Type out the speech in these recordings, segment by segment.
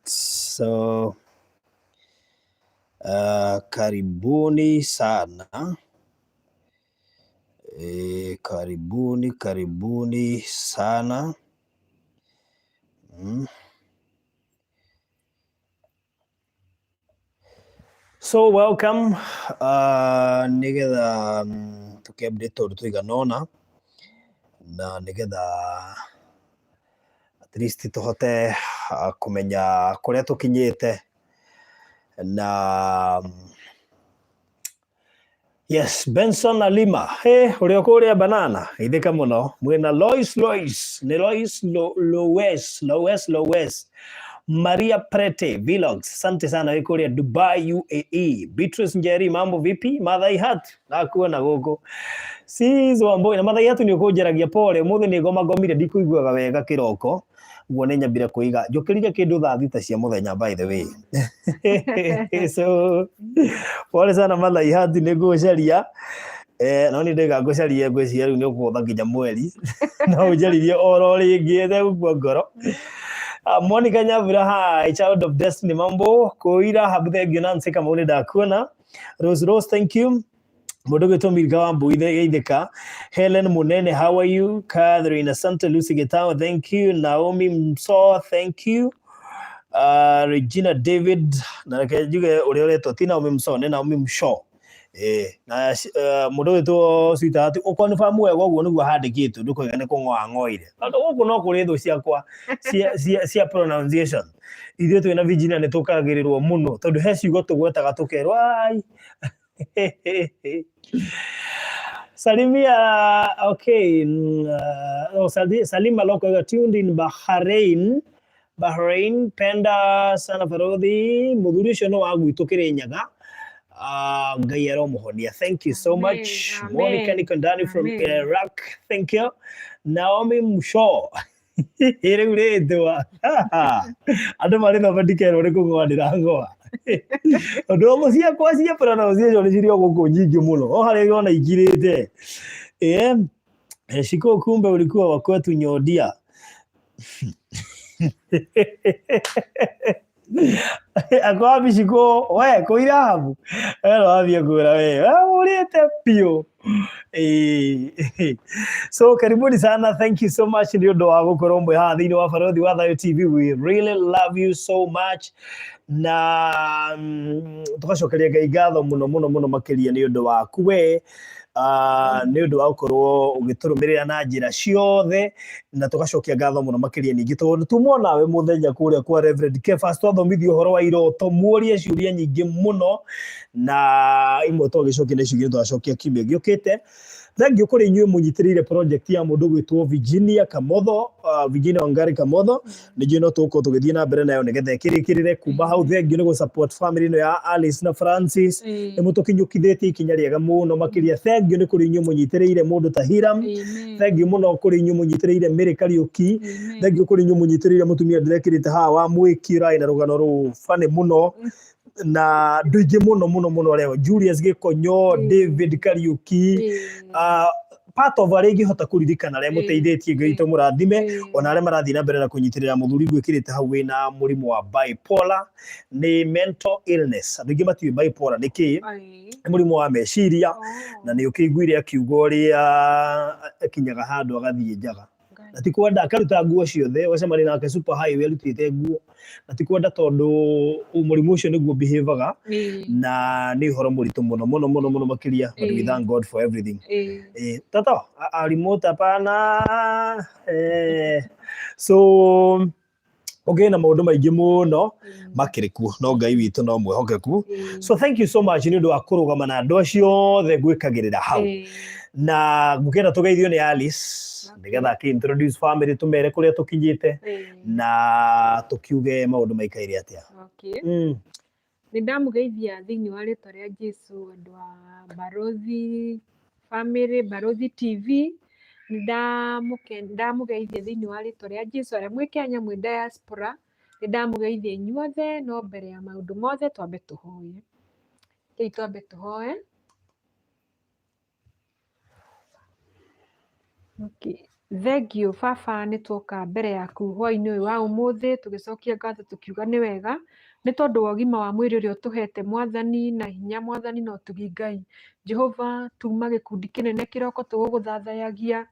So karibuni sana. Karibuni karibuni sana. So welcome, nigetha tuke update tondũ tũigana ũna na nigetha at least tũhote kũmenya kũrĩa tũkinyĩte na yes, Benson Alima, hey, ũrĩa kũrĩa banana geithĩka mũno mwĩna Lois Lois nĩ Lois Loes Loes Loes Maria Prete Vlogs, asante sana wĩ kũrĩa Dubai UAE. Beatrice Njeri, mambo vipi? Mathai Hat, nakuona gũkũ. Sis Wambui na Mathai Hat nĩ ũkũnjaragia pole, ũmũthĩ nĩ ngoma ngomire ndikũiguaga wega kĩroko. Ũguo nĩ nyambire kũiga njũkĩrire kĩndũ thaa 6 cia mũthenya by the way. So pole sana Mathai Hat nĩ ngũgũcaria. No nĩ ndaiga ngũcarie ngwĩciria rĩu nĩ ũkũgũtha nginya mweri. No ũnjaririe oro rĩngĩ ĩtegũkua ngoro. Monica Nyambura, hi, child of destiny, mambo kũira habu, thank you. Nancy Kamau nĩ ndakuona. Rose Rose, thank you. Mũndũ gwĩtwo Milka wa Mbui geithĩka. Helen Munene, how are you? Catherine, asante. Lucy Gitao, thank you. Naomi Mso, thank you. Regina David, na reke njuge ũrĩa ũretwo ti Naomi Mso, nĩ Naomi Msho. Na mũndũ wĩtwo sweetheart ũkonfirm wega ũguo nĩguo handĩkĩtwo ndũkoiga nĩ kũng'oa ng'oire tondũ gũkũ no kũrĩ thũ ciakwa cia pronunciation. Ithuĩ twĩna Virginia nĩ tũkagĩrĩrwo mũno tondũ he ciugo tũgwetaga tũkerwo ai. Salimia, okay. Oh, Salima Loko tuned in Bahrain. Bahrain, penda sana Farodhi, mũthuri ũcio nĩ wa gwitũ Kĩrĩnyaga. Ngai aromuhonia. Thank you so Amen, much. Monica amen, Nikondani from amen. Iraq. Thank you. Naomi Musho. Rĩu rĩtwa andũ marĩ thoma ndikerwo nĩ kũng'oa ndĩrang'oa tondũ ũguo ciakwa cia pronunciation nĩ cirĩ o gũkũ nyingĩ mũno o harĩa ona ikirĩte. Shiko, kumbe ulikuwa wa kwetu Nyodia. Ako wapi Shiko? We kũira habu we no wathiĩ kũra we ũrĩte biũ. So karibuni sana, thank you so much nĩ ũndũ wa gũkorwo mwĩ haha thĩinĩ wa Barothi wa Thayo TV. We really love you so much na tũgacokeria Ngai ngatho mũno mũno mũno makĩria nĩ ũndũ waku we, nĩ ũndũ wa gũkorwo ũgĩtũrũmĩrĩra na njĩra ciothe, na tũgacokia ngatho mũno makĩria ningĩ tondũ tumwo nawe mũthenya kũrĩa kwa Reverend Kefas twathomithio ũhoro wa iroto, muorie ciũria nyingĩ mũno na imwe twagĩcokia na icio ingĩ twacokia kiumia gĩũkĩte. Thank you kũrĩ inyuĩ mũnyitĩrĩire project ya mũndũ gwĩtwo Virginia Kamotho, Virginia Wangari Kamotho, nĩ njũĩ no tũgũkorwo tũgĩthiĩ na mbere nayo nĩgetha ĩkĩrĩkĩrĩre kuma hau. Thank you nĩ gũ support family ĩno ya Alice na Francis, nĩ mũtũkinyũkithĩtie ikinya rĩega mũno makĩria. Thank you nĩ kũrĩ inyuĩ mũnyitĩrĩire mũndũ ta Hiram. Amen. Thank you mũno kũrĩ inyuĩ mũnyitĩrĩire Mary Kariũki. Amen. Thank you kũrĩ inyuĩ mũnyitĩrĩire mũtumia ndĩrekĩrĩte haha wa mwĩki ũrarĩ na rũgano rũu funny mũno na andũ aingĩ mũno mũno mũno arĩa Julius Gĩkonyo, David Kariũki, part of arĩa ingĩhota kũririkana arĩa mũteithĩtie, Ngai witũ mũrathime, ona arĩa marathiĩ na mbere na kũnyitĩrĩra mũthuri gwĩkĩrĩte hau wĩna mũrimũ wa bipolar, nĩ mental illness. Andũ aingĩ matiũĩ bipolar nĩ kĩĩ. Nĩ mũrimũ wa meciria na nĩ ũkĩiguire akiuga ũrĩa akinyaga handũ agathiĩ njaga na ti kwenda, akaruta nguo ciothe, ũgacemania nake super highway arutĩte nguo na ti kwenda tondũ mũrimũ ũcio nĩguo behavior na nĩ ũhoro mũritũ mũno mũno mũno mũno makĩria, but we thank God for everything. Toto remote hapana. So ũngĩ na maũndũ maingĩ mũno makĩrĩ kuo no Ngai witũ no mwĩhokeku. So thank you so much nĩ ũndũ wa kũrũgama na andũ acio othe gwĩkagĩrĩra hau na ngũkĩenda tũgeithio nĩ Alice nĩgetha akĩ introduce family, tũmere kũrĩa tũkinyĩte na tũkiuge maũndũ maikaire atĩa. Okay. Nĩ ndamũgeithia thĩinĩ wa rĩtwa rĩa Jesu andũ a Barothi Family, Barothi TV. Nĩ ndamũgeithia thĩinĩ wa rĩtwa rĩa Jesu arĩa mwĩ Kenya, mwĩ diaspora, nĩ ndamũgeithia inyuothe, no mbere ya maũndũ mothe twambe tũhoye. Rĩu twambe tũhoe. Okay. Thengiũ baba nĩ tuoka mbere yaku hwaĩ-inĩ ũyũ wa ũmũthĩ tũgĩcokia ngatho tũkiuga nĩ wega nĩ tondũ wa ũgima wa mwĩrĩ ũrĩa ũtũhete mwathani na hinya mwathani na ũtugi Ngai. Jehova tuma gĩkundi kĩnene kĩroko tũgũgũthathayagia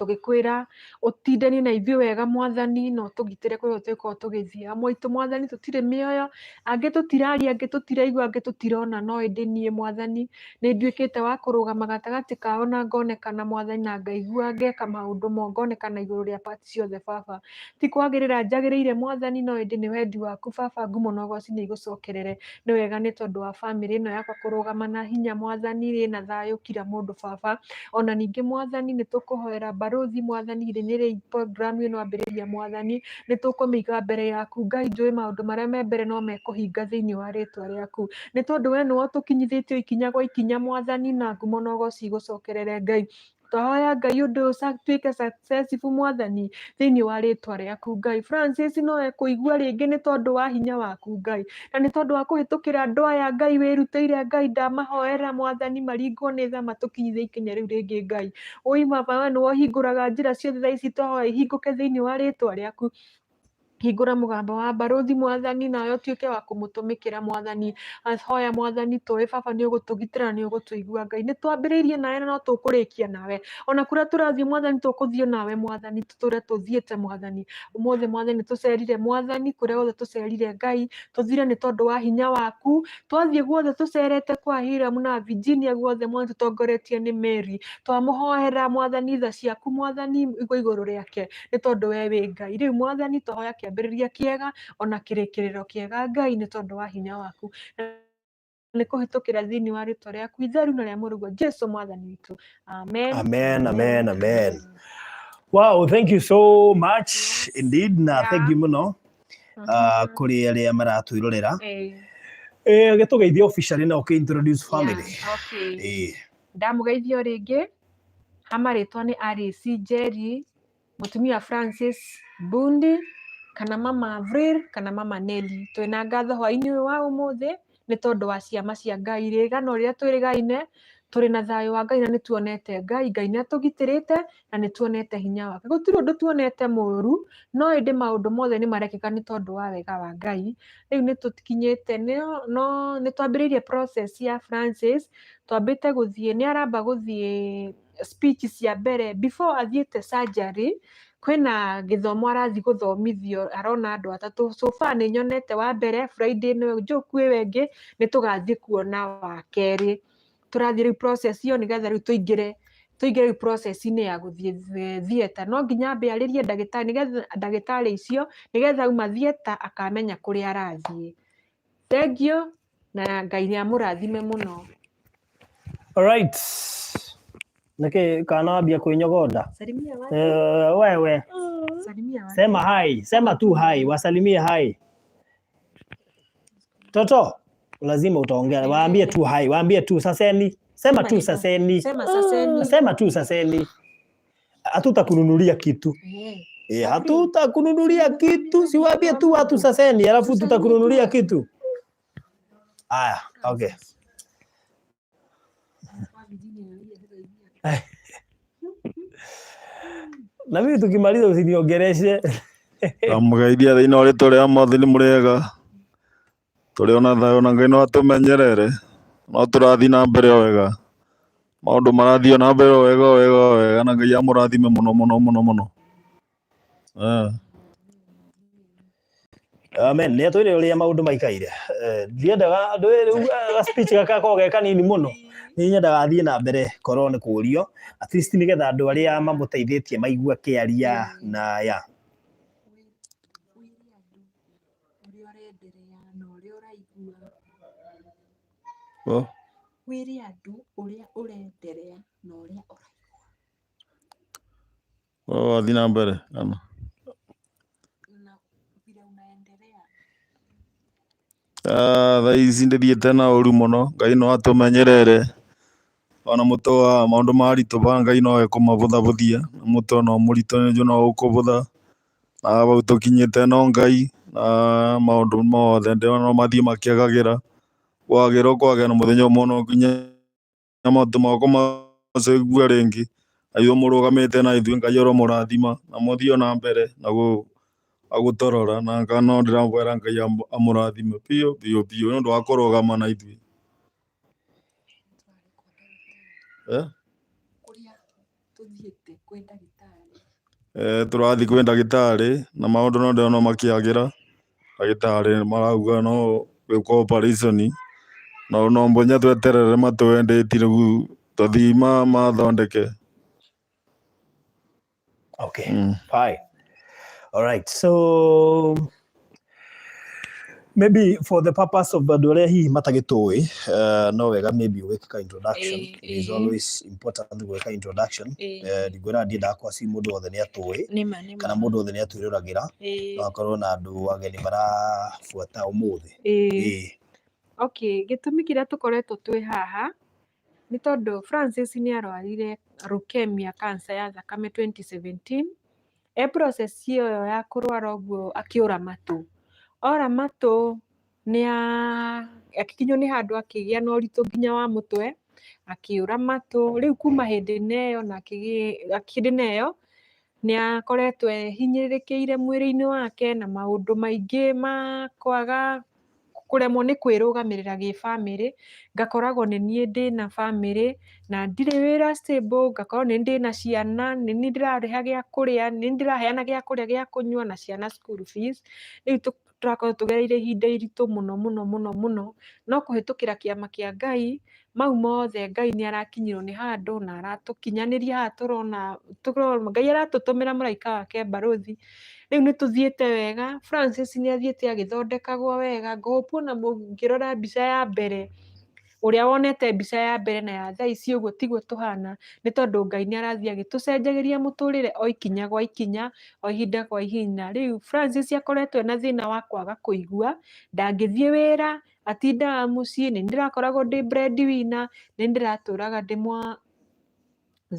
tũgĩkwĩra ũtindanie na ithuĩ wega mwathani na ũtũgitĩre kũrĩa tũgĩkorwo tũgĩthiĩ. Amwe aitũ mwathani tũtirĩ mĩoyo, angĩ tũtiraria, angĩ tũtiraigua, angĩ tũtirona, no ĩndĩ niĩ mwathani nĩ nduĩkĩte wa kũrũgama gatagatĩ kao na ngonekana mwathani na ngaigua ngeka maũndũ mo ngonekana igũrũ rĩa part ciothe baba. Ti kwagĩrĩra njagĩrĩire mwathani no ĩndĩ nĩ wendi waku baba ngumo na ũgoci nĩ igũcokerere. Nĩ wega nĩ tondũ wa bamĩrĩ ĩno yakwa kũrũgama na hinya mwathani ĩna thayũ kila mũndũ baba. Ona ningĩ mwathani nĩ tũkũhoera barũthi mwathani ithenya rĩa program ĩno ambĩrĩria mwathani nĩ tũkũmĩiga mbere yaku Ngai njũĩ maũndũ marĩa me mbere no mekũhinga thĩinĩ wa rĩtwa rĩaku nĩ tondũ we nĩwe ũtũkinyithĩtie ikinya gwa ikinya mwathani na ngumo na ũgoci igũcokerere Ngai. Twahoya Ngai ũndũ ũyũ ũtuĩke successful mwathani thĩinĩ wa rĩtwa rĩaku Ngai. Francis no ekũigua rĩngĩ nĩ tondũ wa hinya waku Ngai na nĩ tondũ wa kũhĩtũkĩra andũ aya Ngai wĩrutĩire Ngai ndamahoera mwathani maringwo nĩ tha matũkinyithie ikinya rĩu rĩngĩ Ngai. Ũi baba we nĩwe ũhingũraga njĩra ciothe thaa ici twahoya ihingũke thĩinĩ wa rĩtwa rĩaku. Hingũra mũgambo wa barũthi mwathani nawe ũtuĩke wa kũmũtũmĩkĩra mwathani. Hoya mwathani tũĩ baba nĩ ũgũtũgitĩra na nĩ ũgũtũigua Ngai. Nĩ twambĩrĩirie nawe na no tũkũrĩkia nawe. Ona kũrĩa tũrathiĩ mwathani tũkũthiĩ nawe mwathani tũtũre tũthiĩte mwathani. Ũmũthĩ mwathani nĩ tũcerire mwathani kũrĩa guothe tũcerire Ngai tũthire nĩ tondũ wa hinya waku. Twathiĩ guothe tũcerete kwa Hiram na Virginia guothe mwathani tũtongoretio nĩ Mary. Twamũhoera mwathani tha ciaku mwathani igũ igũrũ rĩake nĩ tondũ we wĩ Ngai. Rĩu mwathani twahoya kĩambĩrĩria kĩega ona kĩrĩkĩrĩro kĩega Ngai nĩ tondũ wa hinya waku. Nĩ kũhĩtũkĩra thĩinĩ wa rĩtwa rĩaku itheru na rĩa mũrũguo Jesu mwathani witũ. Amen. Amen, amen, amen. Wow, thank you so much indeed na Yeah. thank you mũno kũrĩ arĩa maratwĩrorera. Eh, Eh, gĩtũgeithie officially na ũkĩ introduce family. yeah, okay. Eh, Ndamũgeithia o rĩngĩ ha marĩtwa nĩ Alice Njeri mũtumia Francis Bundi kana mama Avril kana mama Nelly. Twĩna ngatho hwaĩ-inĩ ũyũ wa ũmũthĩ nĩ tondũ wa ciama cia Ngai rĩgano rĩrĩa twĩrĩgaine tũrĩ na thayũ wa Ngai na nĩ tuonete Ngai. Ngai nĩ atũgitĩrĩte na nĩ tuonete hinya wake. Gũtirĩ ũndũ tuonete mũru no ĩndĩ maũndũ mothe nĩ marekĩka nĩ tondũ wa wega wa Ngai. Rĩu nĩ tũkinyĩte no nĩ twambĩrĩirie process ya Francis twambĩte gũthiĩ nĩ aramba gũthiĩ speech cia mbere before athiĩte surgery kwĩna gĩthomo arathiĩ gũthomithio arona andũ atatũ so far nĩ nyonete wa mbere Friday nĩwe Njoku ĩyo ĩngĩ nĩ tũgathiĩ kuona wa kerĩ tũrathiĩ rĩu process ĩyo nĩgetha rĩu tũingĩre rĩu process-inĩ ya gũthiĩ theatre no nginya ambe arĩrie ndagĩtarĩ nĩgetha ndagĩtarĩ icio nĩgetha auma theatre akamenya kũrĩa arathiĩ. Thengiũ na Ngai nĩ amũrathime mũno. All right. Nĩkĩ kana wambia kwĩnyogonda? Salimia watu. Eh, wewe Salimia watu. sema hi, sema tu hi, wasalimie hi. Toto, lazima utaongea, waambie tu hi, waambie tu saseni, sema tu saseni, Sema saseni. sema tu saseni. Hatutakununulia kitu. Eh. Eh, hatutakununulia kitu, si waambie tu watu saseni, alafu tutakununulia kitu. Aya, okay. Na mimi tukimaliza usiniongereshe. Ndamũgeithia thĩinĩ wa rĩtwa rĩa Mwathani mũrĩega, tũrĩ ona thayũ na Ngai no atũmenyerere, no tũrathiĩ na mbere o wega, maũndũ marathiĩ na mbere o wega o wega o wega na Ngai amũrathime mũno mũno mũno mũno. Eh. Amen. Nĩ atwĩre ũrĩa maũndũ maikaire. Eh, Ndiendaga andũ rĩu ga speech gaka gakoragwo ge kanini mũno. Nĩ nyendaga athiĩ na mbere korwo nĩ kũrio at least nĩgetha andũ arĩa mamũteithĩtie maigue akĩaria na ya. Wĩre andũ ũrĩa ũrenderea na ũrĩa ũraigua. Oh. Wĩre andũ ũrĩa ũrenderea na ũrĩa ũraigua. Oh, wathiĩ na mbere kana? Na vile unaendelea. Ah, thaa ici ndĩthiĩte na ũru mũno, Ngai no atũmenyerere ona mũtwe wa maũndũ maritũha Ngai no ekũmabũthabũthia, na mũtwe no mũritũ nĩnjũĩ no ũkũbũtha, na hau tũkinyĩte no Ngai na maũndũ mothe ndĩrona no mathiĩ makĩagagĩra, kwagĩra ũkwagĩra na mũthenya ũmwe no nginya matũ makwa macoigue rĩngĩ, Na ithuĩ mũrũgamĩte na ithuĩ Ngai aromũrathima na mũthiĩ ona mbere na agũtũrora na no ndĩramwĩra Ngai amũrathime biũ biũ biũ nĩ ũndũ wa kũrũgama na ithuĩ. Eh? Eh, tũrathiĩ kwĩ ndagĩtarĩ na maũndũ no ndĩrona makĩagĩra. Ndagĩtarĩ marauga no gwĩkwo operation no no mũnya tweterere matũhe date rĩu tũthiĩ mathondeke. Okay, fine. All right. So maybe for the purpose of andũ arĩa hihi matagĩtũĩ, no wega maybe ũgĩka introduction. It is always important gwĩka introduction. Ndingwĩra ndiendaga kwaci mũndũ wothe nĩ atũĩ Nĩma nĩma. kana mũndũ wothe nĩ atwĩroragĩra. No akorwo na andũ ageni marabuata ũmũthĩ. Ĩĩ. Okay, gĩtũmi kĩrĩa tũkoretwo twĩ haha nĩ tondũ Francis nĩ arwarire leukemia cancer ya thakame 2017. E process ĩyo ya kũrwara ũguo akĩũra matũ. Ora matũ nĩ agĩkinywo nĩ handũ akĩgĩa na ũritũ nginya wa mũtwe, akĩũra matũ. Rĩu kuma hĩndĩ ĩno ĩyo na hĩndĩ ĩno ĩyo nĩ akoretwo ehinyĩrĩrĩkĩire mwĩrĩ-inĩ wake na maũndũ maingĩ ma kwaga kũremwo nĩ kwĩrũgamĩrĩra gĩbamĩrĩ, ngakoragwo nĩ niĩ ndĩna bamĩrĩ na ndirĩ wĩra stable, ngakorwo nĩ niĩ ndĩna ciana, nĩ niĩ ndĩrarĩha gĩa kũrĩa, nĩ niĩ ndĩraheana gĩa kũrĩa, gĩa kũnyua na ciana school fees. Rĩu tũrakorwo tũgereire ihinda iritũ mũno mũno mũno mũno, no kũhĩtũkĩra kĩama kĩa Ngai, mau mothe Ngai nĩ arakinyĩrwo nĩ handũ na aratũkinyanĩria haha tũrona, Ngai aratũtũmĩra mũraika wake barũthi, rĩu nĩ tũthiĩte wega, Francis nĩ athiĩte agĩthondekagwo wega, ngũ hope ona mũngĩrora mbica ya mbere, ũrĩa wonete mbica ya mbere na ya thaa ici ũguo tiguo tũhana, nĩ tondũ Ngai nĩ arathiĩ agĩtũcenjagĩria mũtũrĩre o ikinya gwa ikinya, o ihinda kwa ihinda. Rĩu Francis akoretwo ena thĩna wa kwaga kũigua, ndangĩthiĩ wĩra, atindaga mũciĩ, nĩ niĩ ndĩrakoragwo ndĩ bread winner, nĩ niĩ ndĩratũraga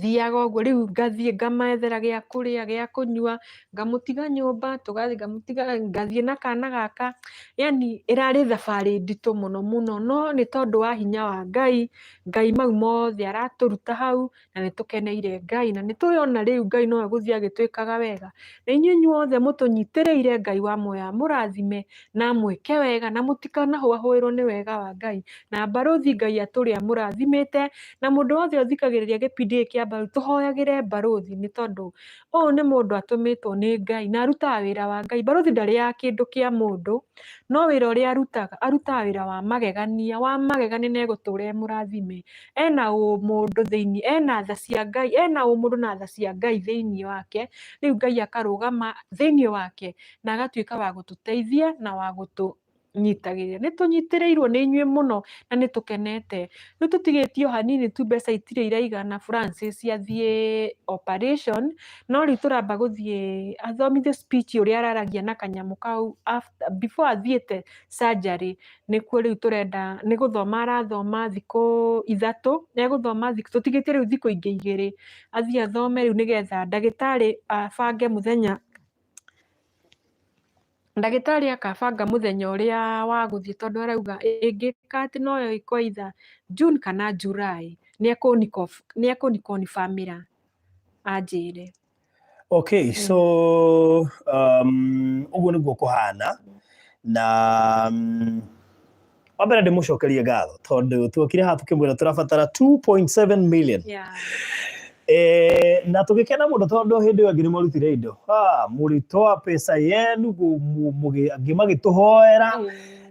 thiaga ũguo, rĩu ngathiĩ ngamethera gĩa kũrĩa, gĩa kũnyua, ngamũtiga nyũmba, tũgathiĩ ngamũtiga, ngathiĩ na kana gaka, yaani ĩrarĩ thabarĩ nditũ mũno mũno, no nĩ tondũ wa hinya wa Ngai, Ngai mau mothe aratũruta hau, na nĩ tũkeneire Ngai, na nĩ tũĩ ona rĩu Ngai no egũthiĩ agĩtwĩkaga wega, na inyuĩ inyuothe mũtũnyitĩrĩire Ngai wa muoyo amũrathime, na amwĩke wega, na mũtikanahũahũĩrwo nĩ wega wa Ngai, na barũthi Ngai atũre amũrathimĩte, na mũndũ wothe ũthikagĩrĩria gĩbindi gĩkĩ kĩa barũthi, tũhoyagĩre barũthi nĩ tondũ ũyũ nĩ mũndũ atũmĩtwo nĩ Ngai na arutaga wĩra wa Ngai. Barũthi ndarĩaga kĩndũ kĩa mũndũ, no wĩra ũrĩa arutaga, arutaga wĩra wa magegania, wa magegania na egũtũra e mũrathime. Ena ũmũndũ thĩiniĩ, ena tha cia Ngai, ena ũmũndũ na tha cia Ngai thĩiniĩ wake, rĩu Ngai akarũgama thĩiniĩ wake na agatuĩka wa gũtũteithia na wa gũtũ nyitagĩrĩra. Nĩ tũnyitĩrĩirwo nĩ inyuĩ mũno na nĩ tũkenete. Rĩu tũtigĩtie o hanini tu mbeca itirĩ iraigana Francis athiĩ operation, no rĩu tũramba gũthiĩ athomithio speech ũrĩa araragia na kanyamũ kau after, before athiĩte surgery, nĩkuo rĩu tũrenda, nĩ gũthoma arathoma thikũ 3, egũthoma thikũ, tũtigĩtie rĩu thikũ ingĩ 2, athiĩ athome rĩu nĩgetha ndagĩtarĩ abange mũthenya ndagĩtarĩ akabanga mũthenya ũrĩa wa gũthiĩ tondũ arauga ĩngĩka atĩ no ĩkwo either June kana July, nĩ ekũni confirm ĩra anjĩre. Okay, so ũguo nĩguo kũhana na wa mbere ndĩmũcokerie ngatho tondũ tuokire haha tũkĩmwĩra tũrabatara 2.7 million. Na tũgĩkena mũno tondũ hĩndĩ ĩyo angĩ nĩ marutire indo. Mũrĩtoa pesa yenu angĩ magĩtũhoera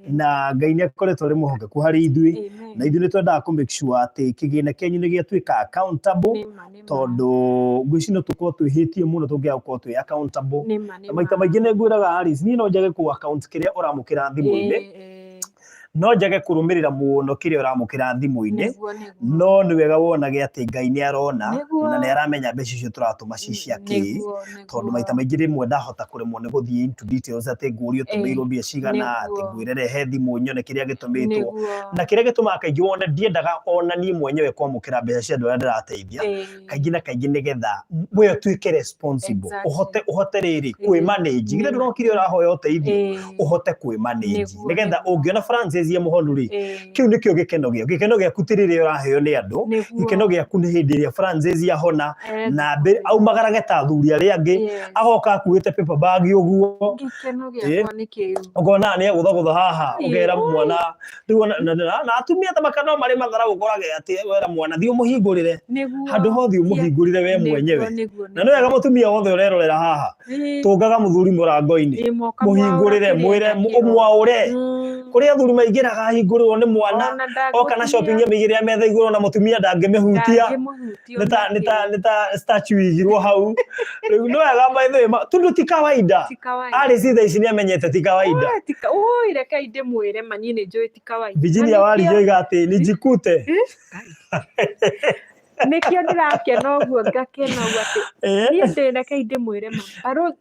na Ngai nĩ akoretwo arĩ mwĩhokeku harĩ ithuĩ na ithuĩ nĩ twendaga kũ make sure atĩ kĩgĩna kĩanyu nĩ gĩatuĩka accountable tondũ ngwĩciria no tũkorwo twĩhĩtie mũno tũngĩaga gũkorwo twĩ accountable. Na maita maingĩ nĩ ngwĩraga Alice, niĩ no njage kũ account kĩrĩa ũramũkĩra thimũ-inĩ, no njage kũrũmĩrĩra mũno kĩrĩa ũramũkĩra thimũ-inĩ, no nĩ wega wonage atĩ Ngai nĩ arona na nĩ aramenya mbeca icio tũratũma ci cia kĩ, tondũ maita maingĩ rĩmwe ndahota kũremwo nĩ gũthiĩ into details atĩ ngũrie ũtũmĩirwo mbia cigana, atĩ ngwĩre rehe thimũ nyone kĩrĩa gĩtũmĩtwo, na kĩrĩa gĩtũmaga kaingĩ wone ndiendaga ona niĩ mwenyewe kwamũkĩra mbeca cia andũ arĩa ndĩrateithia, kaingĩ na kaingĩ nĩgetha we ũtuĩke responsible, ũhote rĩrĩ kwĩ manage, githĩ ndũrokire ũrahoya ũteithio, ũhote kwĩ manage nĩgetha ũngĩona Francis Francis ye mũhonu rĩ, kĩu nĩkĩo gĩkeno gĩaku. Gĩkeno gĩaku ti rĩrĩa ũraheo nĩ andũ, gĩkeno gĩaku nĩ hĩndĩ ĩrĩa Francis ahona na aumagarage ta athuri arĩa angĩ, agoka akuĩte paper bag ũguo. Gĩkeno gĩakwa nĩ kĩu. Ũkona nĩ agũthagũtha haha, ũkera mwana rĩu na atumia ta maka no marĩ mathara, ũkorage atĩ wera mwana thiĩ ũmũhingũrĩre handũ hothe, ũmũhingũrĩre we mwenyewe. Na nĩ wega mũtumia wothe ũrerorera haha, tũngaga mũthuri mũrango-inĩ, mũhingũrĩre, mwĩre ũmwaũre. Kũrĩ athuri maingĩraga ahingũrĩrwo nĩ mwana, oka na shopping amĩigĩrĩra metha igũrũ na mũtumia ndangĩmĩhutia, nĩ ta statue igirwo hau. Rĩu nĩ wega, by the way, tondũ ti kawaida. Arĩ ci thaa ici nĩ amenyete ti kawaida. Oi, rekei ndĩmwĩre ma, niĩ nĩ njũĩ ti kawaida. Virginia Warigi oiga atĩ nĩ njikute. Nĩkĩo ndĩrakena ũguo, ngakena ũguo atĩ niĩ ndĩ, rekei ndĩmwĩre ma,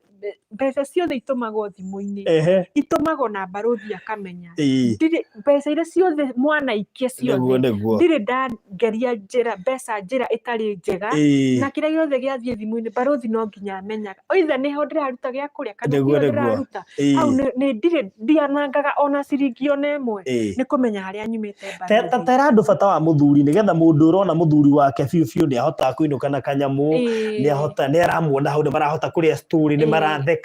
mbeca ciothe itũmagwo thimũ-inĩ, itũmagwo na barũthi akamenya. Ndirĩ mbeca iria ciothe mwana ikia ciothe, ndirĩ ndageria njĩra mbeca njĩra ĩtarĩ njega. Na kĩrĩa gĩothe gĩathiĩ thimũ-inĩ, barũthi no nginya amenyaga, either nĩho ndĩraruta gĩa kũrĩa kana tiho ndĩraruta hau. Nĩ ndirĩ ndianangaga ona ciringi ona ĩmwe, nĩ kũmenya harĩa nyumĩte, barũthi. Tera andũ bata wa mũthuri, nĩgetha mũndũ ũrona mũthuri wake biũ biũ nĩ ahotaga kũinũka na kanyamũ, nĩ ahota, nĩ aramuona hau, nĩ marahota kũrĩa story, nĩ maratheka,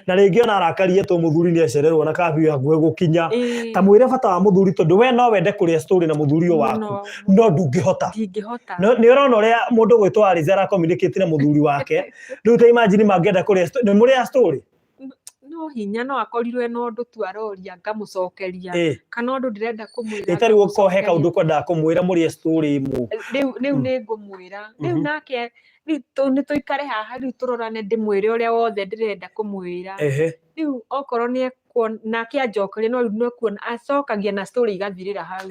na rĩngĩ ona arakariĩtwo mũthuri nĩ acererwo na kabiũ hakuhĩ gũkinya. Ta mwĩre bata wa mũthuri, tondũ we no wende kũrĩa story na mũthuri ũyũ waku, no ndũngĩhota. Ndingĩhota. Nĩ ũrona ũrĩa mũndũ gwĩtwo Alice ara communicate na mũthuri wake. Rĩu ta imagine mangĩenda kũrĩa nĩ mũrĩa story. No hinya no akorirwo ena ũndũ tu aroria ngamũcokeria, kana ũndũ ndĩrenda kũmwĩra. Ĩtarĩ gũkohe kaũndũ kwendaga kũmwĩra mũrĩe story ĩmwe. Rĩu nĩ ngũmwĩra rĩu, nake rĩu nĩ tũikare haha rĩu tũrorane, ndĩmwĩre ũrĩa wothe ndĩrenda kũmwĩra. Rĩu okorwo nĩ nake anjokerie, no rĩu nĩ ekuona acokagia na story igathirĩra hau.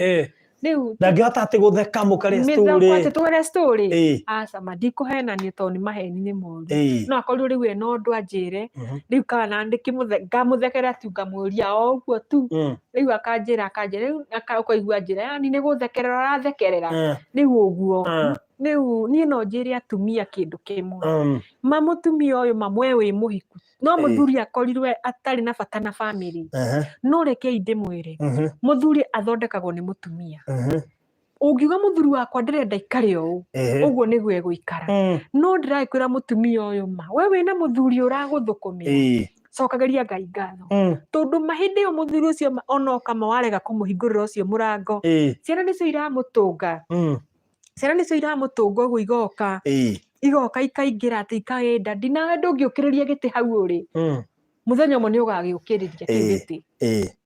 Rĩu Ndangĩhota atĩ gũtheka mũkarĩa story? Mĩthako atĩ twĩre story? Aca ma, ndikũhenania tondũ nĩ maheni nĩ moru. No akorirwo rĩu ena ũndũ anjĩre, rĩu kana ngamũthekera tu, ngamũria o ũguo tu. Rĩu akanjĩra rĩu ũkaigua njĩra yani nĩ gũthekerera arathekerera. Rĩu ũguo. Rĩu niĩ no njĩre atumia kĩndũ kĩmwe, ma mũtumia ũyũ mamwe wĩ mũhiku, no mũthuri akorirwe atarĩ na bata na bamĩrĩ, no rekei ndĩmwĩre, mũthuri athondekagwo nĩ mũtumia. Ũngiuga mũthuri wakwa ndĩrenda ikare ũũ, ũguo nĩguo egũikara. No ndĩragĩkwĩra mũtumia ũyũ ma, we wĩna mũthuri ũragũthũkũmĩra, cokagĩria Ngai ngatho, tondũ ma hĩndĩ ĩyo mũthuri ũcio ma onoka ma warega kũmũhingũrĩra ũcio mũrango, ciana nĩcio iramũtũnga. Ciana nĩcio iramũtũnga ũguo, igoka igoka ikaingĩra atĩ ikaĩ dadi, nawe ndũngĩũkĩrĩria gĩtĩ hau ũrĩ. Mũthenya ũmwe nĩ ũgagĩũkĩrĩria kĩu gĩtĩ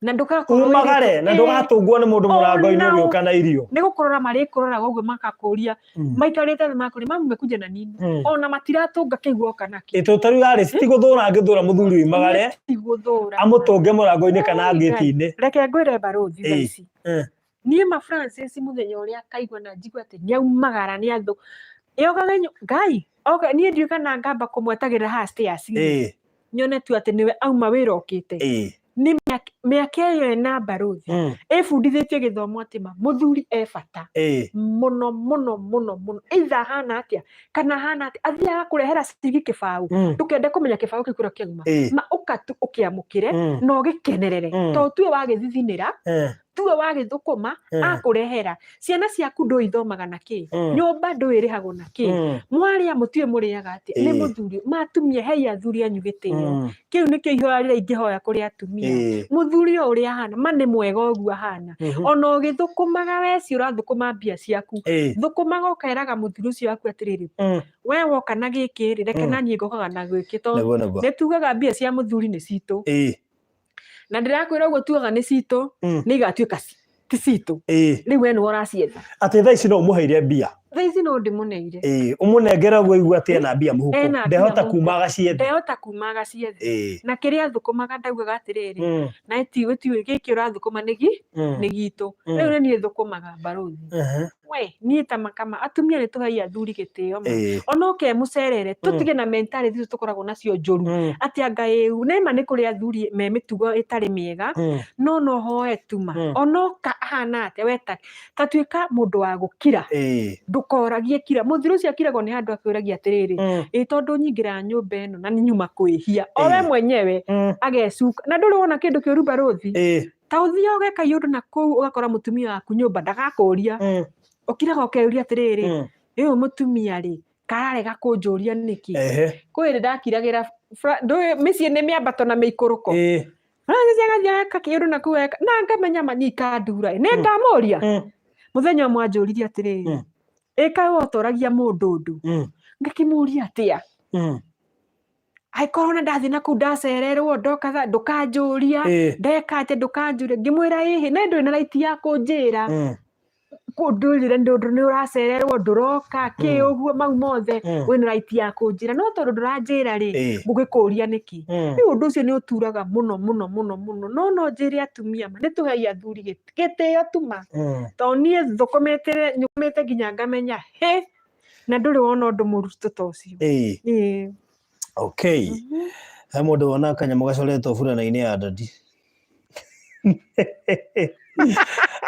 na ndũgakorwo Umagare na ndũgatũngwo nĩ mũndũ mũrango-inĩ ũgĩũka na irio. Nĩ gũkũrora marĩkũroraga ũguo, makakũria maikarĩte thĩ, makũria, "Mamu, umekuja na nini?" Ona matiratũnga kĩu woka nakĩo. Ĩ to tarĩu arĩ tigũthũra angĩthũra mũthuri uimagare Tigũthũra. amũtũnge mũrango-inĩ kana Oi, Ngai. ngĩti-inĩ. Reke ngwĩre, barũthi, thaa ici niĩ ma Francis mũthenya ũrĩa akaigua na njigua atĩ nĩ aumagara nĩ athũ yogage Ngai oka, niĩ ndiũĩ kana ngamba kũmwetagĩrĩra haha stairs nyone tu atĩ nĩwe auma wĩra okĩte. Nĩ mĩaka ĩyo ĩna barũthi ĩbundithĩtie gĩthomo atĩ ma mũthuri e bata mũno mũno mũno mũno, either ahana atĩa kana ahana atĩa, athiaga kũrehera ciringi kĩbaũ. Ndũkende kũmenya kĩbaũ kĩu kũrĩa kĩauma. Ma ũka tu ũkĩamũkĩre na ũgĩkenerere, tondũ tuwe wagĩthithinĩra, tuwe wagĩthũkũma. Akũrehera ciana ciaku, ndũĩ ithomaga na kĩ, nyũmba ndũĩ ĩrĩhagwo na kĩ, mwarĩa mũtiũĩ mũrĩaga atĩa nĩ mũthuri. Ma atumia, hei athuri anyu gĩtĩo. Kĩu nĩkĩo ihoya rĩrĩa ingĩhoya kũrĩ atumia. Mũthuri o ũrĩa ahana, ma nĩ mwega ũguo ahana. Ona ũgĩthũkũmaga weci ũrathũkũma mbia ciaku, thũkũmaga ũkeraga mũthuri ũcio waku atĩrĩrĩ, "We woka na gĩkĩ rĩ, reke na niĩ ngokaga na gĩkĩ," tondũ nĩ tugaga mbia cia mũthuri nĩ citũ. Na ndĩrakwĩra ũguo tugaga nĩ citũ, nĩ igatuĩka ti citũ. Rĩu we nĩwe ũracietha. Atĩ thaa ici no ũmũheire mbia? Thaa ici no ndĩmũneire. Ũmũnengere ũguo aigua atĩ ena mbia mũhuko. Ena mbia Ndehota mũhuko. kuma agaciethe. Ndehota kuma agaciethe. Na kĩrĩa athũkũmaga ndaugaga atĩrĩrĩ, na tiwe tiwe gĩkĩ ũrathũkũma nĩ nĩ gitũ. Rĩu nĩ niĩ thũkũmaga, barũthi. We niĩ ta makama atumia nĩ tũhei athuri gĩtĩo ma. Ona oke mũcerere, tũtige na mentality icio tũkoragwo nacio njũru, atĩ anga ĩu nĩma nĩ kũrĩ athuri me mĩtugo ĩtarĩ mĩega. No hoe tuma, onoka ahana atĩa, we ta tuĩka mũndũ wa gũkira, ndũkoragie kira. Mũthuri ũcio akiragwo nĩ handũ akwĩragia atĩrĩrĩ, ĩ tondũ nyingĩraga nyũmba ĩno na nĩ nyuma kwĩhia o we mwenyewe agecuka na ndũrĩ wona kĩndũ kĩũru, barũthi. Ta ũthiĩ ũgeka iũndũ na kũu ũgakora mũtumia waku nyũmba ndagakũria. Ũkiraga ũkeyũria atĩrĩrĩ, ũyũ mũtumia rĩ, kararega kũnjũria nĩkĩ? Kwĩ hĩndĩ ndakiragĩra ndũĩ mĩciĩ nĩ mĩambato na mĩikũrũko. Francis agathiĩ ageka kĩũndũ na kũu eka na ngamenya ma niĩ ikandura nĩ ngamũria. Mũthenya ũmwe anjũririe atĩrĩrĩ, ĩ kaĩ we ũtoragia mũndũ ũndũ? Ngakĩmũria atĩa? Angĩkorwo na ndathiĩ na kũu ndacererwo ndoka thaa ndũkanjũria, ndeka atĩa ndũkanjũria. Ngĩmwĩra ĩhĩ, na ndũrĩ na right ya kũnjĩra kũndũrĩra nĩ ũndũ nĩ ũracererwo ndũroka kĩ ũguo mau mothe, wĩna right ya kũnjĩra, no tondũ ndũranjĩra rĩ, ngũgĩkũria nĩkĩ? Rĩu ũndũ ũcio nĩ ũturaga mũno mũno mũno mũno, no no njĩre atumia ma nĩ tũhei athuri gĩtĩo tuma, tondũ niĩ thũkũmĩte nyũmĩte nginya ngamenya hĩ, na ndũrĩ wona ũndũ mũritũ ta ũcio. Ĩĩ. Okay. He mũndũ wona kanyamũ gacoretwo burana-inĩ ya ndadi.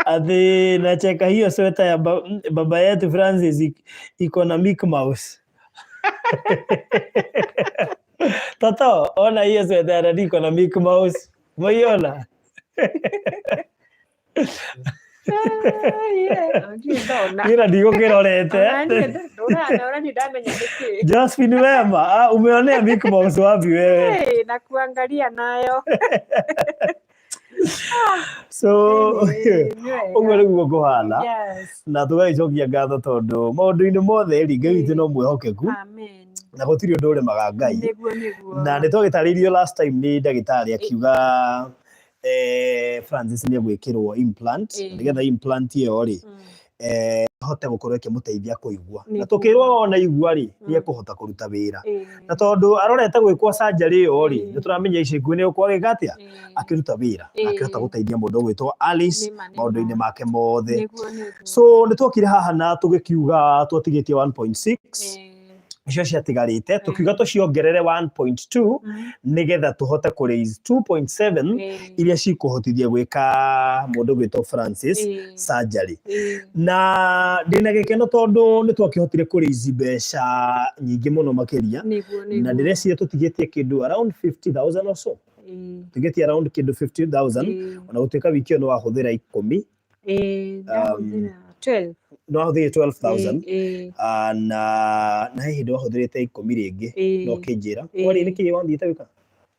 Ati nacheka hiyo sweta ya baba yetu Francis iko na Mickey Mouse. Toto, ona hiyo sweta ya dadi iko na Mickey Mouse. Umeiona? Ah, yeah. Ndirĩ ndona. Niĩ na ndigũkĩrorete. Ona niĩ ndũrana, ona niĩ ndamenya nĩkĩ. Josephine Wema, ah, umeonea Mickey Mouse wapi wewe? Hey, na kuangalia nayo. So, Anyway, nĩ wega. ũguo nĩguo kũhana. Yes. Na tũgagĩcokia ngatho tondũ maũndũ-inĩ mothe rĩ, Ngai witũ no mwĩhokeku Amen. na gũtirĩ ũndũ ũremaga Ngai. Nĩguo, nĩguo. Na nĩ twagĩtarĩirio last time nĩ ndagĩtarĩ akiuga Francis nĩ egwĩkĩrwo implant, nĩgetha implant ĩyo rĩ, ĩhote gũkorwo ĩkĩmũteithia kũigua. Na tũkĩrwo ona igua rĩ, nĩ ekũhota kũruta wĩra. Na tondũ arorete gwĩkwo surgery ĩyo rĩ, nĩ tũramenya ica ikuhĩ nĩ egũkorwo agĩka atĩa? Akĩruta wĩra na akĩhota gũteithia mũndũ ũgwĩtwo Alice maũndũ-inĩ make mothe. So nĩ twokire haha na tũgĩkiuga twatigĩtie 1.6 icio ciatigarĩte, tũkiuga tũciongerere 1.2 nĩgetha tũhote kũ raise 2.7 iria cikũhotithia gwĩka mũndũ gwĩtwo Francis surgery. Na ndĩna gĩkeno tondũ nĩ twakĩhotire kũ raise mbeca nyingĩ mũno makĩria, na ndĩreciria tũtigĩtie kĩndũ around 50,000 or so, tũtigĩtie around kĩndũ 50,000, ona gũtuĩka wiki ĩyo nĩ wahũthĩra ikũmi. Ndahũthĩra 12. Nĩ wahũthĩrire 12,000. Ah, na he hĩndĩ wahũthĩrĩte ikũmi rĩngĩ no kĩnjĩra warĩ nĩkĩ wathiĩte gwĩka?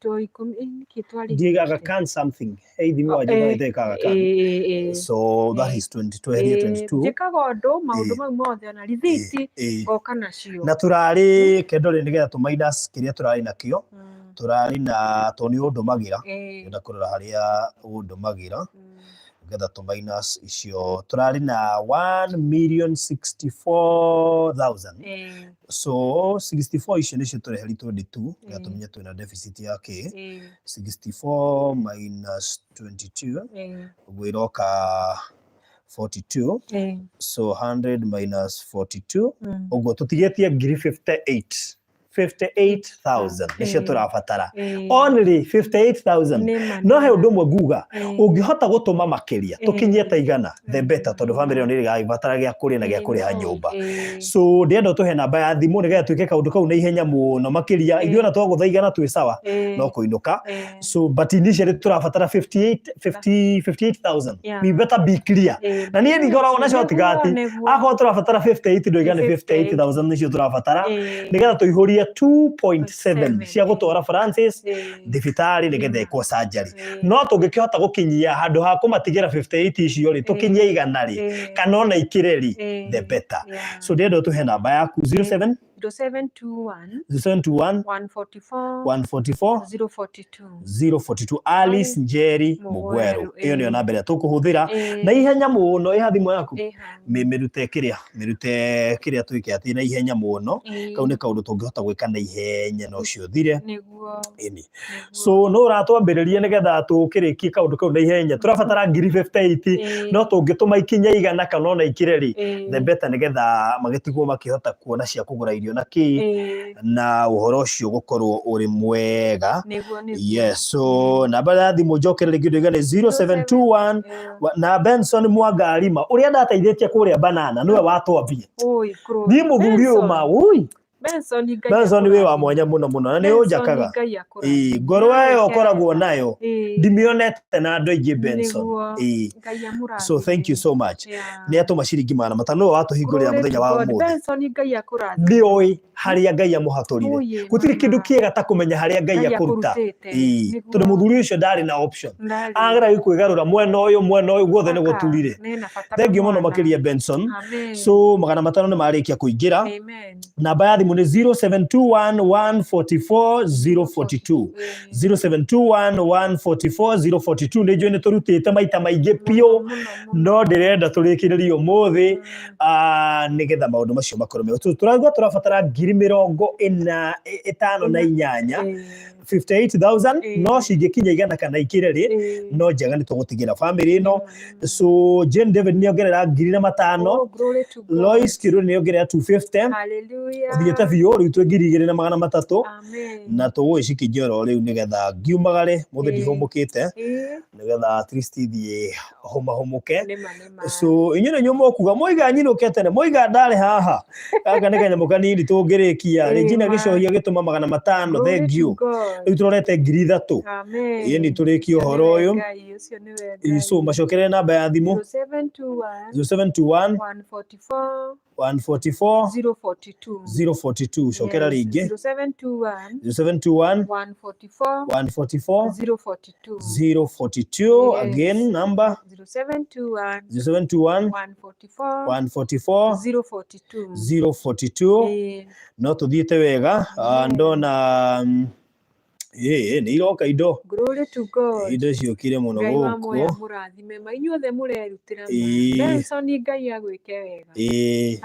To ikũmi, nĩkĩ twarĩ? Ndiĩga Aga Khan something, he ithimi wanjĩra wĩte Aga Khan, so that is 22, tweherie 22. Njĩkaga ũndũ maũndũ mau mothe ona rithiti ngoka nacio. Na tũrarĩ kendorĩ nĩgetha tũ minus kĩrĩa tũrarĩ nakĩo, tũrarĩ na tondũ nĩ ũndũmagĩra, ndĩrenda kũrora harĩa ũndũmagĩra nĩgetha tũ minus icio. Tũrarĩ na 1,064,000, so 64 icio nĩcio tũreheri 22 nĩgetha tũmenye twĩna deficit ya kĩ. 64 minus 22, ũguo ĩroka 42, so 100 minus 42, ũguo tũtigĩtie ngiri 58, 58,000 nĩcio tũrabatara, only 58,000. Nĩma. No he ũndũ ũmwe nguga, ũngĩhota gũtũma makĩria, tũkinyie ta igana, the better, tondũ famĩlĩ ĩyo nĩ ĩrĩgagĩbatara gĩa kũrĩa na gĩa kũrĩha nyũmba. So ndĩrenda ũtũhe namba ya thimũ nĩgetha twĩke kaũndũ kau na ihenya mũno makĩria. Ithuĩ ona twagũtha igana twĩ sawa, no kũinũka. So but initially tũrabatara 58 50 58,000. We better be clear, na niĩ ndikoragwo na shortcut. Akorwo tũrabatara 58, ndũiga nĩ 58,000 nĩcio tũrabatara nĩgetha tũihũrie 2.7 cia gũtwara Francis thibitarĩ nĩgetha ĩkwo surgery. No tũngĩkĩhota gũkinyia handũ ha kũmatigĩra 58 icio rĩ, tũkinyie igana rĩ, kana ona ikĩre rĩ, the better. So ndĩrenda ũtũhe namba yaku, 07 0721 0721 144 144 042. 042, Alice Njeri Mugweru. Mugweru. Ĩyo nĩyo namba ĩrĩa tũkũhũthĩra na ihenya mũno. Ĩha thimũ yaku, mĩrute kĩrĩa, mĩrute kĩrĩa, twĩke atĩ na ihenya mũno. Kau nĩ kaũndũ tũngĩhota gwĩka na ihenya na ũcio ũthire. Nĩguo. Ĩni, so no ũratwambĩrĩria nĩgetha tũkĩrĩkie kaũndũ kau na ihenya. Tũrabatara ngiri 58, no tũngĩtũma ikinya igana kana ona ikĩre rĩ, the better, nĩgetha magĩtigwo makĩhota kuona cia kũgũra irio na kĩ, na ũhoro ũcio gũkorwo ũrĩ mwega. Nĩguo, nĩguo. Yes, so namba ya thimũ njokere rĩngĩ ndũiga nĩ 0721 na Benson Mwangarima ũrĩa ndateithĩtie kũrĩa banana nĩwe watwambia. Oi, kũrũ. Niĩ mũthuri ũyũ Benson. ma ui. Benson Ngai Benson wĩ wa akũrathime. mwanya mũno mũno na nĩ Benson ũnjakaga. Ngai akũrathime. Ĩĩ, ngoro ĩyo Nawĩke ũkoragwo wega. nayo Ĩĩ. ndimĩonete na andũ aingĩ Benson. Nĩguo. Ĩĩ. Ngai amũrathime. So thank you so much. Yeah. Nĩ atũma ciringi 500 nĩwe watũhingũrĩra Glory mũthenya to wa God. ũmũthĩ. Benson Ngai akũrathime. Nĩ oĩ harĩa Ngai amũhatũrire. Ũyĩ, Gũtirĩ kĩndũ mama. kĩega ta kũmenya harĩa Ngai Ngai akũruta. akũrutĩte. Ĩĩ. Nĩguo. Tondũ mũthuri ũcio ndarĩ na option. Ndarĩ. Ageragia kwĩgarũra mwena ũyũ mwena ũyũ guothe nĩ Aka, gũturire. nĩna bata na Thengiũ mũno mwana. makĩria Benson. Amen. So 500 nĩ marĩkia kũingĩra. Amen. Namba ya thimũ nĩ 0721144042. 0721144042. Nĩ njũĩ nĩ tũrutĩte maita maingĩ biũ, Mũno, mũno. no ndĩrenda tũrĩkĩrĩrie ũmũthĩ, nĩgetha maũndũ macio makorwo mega. Tũraigua tũrabatara 58,000, 58,000, no cingĩkinya 100 kana ikĩre rĩ, no njega nĩ tũgũtigĩra bamĩrĩ ĩno. So Jane David nĩ ongerera 5,000. Oh, glory to God. Lois Kiruri nĩ ongerera 250. Hallelujah. Ũthiĩte biũ rĩu twĩ 2,300. Amen. Na tũgũgĩcikinyia oro rĩu nĩgetha ngiumagare mũthĩ ndihũmũkĩte, nĩgetha at least thiĩ hũmahũmũke. Nĩma, nĩma. So inyuĩ nĩ inyuĩ mũkuga moiga nyinũke tene, moiga ndarĩ haha, gaka nĩ kanyamũ kanini tũngĩrĩkia. Regina ma. Gĩcohia gĩtũma 500. Glory Thank to you. God. Rĩu tũrorete 3,000. Amen. Ĩĩ, nĩ tũrĩkie Ũcio ũhoro nĩwe ũyũ. Ngai, ũcio nĩwe Ĩĩ, Ngai. so macokerere namba ya thimũ. 0721 0721 144 144 042. 042. Cokera Yes, rĩngĩ. 0721 0721 144 144 042. 042. Yes. Again number. 0721 0721 144 144 042. 042. No tũthiĩte wega. Ndona ĩĩ nĩ iroka indo. Glory to God. Indo ciũkire mũno Ngai wa muoya gũkũ. mũrathime ma inyuothe mũrerutĩra ma. Benson Ngai agwĩke wega.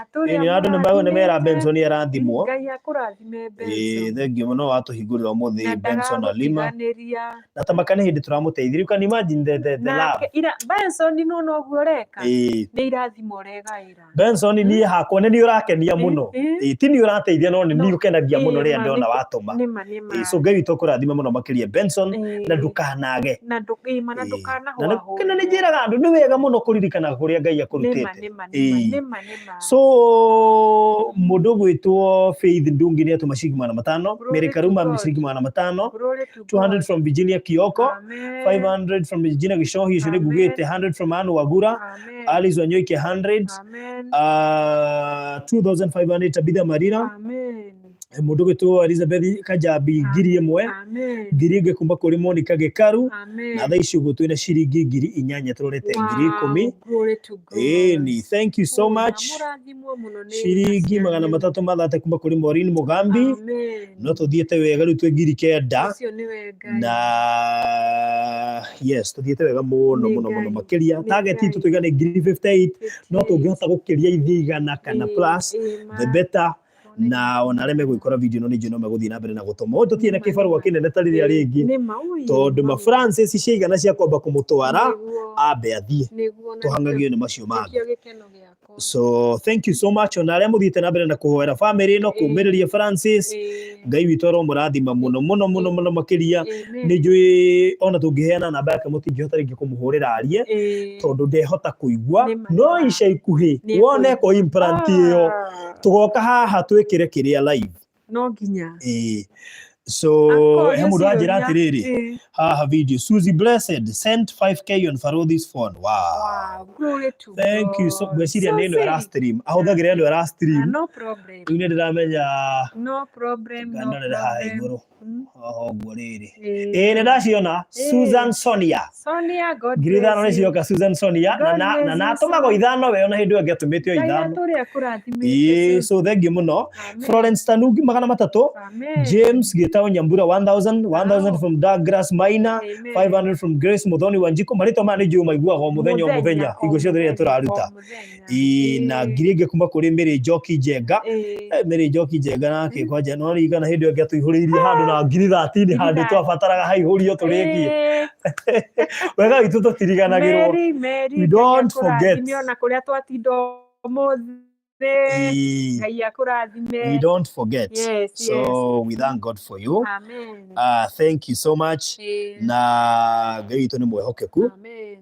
Atũrĩa Ĩĩ, andũ nĩ mera mũrathimĩte. Benson arathimwo. Ngai akũrathime Benson. Thengiũ mũno watũhingũrĩra ũmũthĩ Na Benson Alima. ndagagũtiganĩria. Na tamaka nĩ hĩndĩ tũramũteithia. You can imagine the love. Nake ira Benson no noguo ũreka. Nĩ irathimo ũregaĩra. Benson niĩ hakwa nĩ niĩ ũrakenia mũno. Ĩĩ, ti niĩ ũrateithia no nĩ niĩ ũkenagia mũno rĩrĩa ndona watũma. Nĩma nĩma. Ĩĩ, so Ngai witũ akũrathime mũno makĩria Benson, na ndũkanage. Na ndũ na Ĩĩ. ndũkanahũahũe. Na nĩ njĩraga andũ nĩ wega mũno kũririkana kũrĩa Ngai Nĩma akũrutĩte. nĩma Ĩĩ. nĩma nĩma. So mũndũ ũgwĩtwo Faith Ndungi nĩ atũma ciringi 500. Glory Mary to Karuma God. ciringi 500. Glory to 200 God. from Virginia Kioko. Amen. 500 from Regina Gicohi, ũcio nĩ Amen. ngugĩte. 100 from Anne Wagura. Amen. Alice Wanyoike 100. Amen. 2500 Tabitha Marira. Amen. Mũndũ ũgwĩtwo Elizabeth Kajabi 1,000. Amen. 1,000 kuma kũrĩ Monica Gĩkaru. Amen. Na thaa ici ũguo twĩna ciringi 8,000 tũrorete 10,000. Wow, glory to God. Ĩni, thank you so Oh, much. mũrathimwo mũno nĩ Ciringi ciana. 330 kuma kũrĩ Maureen Mugambi. Amen. No tũthiĩte wega rĩu twĩ 9,000. Ũcio nĩwe Ngai. Na yes, tũthiĩte wega mũno Nĩ mũno mũno Ngai. makĩria. Nĩ Target Ngai. itũ tũiga nĩ 58,000, no 58. tũngĩhota gũkĩria ithiĩ 100 kana plus, Ĩĩ, the ma. better. Na ona arĩa megũgĩkora video ĩno nĩ njũĩ no megũthiĩ na mbere na gũtũma. Ũyũ tũtirĩ na kĩbarũa kĩnene ta rĩrĩa rĩngĩ, Nĩma, ui, tondũ ma ma. Francis ciaigana cia kwamba kũmũtwara Nĩguo, ambe athiĩ, nĩguo, na tũhang'agio nĩ macio mangĩ. nĩkĩo gĩkeno gĩakwa. So thank you so much ona arĩa mũthiĩte na mbere na kũhoera family ĩno, kũmĩrĩria Francis. Ngai witũ aromũrathima mũno mũno mũno mũno makĩria. Amen. Nĩ njũĩ ona tũngĩheana namba yake mũtingĩhota rĩngĩ kũmũhũrĩra arie, tondũ ndehota kũigua. Nĩma, No nĩma. ica ikuhĩ Nĩ wone ko implant ĩyo, tũgoka haha twĩkĩre kĩrĩa live. No nginya. Ĩĩ. So Akorio he mũndũ anjĩra ciũria. atĩrĩrĩ haha video, Susie Blessed sent 5K on Farothi's phone. Wow. Wow, glory to Thank you so God. ngwĩciria nĩ ĩno Susie. ĩra stream, ahũthagĩra ĩno ĩra Ah, stream. no problem. Rĩu nĩ ndĩramenya. No problem, no Ngandorere haha problem. igũrũ haha ũguo rĩrĩ. Ĩĩ, nĩ ndaciona. Ĩĩ. Susan Sonia. Sonia, God 5,000 nĩ bless you. cioka Susan Sonia. God Na bless you, natũmaga Sonia. 5 we ona hĩndĩ ĩyo ĩngĩatũmĩte o Ngai 5. atũrĩa akũrathimĩte, Ĩĩ, Susie. so thank you mũno. Amen. Florence Tanugi 300. Amen. James Gitau Nyambura 1000, 1000 Wow. from Douglas Maina, Amen. 500 from Grace Muthoni Wanjiko. Marĩtwa maya nĩ njũĩ maiguaga o mũthenya o mũthenya o hingo ciothe rĩrĩa mũthenya, tũraruta. o mũthenya. Ĩĩ, na 1,000 kuma kũrĩ Mary Njoki Njenga. Mary Njoki Njenga nake kwanja no ririkana hĩndĩ ĩyo ĩngĩatũihũrĩirie handũ na 13,000 handũ twabataraga haihũrio tũrĩkie. Wega witũ tũtiriganagĩrwo. Mary, Mary, We Ngai don't forget. akũrathime ona kũrĩa twatinda ũmũthĩ. Ĩĩ, Ngai akũrathime. we don't forget. Yes, So yes. we thank God for you. Amen. Thank you so much. Na Ngai witũ nĩ mwĩhokeku. Amen.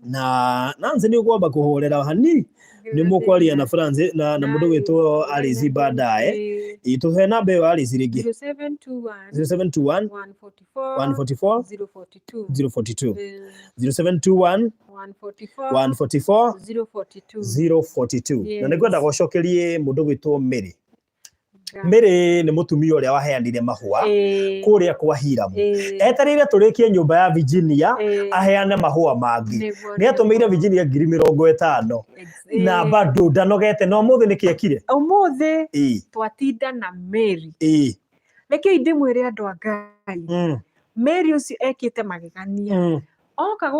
Na Nancy nĩ ũkwamba kũhorera hani nĩ mũkwaria na Francis na mũndũ gwĩtwo Alice baadaye. Ĩ, tũhe namba ĩyo Alice rĩngĩ. 0721 0721 144 144 042. 042. Eh, 0721 144 144 042. 042. Yes. Na nĩ ngwenda gũcokerie mũndũ gwĩtwo Mary. Nga- Mary nĩ mũtumia ũrĩa waheanire mahũa Eh, kũrĩa kwa Hiram. eh, Etereire tũrĩkie nyũmba ya Virginia eh, aheane mahũa mangĩ. nĩguo, Nĩ atũmĩire nĩguo. Virginia 50,000 na bado ndanogete na ũmũthĩ nĩkĩ ekire? Ũmũthĩ Ĩĩ, twatinda na Mary. ĩĩ. Rekei ndĩmwĩre andũ a Ngai, Mary ũcio ekĩte magegania. Oka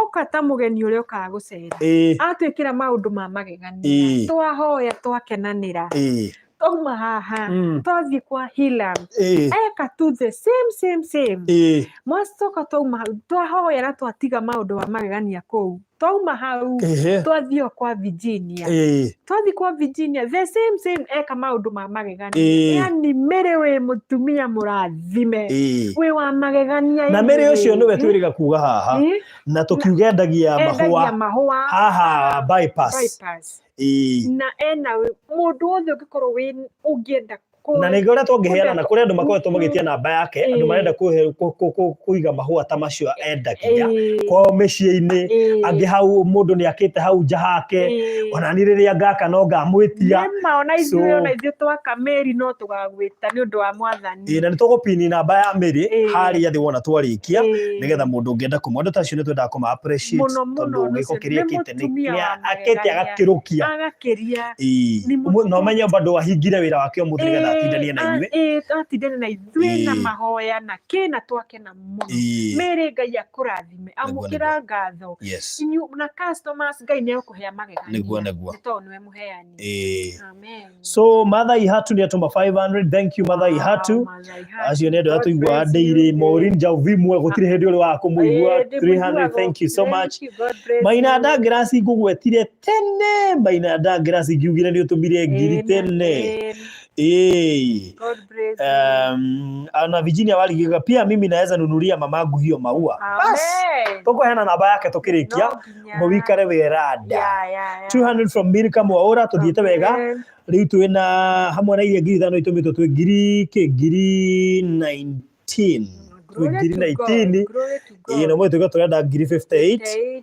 oka ta mũgeni ũrĩa ũkaga gũcera, Ĩĩ, atwĩkĩra maũndũ ma magegania, Ĩĩ. twahoya twakenanĩra, ĩĩ. twauma haha twathiĩ kwa Hilam, Ĩĩ, eka tu the same same same. ĩĩ. Mwacoka twauma hau twahoya na twatiga maũndũ ma magegania kũu, twauma hau Ehe. twathiĩ o kwa Virginia, Ĩĩ. twathiĩ kwa Virginia the same same, eka maũndũ ma magegania. Ĩĩ. Yani Mary wĩ mũtumia mũrathime, Ĩĩ. wĩ wa magegania. Na Mary ũcio nĩwe Ĩĩ. twĩrĩga kuga haha Ĩĩ. na tũkiuga endagia Endagia mahũa mahũa haha bypass. Bypass. Ĩĩ. Na ena mũndũ wothe ũngĩkorwo wĩ ũngĩenda Na nĩngĩ ũrĩa tũngĩheana na kũrĩ andũ makoretwo magĩtia namba yake, andũ marenda kũiga mahũa ta macio endagia kwao mĩciĩ-inĩ, angĩ hau mũndũ nĩ akĩte hau nja hake, ona niĩ rĩrĩa ngaka no ngamwĩtia. Nĩma ona ithuĩ ona ithuĩ twaka Mary no tũgagwĩta nĩ ũndũ wa mwathani. Ĩĩ, na nĩ tũgũpini namba ya Mary Ĩĩ. harĩa thĩ wona twarĩkia, Ĩĩ. nĩgetha mũndũ ũngĩenda kũmũ andũ ta acio nĩ twendaga kũma appreciate Mũno, mũno, tondũ gĩko ũcio kĩrĩa nĩ ekĩte nĩ mũtumia wa akĩte magegania. agakĩrũkia. Agakĩria. Ĩĩ. Nĩ Na ũmenye bado ahingire wĩra wake ũmũthĩ nĩgetha atindanie na inyuĩ. Ĩĩ, atindane na ithuĩ na Ĩĩ. mahoya na kĩ na twakena mũno. Ĩĩ. Mary Ngai akũrathime, amũkĩra ngatho. Yes. Inyu na customers Ngai nĩ egũkũhe magegania. Nĩguo, nĩguo. Nĩ tondũ nĩwe mũheani. Ĩĩ. Amen. So Martha Ihatu nĩ atũma 500. Thank you Martha Ihatu. Wow, Martha Ihatu. Acio nĩ andũ arĩa God tũiguaga bless you. daily. Maureen Njauvimwe gũtirĩ hĩndĩ ũrĩ wa kũmũigua. Ĩĩ, 300. ndĩmũiguaga. Thank you so Thank much. you, God bless Maina you. Douglas ngũgwetire tene, Maina Douglas ngiugire nĩ ũtũmire ngiri Ĩĩ, tene. ĩĩ. Ĩĩ. God bless you. Ana Virginia waligiga pia mimi naweza nunulia mamangu hiyo maua. Bas, Amen. tũkũheana namba yake tũkĩrĩkia No nginya. mũwikare wĩranda. Yeah. 200 from Milka Mwaura tũthiĩte wega. Amen. Rĩu twĩna hamwe na iria 5,000 itũmĩtwo twĩ ngiri kĩ ngiri 19, twĩ Glory ngiri to God. 19. Glory to God. Ĩĩ, na ũmũthĩ tuge tũrenda ngiri 58. 58.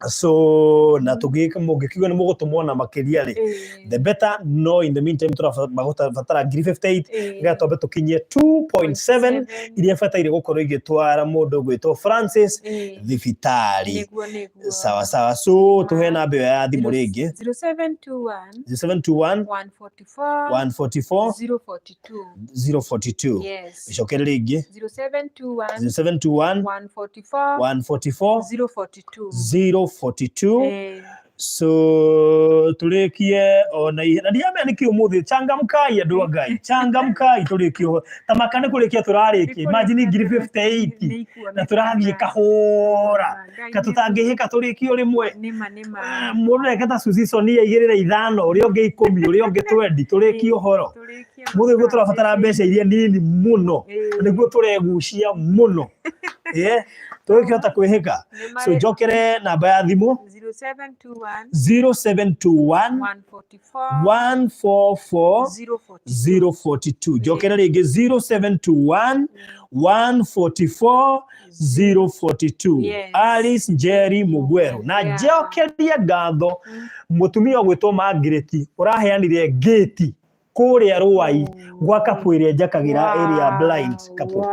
So na tũngĩkiuga nĩ mũgũtũmwo na makĩria rĩ, Ĩĩ. the better. No in the meantime tũrabatara ngiri 58 Ĩĩ. nĩgetha twambe tũkinyie 2.7 iria bataire gũkorwo igĩtwara mũndũ gwĩtwo Francis Ĩĩ. thibitarĩ. Nĩguo, nĩguo. Sawa sawa, so tũhe namba ĩyo ya thimũ rĩngĩ. 0721 0721 144 144 042. 042. Yes. Icokere rĩngĩ. 0721 0721 144 144 042. 042. Eh, So tũrĩkie ona ihe na ndiramenya nĩkĩ ũmũthĩ changamkai andũ a Ngai, changamkai tũrĩkie ũhoro tamaka nĩ kũrĩkia tũrarĩkia, imagine ngiri 58 na tũrathiĩ kahora ka tũtangĩhĩka tũrĩkie o rĩmwe. Nĩma, nĩma. Eh, mũndũ reke ta Suzy Sonia aigĩrĩre 5, ũrĩa ũngĩ 10, ũrĩa ũngĩ 20, tũrĩkie ũhoro. Tũrĩkie Mũthĩ guo tũrabatara mbeca iria nini mũno Ĩĩ. nĩguo tũregucia mũno. Ĩĩ, tũgĩkĩhota kwĩhĩka. Nĩma. So njokere namba ya thimũ. 0721 0721 144 144 042. 042. Njokere rĩngĩ, 0721 144 042. Yes. Alice Njeri Mugweru na njokerie ngatho mũtumia ũgwĩtwo Margaret ũraheanire ngĩti kũrĩa Rũai gwa kapũ ĩrĩa njakagĩra ĩrĩa blind kapũ.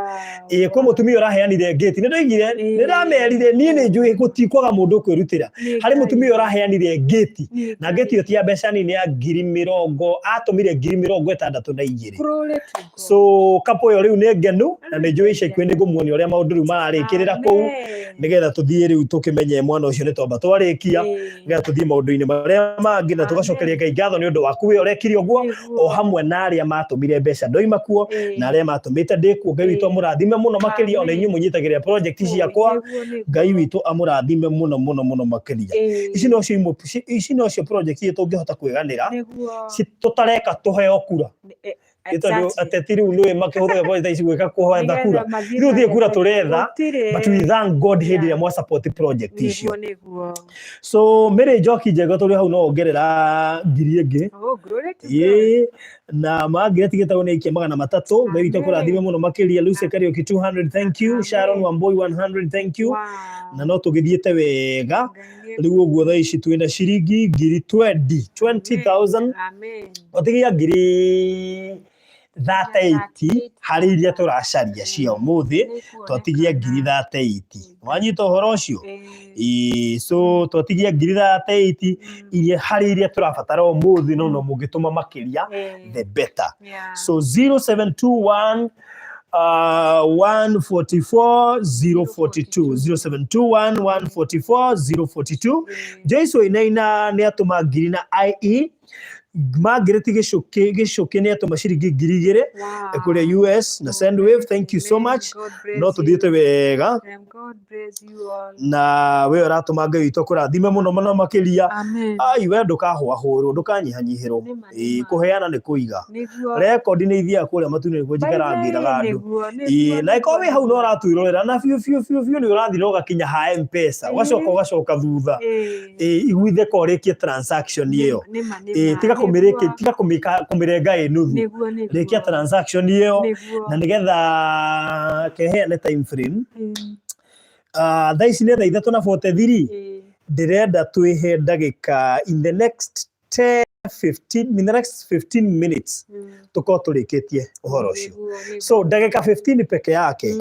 Ĩĩ, kwĩ mũtumia ũraheanire ngĩti, nĩ ndoigire, nĩ ndamerire niĩ nĩ njũĩ gũtikwaga mũndũ ũkwĩrutĩra. Harĩ mũtumia ũraheanire ngĩti, na ngĩti ĩyo ti ya mbeca nini, ya ngiri mĩrongo, atũmire 62,000. Glory to God. So kapũ ĩyo rĩu nĩ ngenu na nĩ njũĩ ica ikuhĩ nĩ ngũmuonia ũrĩa maũndũ rĩu mararĩkĩrĩra kũu, Amen. nĩgetha tũthiĩ rĩu tũkĩmenye mwana ũcio nĩ twamba twarĩkia, Ĩĩ. nĩgetha tũthiĩ maũndũ-inĩ marĩa mangĩ, na tũgacokeria Ngai ngatho nĩ ũndũ waku we ũrekire ũguo, Nĩguo. o hamwe na arĩa matũmire mbeca ndoima kuo Ĩĩ. na arĩa matũmĩte ndĩ kuo. Ngai witũ amũrathime mũno makĩria, ona inyuĩ mũnyitagĩrĩra project ciakwa. Nĩguo, nĩguo. Ngai witũ amũrathime mũno mũno mũno makĩria. Ĩĩ. Ici nocio imwe, ici nocio project iria tũngĩhota kwĩganĩra Nĩguo. tũtareka tũheo kura. Eh, Nĩ tondũ ateti rĩu nĩwe makĩhũthagĩra thaa ici gwĩka kũhoetha kura. Nĩgetha mathiĩ Ithuĩ gũtirĩ kura magethe. Tũretha, Gũtirĩ. but we thank God hĩndĩ ĩrĩa mwa support project icio. Nĩguo, nĩguo. So Mary Njoki Njega tũrĩ hau no ongerera ngiri ĩngĩ. Oh, glory to God. Ĩĩ, na Margaret Gĩtaũ nĩ aikia 300. Ngai witũ Amen. akũrathime mũno makĩria. Lucy Kariũki 200, thank you. Amen. Sharon Wambui 100, thank you. Wow. Na no tũgĩthiĩte wega. Ngai nĩ Rĩu ũguo thaa ici twĩna ciringi ngiri 20 20,000. Amen. Watigia ngiri 38 harĩ iria tũracaria cia ũmũthĩ. Twatigia ngiri 38. Wanyita ũhoro ũcio? Ĩĩ. Ĩĩ, so twatigia ngiri 38 iria harĩ iria tũrabatara ũmũthĩ, no mũngĩtũma makĩria, the better. So 0721 144 042, 0721 144 042. Joyce Wainaina nĩ atũma ngiri na IE. Margaret Gĩcũkĩ Gĩcũkĩ nĩ atũma ciringi 2,000 kũrĩa US na Sendwave, thank you so much. No tũthiĩte wega. God bless you all. Na we ũratũma, Ngai witũ akũrathime mũno mũno makĩria. Amen. Ai, we ndũkahũahũrwo, ndũkanyihanyihĩrwo. Nĩma, Ĩĩ, nĩma. kũheana nĩ kũiga. Nĩguo. Rekondi nĩ ithiaga kũrĩa matu-inĩ nĩkuo njikarangĩraga andũ. Nĩguo, Ĩĩ, nĩguo, na ĩkorwo wĩ hau no nĩguo. ũratwĩrorera na biũ biũ biũ biũ nĩ ũrathiĩ na ũgakinya ha M-Pesa, ũgacoka ũgacoka thutha. Ĩĩ. Ĩĩ, iguithĩka ũrĩkie transaction ĩyo. Nĩma, Ĩĩ, nĩma. tiga kũmĩrĩkia, Nĩguo. tiga kũmĩrenga ĩ nuthu. Nĩguo, nĩguo. Rĩkia transaction ĩyo Nĩguo. na nĩgetha keheane time frame. Thaa ici nĩ thaa 3 na 43. Ĩĩ. Ndĩrenda twĩhe ndagĩka in the next 10 15, in the next 15 minutes tũkorwo tũrĩkĩtie ũhoro ũcio. Nĩguo, nĩguo. So ndagĩka 15 peke yake.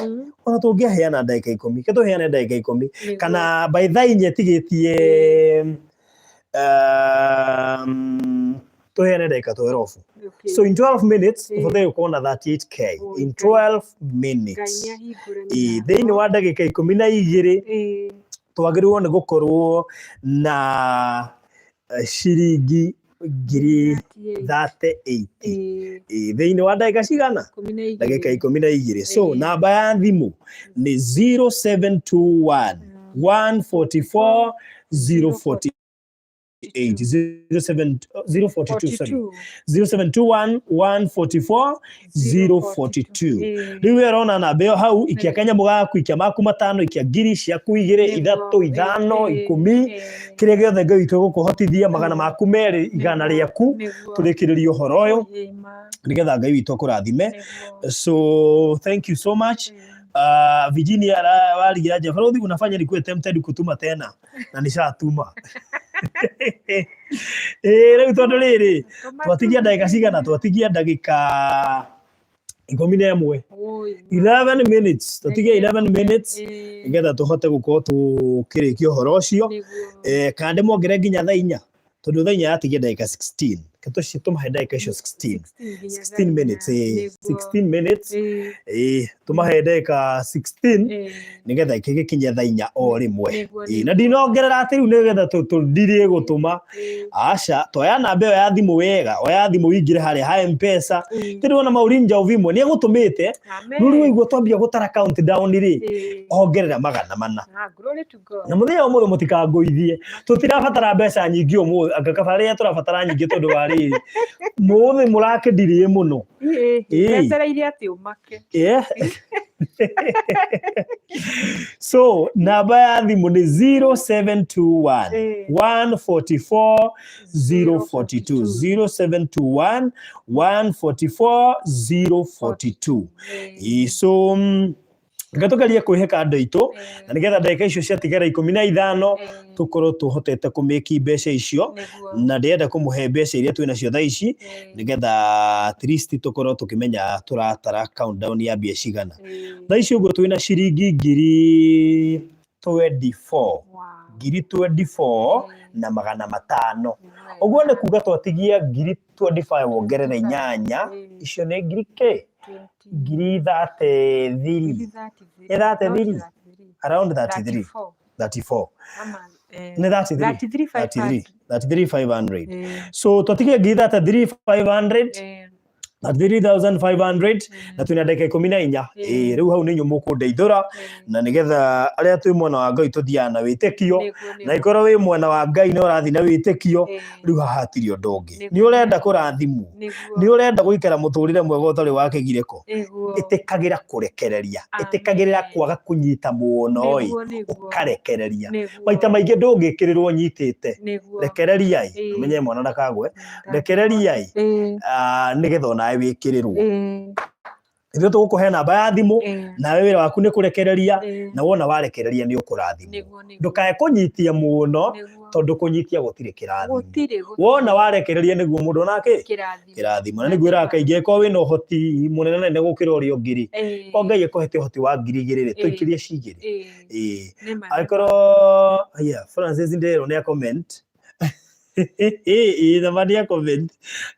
Ona tũngĩaheana ndagĩka 10, ke tũheane ndagĩka 10. Nĩguo. Kana by thaa 4 ĩtigĩtie, tũheane ndagĩka 12. Okay. So in 12 minutes tũbataire gũkorwo na 38K. Oh, In Ngai. 12 Ngai minutes. nĩ ahingũre Ĩĩ, mĩrango. thĩinĩ wa ndagĩka 12 twagĩrĩirwo nĩ gũkorwo na ciringi ngiri 38. 38. Ĩĩ. Ĩĩ, thĩinĩ wa ndagĩka cigana? 12. Ndagĩka 12. So namba ya thimũ nĩ 0721 144 048, 07 042, sorry. 42. 0721 144 042. Ĩĩ. Rĩu we ũrona namba ĩyo hau, ikia kanyamũ gaku, ikia maku matano, ikia ngiri ciaku igĩrĩ, Nĩguo. ithatũ, ithano, Ĩĩ, 10, ĩĩ. kĩrĩa gĩothe Ngai witũ egũkũhotithia, magana maku merĩ, igana rĩaku, Nĩguo. tũrĩkĩrĩrie ũhoro ũyũ Ĩĩ, ma. nĩgetha Ngai witũ akũrathime. Nĩguo. So thank you so much. Virginia warigia nja barothi, unafanya nikuwe tempted kutuma tena na nishatuma. Ĩĩ, rĩu tondũ rĩrĩ, Tũma twatigia tu. ndagĩka cigana? Twatigia ndagĩka 11. Oi. 11 minutes twatigia, 11 minutes, Ĩĩ. nĩgetha tũhote gũkorwo tũkĩrĩkia ũhoro ũcio. Nĩguo. Kana ndĩmwongerere nginya thaa 4, tondũ thaa 4 yatigia ndagĩka 16. Reke tũmahe ndagĩka icio 16. 16 nginya 16 thaa 4. minutes, Nĩguo. 16 minutes. Ĩĩ. Tũmahe ndagĩka 16 Ĩĩ. nĩgetha gĩgĩkinye thaa 4 o rĩmwe. Nĩguo, Na nĩguo. ndinongerera atĩ rĩu nĩgetha tũndirie gũtũma. Ĩĩ. Aca, toya namba ĩyo ya thimũ wega, oya thimũ ũingĩre harĩa ha M-Pesa. Ĩĩ. Tĩrĩ Maureen Njauvimwe nĩ egũtũmĩte. Amen. Rĩu waigua twambia gũtara countdown rĩ, Ĩĩ. ongerera 400. Ah, glory to God. Na mũthenya wa ũmũthĩ mũtikangũithie, tũtirabatara mbeca nyingĩ ũmũthĩ, anga kaba rĩrĩa tũrabatara nyingĩ, tondũ wa rĩrĩ mũthĩ mũrakĩndirĩe mũno. Ĩĩ. Ĩĩ. Wetereire atĩ ũmake. Yeah. So namba ya thimũ nĩ 0721 Ĩĩ. 144 042, 0721 144 042. Ĩĩ. Ĩĩ, so reke tũgerie kwĩhĩka andũ aitũ Ĩĩ. na nĩgetha ndagĩka icio ciatigara 15 Ĩĩ. tũkorwo tũhotete kũmĩki mbeca icio. Nĩguo. Na ndĩrenda kũmũhe mbeca iria twĩ nacio thaa ici Ĩĩ. nĩgetha at least tũkorwo tũkĩmenya tũratara countdown ya mbia cigana. Ĩĩ. Thaa ici ũguo twĩna ciringi ngiri 24. Wow. Ngiri 24 Ĩĩ. na 500. Nĩ Ũguo nĩ wega. kuga twatigia ngiri 25, wongerere inyanya. Ĩĩ. Icio nĩ ngiri kĩ? 20. Ngiri 33. Ngiri 33. Nĩ 33? Not 33. Around 33. 34. 34. Ama, Nĩ 33. 33, 33, 33 500. 500. So twatigia ngiri 33 500. Eh, 33,500 na twĩna ndagĩka 14. Ĩĩ, rĩu hau nĩ inyuĩ mũkũndeithũra na nĩgetha arĩa twĩ mwena wa Ngai tũthiaga na wĩtĩkio, na ikorwo wĩ mwena wa Ngai nĩ ũrathiĩ na wĩtĩkio, rĩu haha hatirĩ ũndũ ũngĩ. Nĩ ũrenda kũrathimwo, nĩ ũrenda gũikara mũtũrĩre mwega ũtarĩ wa kĩgirĩko, ĩtĩkagĩra kũrekereria, ĩtĩkagĩra kwaga kũnyita mũno ĩ, ũkarekereria. Maita maingĩ ndũngĩkĩrĩrwo nyitĩte, rekereriai, ũmenye mwana ndakagwe, rekereriai nĩgetha onawe wĩkĩrĩrwo. Ithuĩ tũgũkũhe namba ya thimũ, nawe wĩra waku nĩ kũrekereria, na wona warekereria nĩ ũkũrathimwo. Ndũkae kũnyitia mũno, tondũ kũnyitia gũtirĩ kĩrathimo. Wona warekereria nĩguo mũndũ onake kĩrathimo. Na nĩngwĩraga kaingĩ, angĩkorwo wĩna ũhoti mũnene nene gũkĩra ũrĩa ũngĩ rĩ, korwo Ngai akũhete ũhoti wa 2000 rĩ, tũikĩrie cigĩrĩ. Ĩĩ. Angĩkorwo haya, Francis Ndero nĩ a comment. Ĩĩ nama nĩ a comment.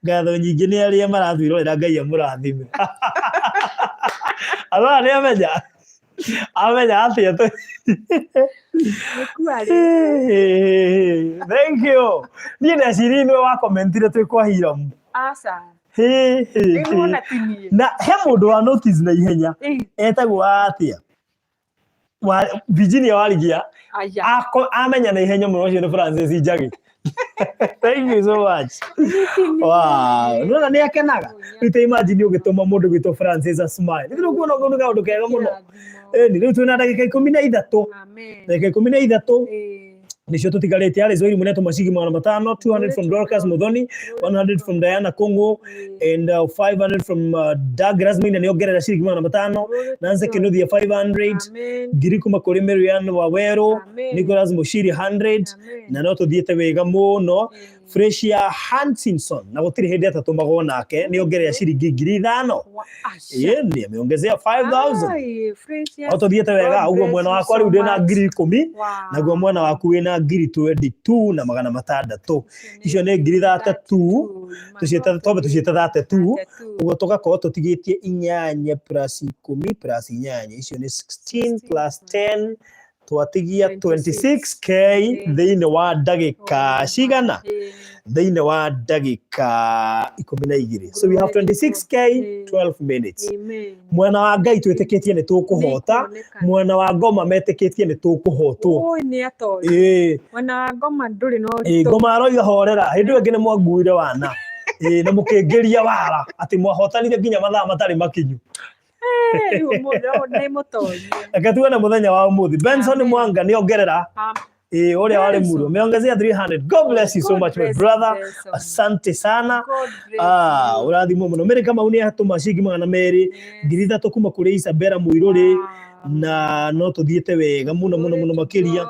Ngatho nyingĩ nĩ arĩa maratwĩrorera, Ngai amũrathime. Arora nĩ amenya. Amenya atĩa tũ. Thank you. Niĩ ndeciria nĩwe wa commentire twĩ kwa Hiram. Aca. Na he mũndũ wa notice na ihenya etagwo atĩa? Wa Virginia Warigia. Amenya na ihenya mũno, ũcio nĩ Francis Njagi. Thank you so much. Wow. Nona nĩ akenaga. Rĩu ta imagine ũgĩtũma mũndũ gwĩtwo Francis a smile. Nĩ kuona ũguo nĩ kaũndũ kega mũno. Ĩni rĩu twĩna ndagĩka 13. Ndagĩka 13 nĩcio tũtigarĩtie. Alice Wairimu nĩatũma ciringi 500, 200 from Dorcas Muthoni, 100 from Diana Kungu and 500 from Douglas Maina, nĩongerera ciringi 500. Nancy Kinuthia 500, ngiri kuma kũrĩ Marian Waweru, Nicholas Mushiri 100, na no tũthiĩte wega mũno. Fresia Hansinson, na gũtirĩ hĩndĩ atatũmagwo nake, nĩongerera ciringi 5,000. Ĩĩ, nĩ ameongezea 5000. No tũthiĩte wega ũguo. Mwena wakwa rĩu ndĩna 10,000, naguo mwena waku wĩna 22,600. Icio nĩ ngiri 32, tũciĩte, twambe tũciĩte 32. Ũguo tũgakorwo tũtigĩtie inyanya plus 10 plus inyanya, icio nĩ 16 plus 10, twatigia 26K thĩinĩ wa ndagĩka cigana? Thĩinĩ wa ndagĩka 12. So we have 26K, 12 minutes. Mwena wa Ngai twĩtĩkĩtie nĩ tũkũhota, mwena wa ngoma metĩkĩtie nĩ tũkũhotwo. Ĩĩ. Mwena wa ngoma ndũrĩ na ũritũ. Ngoma aroiga horera, hĩndĩ ĩyo ĩngĩ nĩ mwanguire wana. Ĩĩ, na mũkĩngĩria wara atĩ mwahotanire nginya mathaa matarĩ makinyu. Reke tuone mũthenya wa ũmũthĩ. Benson Mwanga nĩ ongerera. Ĩĩ, ũrĩa warĩ muro ameongezea 300. God bless you so much, my brother. Asante sana. Ah, ũrathimwo mũno. Mary Kamau nĩ atũma ciringi 200, 3,000 kuma kũrĩ Isabella Mũirũrĩ, na no tũthiĩte wega mũno mũno mũno makĩria,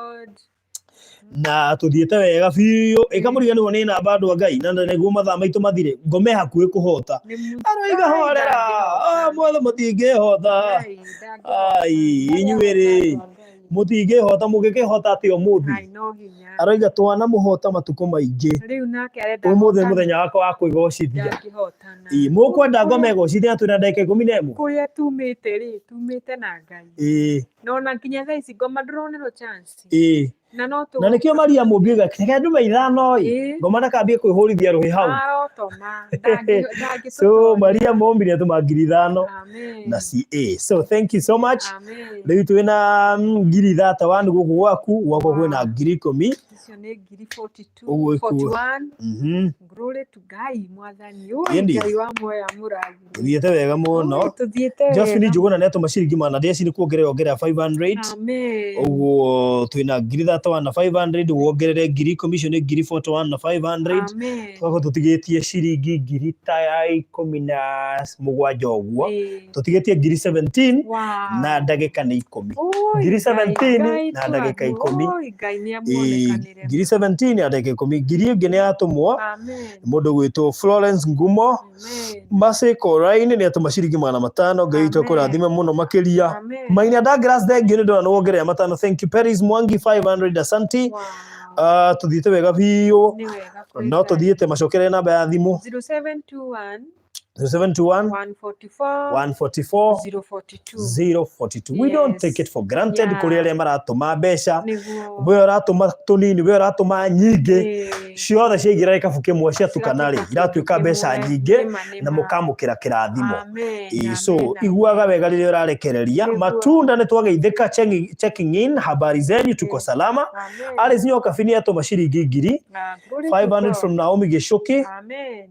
na tuthiĩte wega biũ. Ĩkamũriganĩrwo nĩ namba, andũ a Ngai, na nĩguo mathaa maitũ mathire. Ngome hakuhĩ kũhota, aroiga horera. Mwatho mũtingĩhota. Ai, inyuĩ rĩ, mũtingĩhota, mũngĩkĩhota atĩa ũmũthĩ? Aroiga twana mũhota matukũ maingĩ, ũmũthĩ mũthenya wakwa wa kwĩgocithia. Mũkwenda ngome ĩgocithia twĩna ndagĩka 11? Kũrĩa tumĩte rĩ, tumĩte na Ngai. Na ona nginya thaa ici ngoma ndũronerwo chance. Na no Na nĩkĩo Maria mũmbiuga reke ndume ithano ĩ, ngoma ndakambie kwĩhũrithia rũhĩ hau. Arotoma. So Maria Mũmbi nĩatũma 5,000 na CA, so thank you so much. Rĩu twĩna 31,000 gũkũ gwaku, gwakwa kwĩna 10,000. Icio nĩ ngiri 42. Ũguo ikuo. 41. Glory to Ngai mwathani. Ui, Ĩni. Ngai wa muoyo amũrathime. Tũthiĩte wega mũno. Ui, tũthiĩte Josephine wega. Njuguna nĩatũma ciringi magana ndeci nĩ kuongerera ongerera 500. Amen. Ũguo twĩna 31,500, wongerere 10,000, icio nĩ 41,500. Amen. Tũgakorwo tũtigĩtie ciringi ngiri ta 17 ũguo. Tũtigĩtie 17,000 na ndagĩka nĩ 10. Ui, 17,000 Ngai na ndagĩka 10. Ui, Ngai nĩ amuonekanĩre. 17,000 na ndagĩka 10. Ngiri ĩngĩ nĩ yatũmwo Amen. mũndũ gwĩtwo Florence Ngumo. Amen. Mercy Koraini nĩ atũma ciringi 500. Ngai witũ Amen. akũrathime mũno makĩria. Amen. Maina Douglas, thank you, nĩ ndona nĩ wongerera matano. Thank you. Paris Mwangi 500, asanti. Tũthiĩte wega biũ. Nĩ wega kwĩ No Ngai. tũthiĩte, macokere namba ya thimũ. 0721 0721 144 144 042. 042. We don't take it for granted kũrĩ arĩa maratũma mbeca. Nĩguo. We ũratũma tũnini, we ũratũma nyingĩ. Ciothe ciaingĩra gĩkabu kĩmwe ciatukana rĩ, Cigatuĩka kĩndũ iratuĩka mbeca kĩmwe. nyingĩ Nĩma, nĩma. na mũkamũkĩra kĩrathimo. Amen, Ĩĩ, so amen, iguaga wega rĩrĩa ũrarekereria. Nĩguo. Matunda nĩ twageithĩka, checking in, habari zenyu, tuko salama. Amen. Alice Nyokabi nĩ atũma ciringi ngiri Ah, glory to 500 God. from Naomi Gichuki. Amen.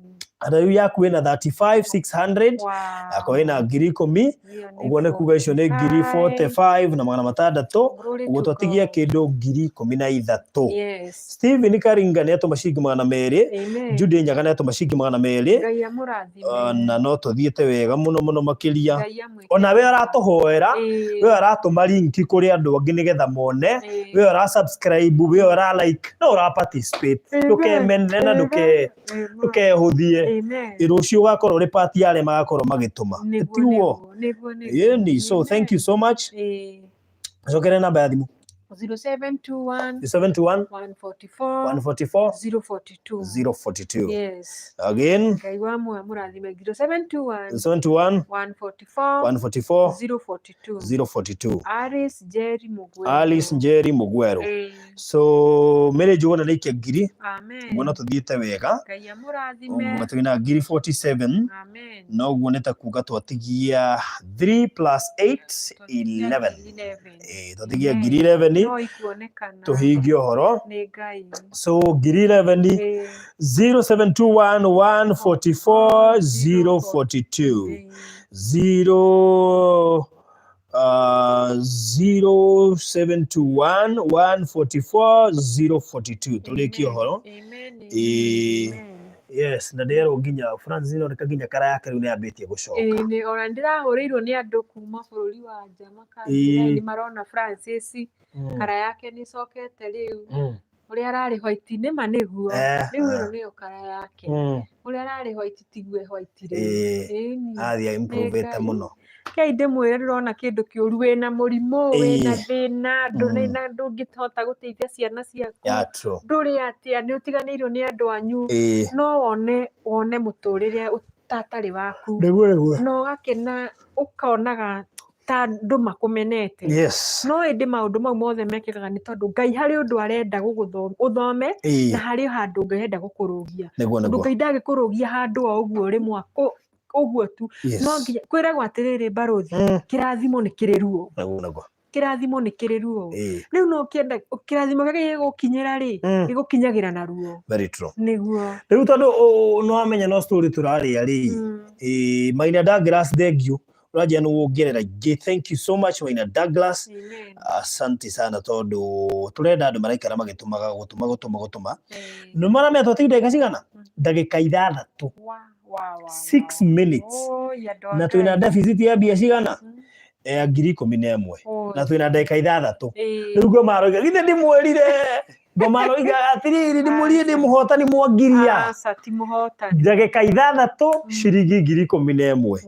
Na rĩu yaku ĩna 35 600, Wow. yakwa ĩna 10,000. Hiyo nĩ Ũguo nĩ kuga icio nĩ ngiri 45. 45 na 600. Glory Ũguo to twatigia God. kĩndũ 13,000. Yes. Steven Karinga nĩ atũma ciringi 200. Amen. Judy Nyaga nĩ atũma ciringi 200. Ngai amũrathime. Na no tũthiĩte wega mũno mũno makĩria. Ngai amwĩke Ona we ũratũhoera, Ĩĩ. we ũratũma link kũrĩ andũ angĩ nĩgetha mone, Ĩĩ. we ũra subscribe, we ũra like, no ũra participate. Amen. Ndũkemenere na Amen. ndũkehũthie. Amen. Rũciũ ũgakorwo ũrĩ part ya arĩa magakorwo magĩtũma. Nĩguo, Tiguo? nĩguo, nĩguo, nĩguo. Ĩni, so thank you so much. Ĩĩ. Cokere namba ya thimũ. 0721 721 144 144 042. 042. Yes. Again, Ngai wa muoyo amũrathime. 0721 721 144 144 042. 042. Alice Njeri Mugwero. Alice Njeri Mugwero. Ĩĩ. So Mary Njuguna nĩ aikia ngiri, Amen. ũguo no tũthiĩte wega. Ngai amũrathime. Ũguo twĩna ngiri 47, Amen. na ũguo nĩ ta kuga twatigia 3 plus 8 11. 11. Ĩĩ, twatigia Amen. ngiri 11 No ikuonekana. tũhingie ũhoro. Nĩ Ngai. So ngiri 11 Ĩĩ. 0721 144 042. Ĩĩ. 0 0721 144 042. Tũrĩkie ũhoro. Amen. Amen. Ĩĩ. Amen. Yes, na ndĩrerwo nginya Francis ĩroneka nginya kara yake rĩu nĩ yambĩtie gũcoka. Ĩĩ, nĩ ona ndĩrahũrĩirwo nĩ andũ kuma bũrũri wa nja makanjĩra Ĩĩ. nĩ marona Francis kara yake nĩ ĩcokete rĩu, ũrĩa ararĩ white nĩ ma nĩguo, rĩu ĩno nĩyo kara yake, ũrĩa ararĩ white tiguo e white rĩu. Ĩĩ. Ĩni. Athiĩ improvĩte Nĩ Ngai. mũno. Kei ndĩmwĩre ndũrona kĩndũ kĩũru, wĩna mũrimũ, wĩna Ĩĩ. thĩna, ndũrĩ na ndũngĩhota gũteithia ciana ciaku, Yeah, true. ndũrĩ atĩa, nĩ ũtiganĩirio nĩ andũ anyu, Ĩĩ. no wone mũtũrĩre ũtatarĩ waku, Nĩguo nĩguo. na ũgakena ũkonaga ta andũ makũmenete. Yes. No ĩndĩ maũndũ mau mothe mekĩkaga nĩ tondũ Ngai harĩ ũndũ arenda ũthome, Ĩĩ. na harĩ handũ Ngai arenda gũkũrũgia. Nĩguo Tondũ nĩguo. Ngai ndangĩkũrũgia handũ o ũguo rĩmwe ũguo tu. Yes. No nginya kwĩragwo atĩrĩrĩ barũthi, kĩrathimo nĩ kĩrĩ ruo. Nĩguo nĩguo. Kĩrathimo nĩ kĩrĩ ruo. Ĩĩ. Rĩu no ũkĩenda kĩrathimo kĩrĩa gĩgũkinyĩra rĩ, gĩgũkinyagĩra na ruo. Very true. Nĩguo. Rĩu tondũ nĩ wamenya no story tũrarĩa rĩ, ĩĩ, Maina Douglas thank you. Ũranjia nĩ wongerera ingĩ. Thank you so much Maina Douglas. Amen. Asante sana tondũ tũrenda andũ maraikara magĩtũmaga gũtũma gũtũma gũtũma. Ĩĩ. Nĩ maramenya twatigia ndagĩka cigana? Ndagĩka 6. Wa, wa, wa, 6 wa. minutes. Oi, andũ a Na twĩna Ngai. deficit ya mbia cigana? Ya 11,000. Oi. Na twĩna ndagĩka 6. Ĩĩ. Rĩu ngoma aroiga githĩ ndĩmwĩrire. Ngoma aroiga atĩrĩrĩ ndĩmwĩrire ndĩ mũhotani mwangiria. Aca ti mũhotani. Ndagĩka 6 ciringi 11,000. Oi,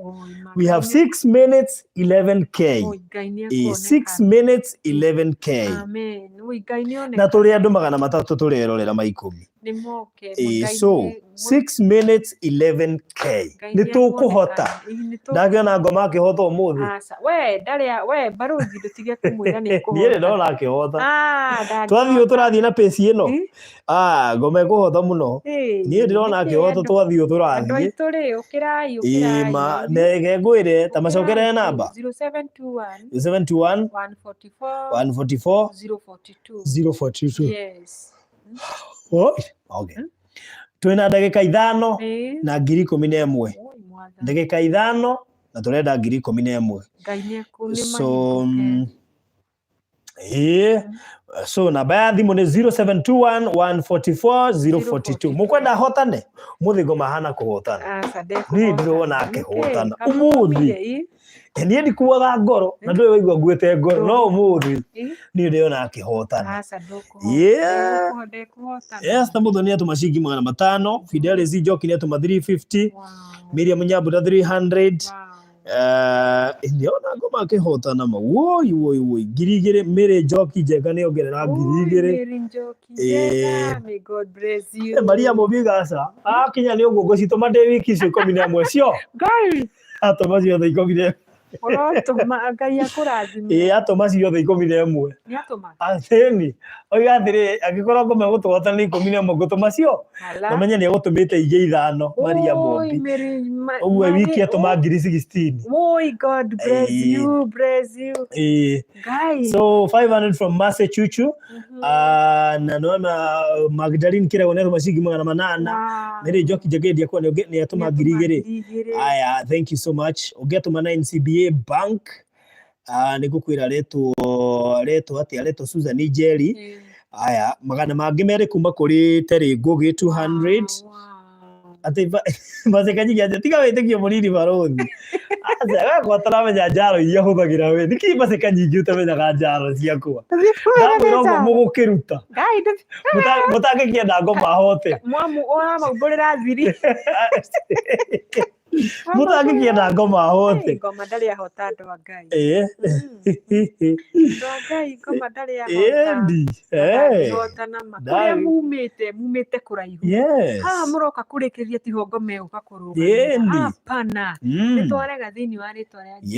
ma We have Ngai nĩ- 6 minutes 11K. Oi, Ngai nĩ Ĩĩ, 6 ekuonekana. minutes 11K. Amen. Oi, Ngai nĩ Na onekana. tũrĩ andũ 300 tũrerorera ma 10. Nĩ moke. Ĩĩ, Ngai so 6 minutes 11K. Ngai Nĩ nĩ tũkũhota. ekuonekana. Ĩĩ, nĩ tũkũhota. Ndangĩona ngoma akĩhota ũmũthĩ. Aca. We ndarĩ we barũthi ndũtige kũmwĩra nĩ Niĩ nĩ ekũhota. ndona akĩhota. Ah, Twathiĩ ndangĩhota. tũrathiĩ na pace ĩno. Ĩ? Ah, ngoma ĩkũhota mũno. Ĩĩ, Niĩ ndĩrona nĩkĩ akĩhota andũ twathiĩ andũ tũrathiĩ. aitũ rĩ, ũkĩrai, Ĩĩ ma ũkĩrai. nege ngwĩre ta macokerere Ũkĩrai namba. 0721 721 144 144 042. 042. Yes. Oh, okay. Twĩna ndagĩka 5 Ĩĩ. na 11,000. Oi, mwathani. Ndagĩka 5 na tũrenda 11,000. Ngai nĩ nĩ So mahingũke. ĩĩ, so namba ya thimũ nĩ 0721 144 042. Mũkwenda ahotane? Mũthĩ ngoma ahana kũhotana. Aca Niĩ ndekũhotana. ndĩrona Nĩkĩ? akĩhotana. Kamũkomire, Ũmũthĩ. ĩ? Niĩ ndikuaga ngoro na ndũĩ waigua nguĩte ngoro no ũmũthĩ Ĩ? niĩ ndĩrona akĩhotana. Aca ndũkũhota. Yeah. Ndekũhotana. Esther Muthoni atũma ciringi 500, Fidelis Njoki nĩ atũma 350, Wow. Miriam Nyambura 300. Wow. Ndĩrona ngoma akĩhotana ma. Woi woi woi, 2,000 Mary Njoki Njega nĩ ongerera 2,000. Oi, Mary Njoki Ĩĩ. Njega, may God bless you. Maria Mũbigaca akinya nĩ ũguo ngũcitũma ndĩ wiki icio 11 cio Ngai. atũma ciothe 11. Ũrotũma Ngai akũrathime. Ĩĩ atũma ciothe 11. Nĩ atũma. Athĩni. Oiga atĩrĩ, angĩkorwo ngoma gũtũhota nĩ 11 ngũtũma cio. Ala. Na menye nĩ egũtũmĩte ingĩ ithano Maria Oi, Mombi. Mary, Ũguo wiki atũma Mary, ngiri 16. Oi, God bless Ĩĩ. you, bless you. Ĩĩ. Ngai. So 500 from Mercy Chuchu. Na nona Magdalene Kĩrago nĩ atũma ciringi 800. Wow. Mary Njoki Njagĩria kwa nĩ atũma 2000. 2000. Aya, thank you so much. Ũngĩatũma na NCBA Bank, nĩ ngũkwĩra retwo retwo atĩa, retwo Susan Njeri. Aya, magana mangĩ merĩ kuma kũrĩ Terry Ngũgĩ 200. Wow. Atĩ Masika nyingĩ atĩ tiga wĩtĩkio mũnini barũthi. Aca, we kwa taramenya njaro iria hũthagĩra we. Nĩkĩ Masika nyingĩ ũtamenyaga njaro ciakwa? Ndamwĩra ũguo mũgũkĩruta. Ngai, Mũtangĩkĩenda ngoma ahote. Mwamu ũramaumbũrĩra thiri. Mũtangĩkĩenda ngoma ahote. Ngoma ndarĩ ahota andũ a Ngai. Ĩĩ. Andũ a Ngai ngoma ndarĩ ahota. Ĩndi. Ndangĩhota na ma. Kũrĩa Ndangĩ- mumĩte, mumĩte kũraihu. Yes. Haha mũroka kũrĩkĩrĩria tiho ngoma ĩgũka kũrũgamĩra. Ĩndi. Hapana. Nĩ twarega thĩinĩ wa rĩtwa rĩa Jesũ.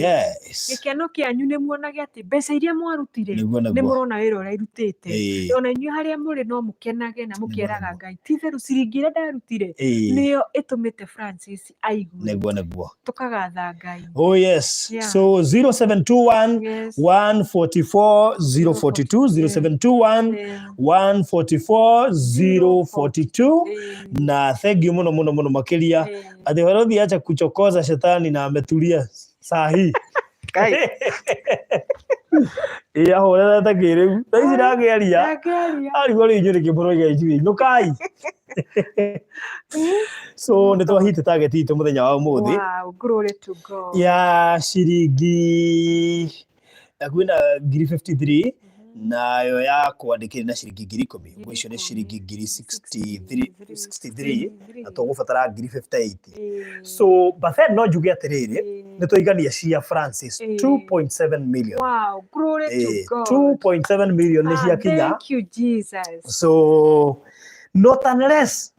Yes. Gĩkeno kĩanyu nĩ muonage atĩ mbeca iria mwarutire Nĩguo nĩ nĩguo. mũrona wĩra ũrĩa irutĩte. Ĩĩ. Ona inyuĩ harĩa mũrĩ no mũkenage na mũkeraga nĩguo. Ngai ti itherũ ciringi ĩrĩa ndarutire Ĩĩ. nĩyo ĩtũmĩte Francis aigue. Nĩguo nĩguo. Tũkagatha Ngai. Oh yes. Yeah. So 0721 Yes. 144 042 0721 144 042 na thank you muno muno muno makiria atĩ Herothi acha kuchokoza shetani na ametulia saa hii. Ĩĩ ahũrerete kĩrĩu thaa ici ndangĩaria Ndangĩaria. arigwo rĩu inyuĩ nĩkĩ mũroiga ithuĩ inũkai. So nĩ twahit target itũ mũthenya wa ũmũthĩ Wow, glory to God. ya ciringi hakuhĩ na ngiri 53 nayo ya kwandĩkĩra na ciringi 10,000 ũguo icio nĩ ciringi ngiri 63 na tũgũbatara ngiri 58. So but then no njuge atĩrĩrĩ, nĩ twaigania cia Francis 2.7 million. Wow, glory to God. 2.7 million nĩ Ah, ciakinya. thank you, Jesus. So not unless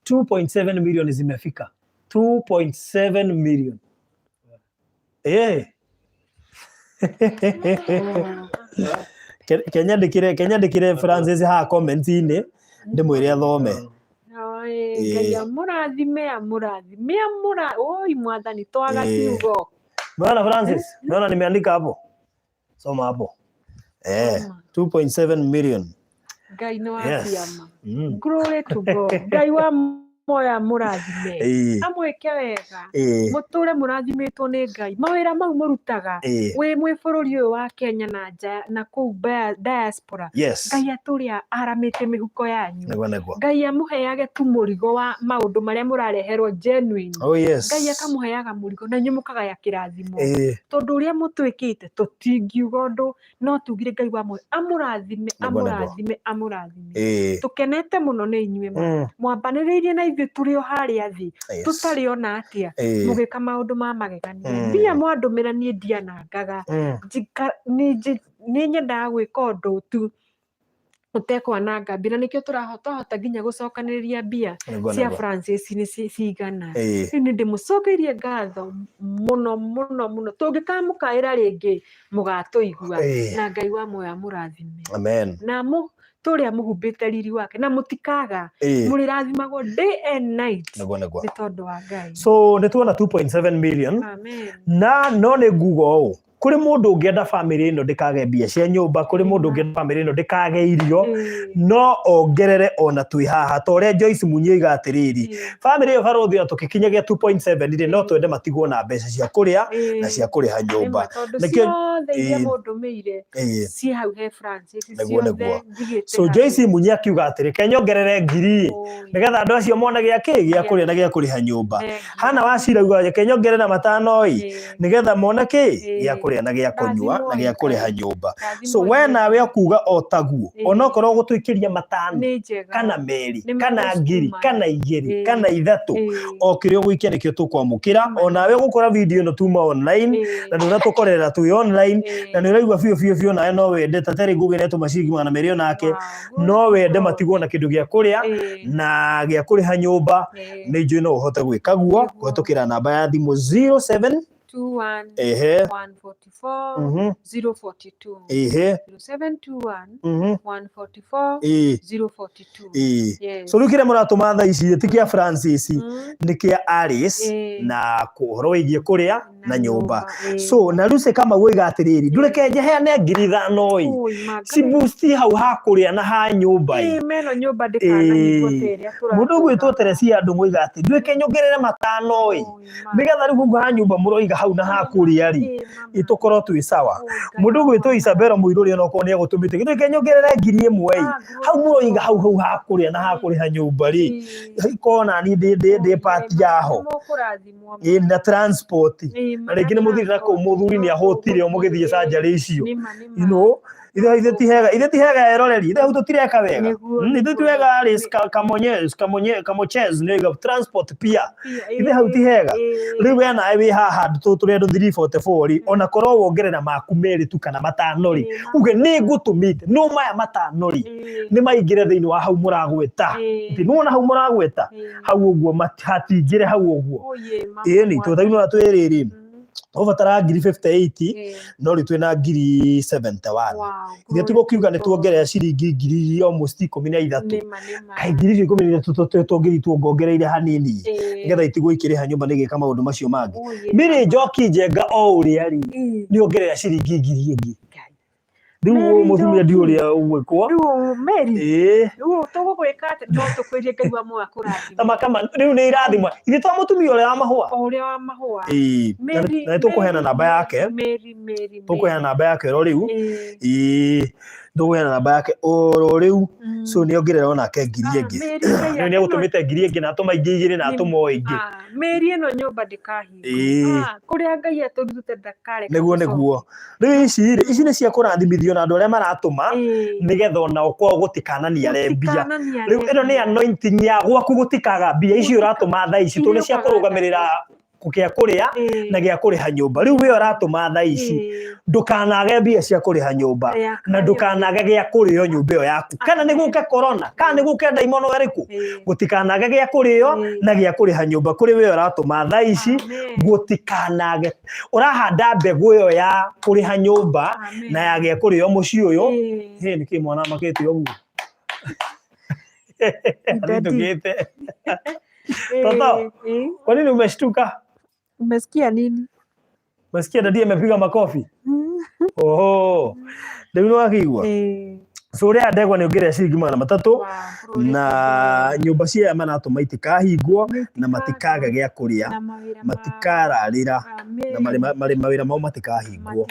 2.7 million zimefika 2.7 million. Kenya ndĩkĩre Francis haha comment-inĩ ndĩmwĩre athome. Oi, Ngai amũrathime amũrathime amũra oi mwathani twaga ciugo. Umeona Francis? Umeona nimeandika hapo? Soma hapo. 2.7 million. Ngai nĩ wa Yes. ciama. Glory to God. Ngai wa muoyo amũrathime. Amwĩke wega. Mũtũre mũrathimĩtwo nĩ Ngai. Mawĩra mau mũrutaga wĩ mwĩ bũrũri ũyũ wa Kenya na nja na kũu diaspora. Yes. Ngai atũre aramĩte mĩhuko yanyu. Nĩguo nĩguo. Ngai amũheage tu mũrigo wa maũndũ marĩa mũrareherwo genuine. Oh yes. Ngai akamũheaga mũrigo na inyuĩ mũkagaya kĩrathimo. Tondũ ũrĩa mũtwĩkĩte tũtingiuga ũndũ no tugire Ngai wa muoyo amũrathime Nĩguo, nĩguo. amũrathime amũrathime. Tũkenete mũno nĩ inyuĩ ma. Mwambanĩrĩirie na ithuĩ tũrĩ o harĩa thĩ tũtarĩ ona atĩa mũgĩka maũndũ ma magegania. Mbia mwandũmĩra niĩ ndianangaga. Nĩ nyendaga gwĩka ũndũ tu ũtekwananga mbia na nĩkĩo tũrahota nginya gũcokanĩrĩria mbia cia Francis nĩ cigana. Rĩu nĩ ndĩmũcokeirie ngatho mũno mũno mũno. Tũngĩkamũkaĩra rĩngĩ mũgatũigua na Ngai wa muoyo amũrathime. Amen. Na tũrĩa mũhumbĩte riri wake na mũtikaga mũrĩrathimagwo day and night Nĩguo nĩguo. nĩ tondũ wa Ngai. So nĩ tuona 2.7 million. Amen. Na no nĩ nguga ũũ kũrĩ mũndũ ũngĩenda bamĩrĩ ĩno ndĩkage mbia cia nyũmba, kũrĩ mũndũ ũngĩenda bamĩrĩ ĩno ndĩkage irio, no ongerere ona twĩ haha ta ũrĩa Joyce Munyi oiga atĩrĩrĩ, bamĩrĩ ĩyo barũthi ona tũkĩkinyagia 2.7 rĩ, no twende matigwo na mbeca cia kũrĩa na cia kũrĩha nyũmba. Tondũ Nĩkĩo- ciothe iria mũndũmĩire ciĩ hau he Francis, Nĩguo, ciothe nĩguo. njigĩte So hau. Joyce Munyi akiuga atĩrĩ, Kenya ongerere ngiri nĩgetha andũ acio mone gĩa kĩ gĩa kũrĩa na gĩa kũrĩha nyũmba. Hana Wachira auga Kenya ongerera matano ĩ nĩgetha mone kĩ gĩa kũrĩa na gĩa kũnyua na gĩa kũrĩha nyũmba. So we nawe ũkuga o taguo onokorwo gũtũikĩria matano Nĩ njega. kana merĩ Nĩ kana ngiri megũcukuma. kana igĩrĩ kana ithatũ o kĩrĩa ũgũikia nĩkĩo tũkwamũkĩra. Onawe ũgũkora video ĩno tuma online na ndũratũkorera twĩ online na nĩ ũraigua biũ biũ biũ nawe no wende ta Terry Ngugi nĩatũma ciringi 200 onake no wende matigwo na kĩndũ gĩa kũrĩa na gĩa kũrĩha nyũmba, nĩ njũĩ no ũhote gwĩka guo kũhetũkĩra namba ya thimũ 07 21 144 042. 0721 144 042. Yes. So rĩu kĩrĩa mũratũma thaa ici ti kĩa Francis, nĩ kĩa Alice na ũhoro wĩgiĩ kũrĩa na nyũmba. So na Lucy Kamau oiga atĩrĩrĩ, ndũreke njeheane 5,000 ĩ Ui, ma Ngai. cibusti hau ha kũrĩa na ha nyũmba ĩ. Ĩ, meno nyũmba ndĩkanahingwo ta ĩrĩa Mũndũ ũgwĩtwo tũratũra. Teresia Ndũng'ũ oiga atĩ nduĩke nyongerere 5 ĩ, Ui, ma. nĩgetha rĩu gũkũ ha nyũmba mũroiga hau na ha kũrĩa rĩ, Ĩ, mama. ĩtũkorwo twĩ sawa. Ui, Ngai Mũndũ ũgwĩtwo wakwa. Isabella Mũirũrĩ onokorwo nĩ egũtũmĩte gĩtuĩke nyongerere 1,000 ĩ, Ah, hau mũroiga hau hau ha kũrĩa na ha kũrĩha nyũmba rĩ, ikorwo nani ndĩ part yaho. Mũkũrathimwo. Ĩ, na transport. Ĩ, Na rĩngĩ nĩ mũthire na kũu mũthuri nĩ ahũtire o mũgĩthiĩ canjarĩ icio. Nĩma, nĩma. You know, ithe ti hega, ithe ti hega eroreri, ithe hau tũtireka wega. Nĩguo, Ithe ti nĩguo. wega Alice Kamonye, Kamonye, Kamochez nĩ oiga transport pia. Pia, Ithe hau ti hega. ĩ, Rĩu we nawe wĩ haha tũrĩ andũ 344 rĩ, ona korwo wongerera maku merĩ tu kana matano rĩ, Ĩ, uge nĩ ngũtũmĩte, no maya matano rĩ, nĩ maingĩre thĩinĩ wa hau mũragweta. Atĩ nĩwona hau mũragweta, hau ũguo hatingĩre hau ũguo. Ui, mama Ĩni, tondũ ta rĩu nĩwona twĩ rĩrĩ, tũbataraga 58,000, no rĩu twĩna 71,000. Wow, Ithuĩ tũgũkiuga nĩ tuongerera ciringi 13,000. Nĩma, nĩma. Kaĩ 13,000 tũngĩthiĩ tuongongereire hanini, nĩgetha itigwo ikĩrĩha nyũmba nĩ igĩka maũndũ macio mangĩ. Ui, Mary Njoki Njenga o ũrĩa rĩ, nĩ ongerera ciringi 1,000 ĩngĩ. Rĩu Mary mũtumia Njoki. ndiũ ũrĩa ũgwĩkwo. Rĩu Mary, Ĩĩ. rĩu tũgũgwĩka atĩ no tũkwĩrie Ngai wa muoyo akũrathime. Ta makama rĩu nĩ irathimwa. Ithuĩ twa mũtumia ũrĩa wa mahũa. O ũrĩa wa mahũa. Ĩĩ. Na Mary, nĩ tũkũheana namba yake. Mary, Mary, Tũkũheana namba yake oro rĩu. Ĩĩ. Ĩĩ. Tũkũheana namba yake oro rĩu. So nĩ ongerera onake 1,000 Ah, ĩngĩ. Mary, Ngai Rĩu nĩ egũtũmĩte 1,000 ĩngĩ na atũma ingĩ igĩrĩ na atũma o ĩngĩ. Ah, Mary ĩno nyũmba ndĩkahingwo. Ĩĩ. Ah, kũrĩa Ngai atũrutĩte ndakareka Nĩguo tũcoke. nĩguo. Rĩu ici rĩ, ici nĩ cia kũrathimithio na andũ arĩa maratũma, Ĩĩ. nĩgetha onao kwao gũtikananiare mbia. Gũtikananiare Rĩu ĩno nĩ mbia. anointing ya gwaku gũtikaga mbia icio ũratũma thaa ici, tondũ nĩ cia kũrũgamĩrĩra gĩa kũrĩa na gĩa kũrĩha nyũmba. Rĩu we ũratũma thaa ici, ndũkanage mbia cia kũrĩha nyũmba na ndũkanage gĩa kũrĩo nyũmba ĩyo yaku. Kana nĩ gũke corona, kana nĩ gũke ndaimono ĩrĩkũ, gũtikanage gĩa kũrĩo na gĩa kũrĩha nyũmba kũrĩ we ũratũma thaa ici, gũtikanage. Ũrahanda mbegũ ĩyo ya kũrĩha nyũmba na ya gĩa kũrĩo mũciĩ ũyũ. Hĩ, nĩkĩ mwana amakĩte ũguo? Athitũkĩte. Toto, kwa nini umeshtuka? Umesikia nini? Umesikia daddy amepiga makofi? Oho. Rĩu nĩ wakĩigua? So ũrĩa ndegwa nĩ ongerera ciringi 300, na nyũmba cia aya maratũma itikahingwo na matikaga gĩa kũrĩa, matikararĩra, na marĩ mawĩra mao matikahingwo,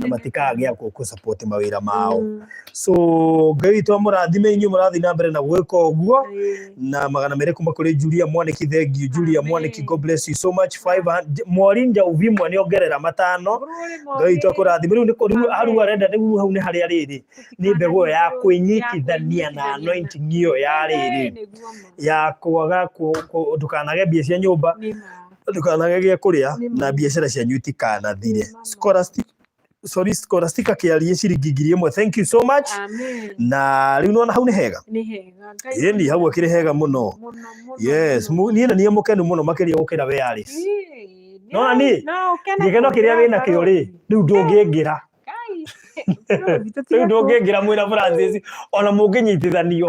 na matikaga gĩa gũ support mawĩra mao. So Ngai witũ amũrathime inyuĩ mũrathiĩ na mbere na gwĩka ũguo. Na 200 kuma kũrĩ Julia Mwaniki, thank you Julia Mwaniki, God bless you so much. 500 Maureen Njauvimwa nĩ ongerera 500, Ngai witũ akũrathime. Rĩu nĩ rĩu hau arenda rĩu hau nĩ harĩa rĩrĩ nĩ mbegũ ĩyo ya kwĩnyitithania na anointing ĩyo ya rĩrĩ ya kwaga ndũkanage mbia cia nyũmba, ndũkanage gĩa kũrĩa, na biacara cianyu itikanathire. Scholastic, sorry, Scholastica kĩarie ciringi 1,000, thank you so much. Na rĩu nĩwona hau nĩ hega. Nĩ hega. Ĩni hau akĩrĩ hega mũno. Yes, niĩ na niĩ mũkenu mũno makĩria gũkĩra we Alice. Nona niĩ gĩkeno kĩrĩa wĩnakĩo rĩ, rĩu ndũngĩngĩra. Rĩu ndũngĩngĩra mwĩna Francis ona mũngĩnyitithanio.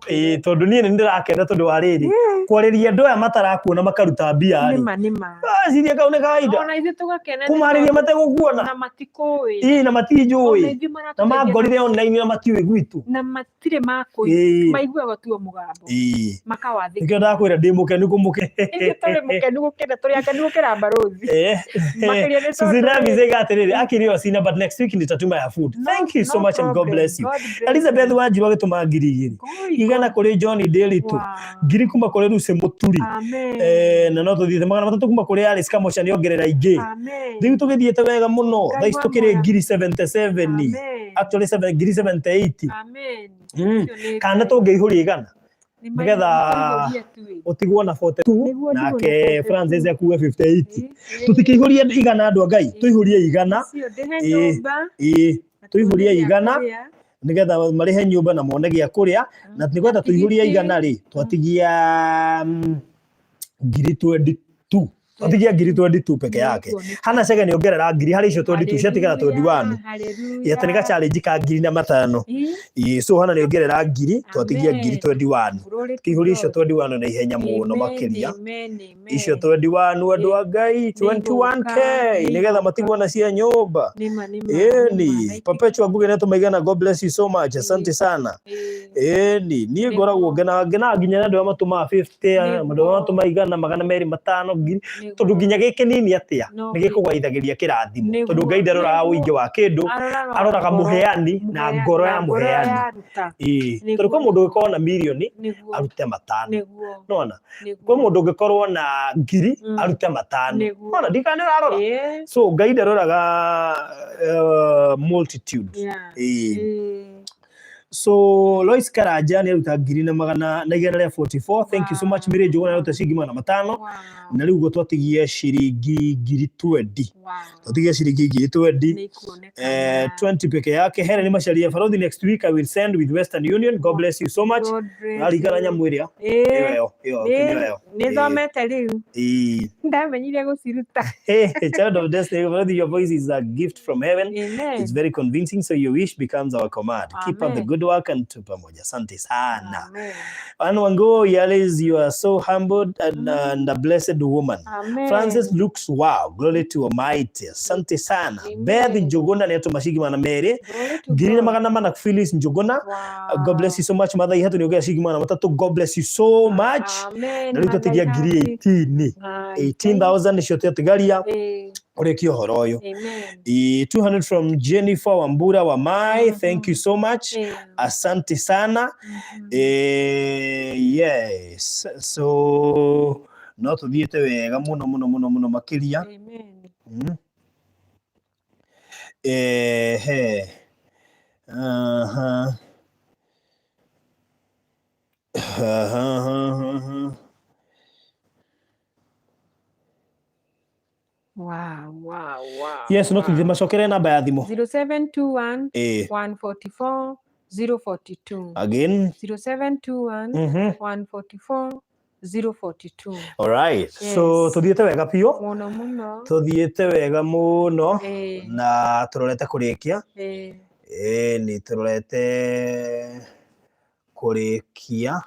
Ĩĩ, tondũ niĩ nĩ ndĩrakena tondũ wa rĩrĩ, kwarĩria andũ aya matarakuona makaruta mbia rĩ. Nĩma, nĩma. Ciria kau nĩ kawaida. Ona ithuĩ tũgakena. Kũmarĩria mategũkuona. Na matikũĩ. Ĩĩ, na matinjũĩ. Na mangorire online na matiũĩ gwitũ. Na matirĩ makũĩ. Maiguaga tu o mũgambo. Ĩĩ. Makawathĩkĩra. Nĩkĩo ndakwĩra ndĩ mũkenu kũmũke. Ithuĩ tũrĩ mũkenu gũkĩra, tũrĩ akenu gũkĩra barũthi. Makĩria nĩ tondũ Suzina Mizega atĩrĩrĩ, akiri sina, but next week nitatuma ya food. Thank you so much and God bless you. Elizabeth Wanjiru agĩtũma 2,000. 100 kũrĩ John Ndiritu. 1,000 kuma kũrĩ Lucy Mũturi. Na no tũthiĩte 300 kuma kũrĩ Alice Kamocha nĩ ongerera ingĩ. Rĩu tũgĩthiĩte wega mũno. Thaa ici tũkĩrĩ 77,000. Actually 78,000. Kana tũngĩihũria 100. Nĩgetha ũtigwo na 42 nake Francis akuwe 58. Tũtikĩihũrie 100 andũ a Ngai, tũihũrie 100. Ĩĩ, tũihũrie 100 nĩgetha marĩhe nyũmba na mone gĩa kũrĩa, na nĩgetha tũihũrie 100 rĩ, twatigia 22,000. Twatigia ngiri 22 peke yake. Nĩkuoneka. Hana Chege nĩ ongerera ngiri harĩ icio 22 ciatigara 21. Hallelujah. Atĩ nĩ ga challenge ka ngiri na matano. Ĩ, Ĩ, so Hana nĩ ongerera ngiri twatigia Amen. ngiri 21. Glory to Kĩihũria icio God. 21 na ihenya mũno Amen, makĩria. amen, amen. Icio 21 andũ a Ngai 21K nĩgetha matigwo na cia nyũmba. Nĩma, nĩma, nĩma, Ĩni, na Perpetua Ngugi nĩatũmaigana, God bless you so much. Asante sana. Ĩ, Ĩni, niĩ ngoragwo ngenaga ngenaga nginya nĩ andũ arĩa matũmaga 50, Nĩguo. andũ arĩa matũmaga igana, magana merĩ, matano, ngiri, nĩguo. tondũ nginya gĩkĩ nini atĩa No nĩ gĩkũgwaithagĩria kĩrathimo, Nĩguo, tondũ Ngai ndaroraga nĩguo. ũingĩ wa kĩndũ, Aroraga aroraga ngoro, mũheani na ngoro ya na ngoro mũheani. yaruta. Ĩĩ, Nĩguo. tondũ kwĩ mũndũ ũngĩkorwo na mirioni Nĩguo, arute matano, nĩguo, nona nĩguo. kwĩ mũndũ ũngĩkorwo na ngiri arute matano, Nĩguo. nona ndikana nĩ ũrarora. Ĩ, So Ngai ndaroraga multitude. yeah. Ĩĩ. Ĩ, So Lois Karanja nĩ aruta ngiri na magana na igana rĩa 44. Thank you so much. Mary Njuguna aruta ciringi magana matano. wow, Na rĩu ũguo twatigie ciringi ngiri 20. wow. Twatigie ciringi ngiri 20. Nĩikuonekana. 20 peke yake. Helen Macharia Farodhi, next week I will send with Western Union. God bless you so much. God bless Narikana you. nyamũ ĩrĩa. Ĩ, Ĩyo ĩyo, ĩyo, nĩ- ĩyo ĩyo. nĩthomete rĩu Ĩĩ. ndamenyire gũciruta. Hey, child of destiny, Farodhi, your voice is a gift from heaven. Amen. It's very convincing, so your wish becomes our command. Keep up the Amen. good work and tu pamoja. Asante sana. Amen. Anne Wango Yales, you are so humbled and a blessed woman. Amen. Francis looks wow. Glory to Almighty. Asante sana. Amen. Beth Njuguna nĩ atũma ciringi magana merĩ. Glory to Ngiri na God. magana mana Phyllis Njuguna. Wow. God bless you so much. Mother Ihatu nĩ ongera ciringi magana matatũ. God bless you so much. Amen. Na rĩu twatigia ngiri 18. 18,000 nĩcio twatigaria ũrĩkie ũhoro ũyũ. Amen. 200 from Jennifer Wambura Wamai. Thank you so much. Yeah. Asante sana. Yes. So no tuthiĩte wega mũno mũno mũno mũno makĩria. Amen. Ehe. Aha. Aha. Wow, wow, wow. Yes, no tuthiĩ wow. macokere namba ya thimũ. 0721 Eh, 144 042. again. 0721 144 042. All right. So Yes. tuthiĩte wega biũ. Mũno mũno. Tuthiĩte wega mũno Eh, na tũrorete kũrĩkia. eh, Ĩĩ nĩ tũrorete kũrĩkia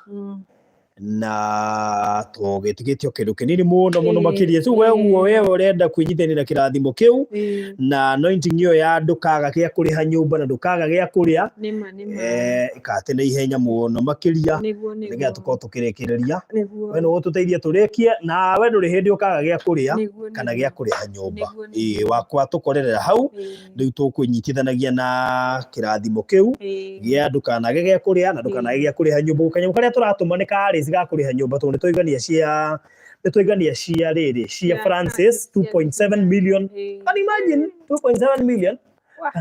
na tũgĩtigĩtio kĩndũ kĩnini mũno mũno Ĩĩ, makĩria. Rĩu we ũguo ĩĩ. we ũrenda kwĩnyitithania na kĩrathimo kĩu Eh, na anointing ĩyo ya ndũkaga gĩa kũrĩha nyũmba na ndũkaga gĩa kũrĩa, nĩma nĩma. ĩkate na ihenya mũno makĩria Nĩguo nĩgetha nĩguo. tũkorwo tũkĩrĩkĩrĩria. Nĩguo. We nĩwe ũtũteithie tũrĩkie na we ndũrĩ hĩndĩ ũkaga gĩa kũrĩa Nĩguo kana nĩguo. gĩa kũrĩha nyũmba. Nĩguo Ĩĩ nĩguo. wakwa tũkorerera hau Ĩĩ, rĩu tũkwĩnyitithanagia na kĩrathimo kĩu ĩĩ, gĩa ndũkanage gĩa kũrĩa na ndũkanage gĩa kũrĩha nyũmba. Kanyamũ karĩa tũratũma nĩ ka gakũrĩha nyũmba tondũ nĩtwaigania cia rĩrĩ cia Cia Francis Francis, cia 2.7 million. ĩĩ. Can you imagine 2.7 million? Wah.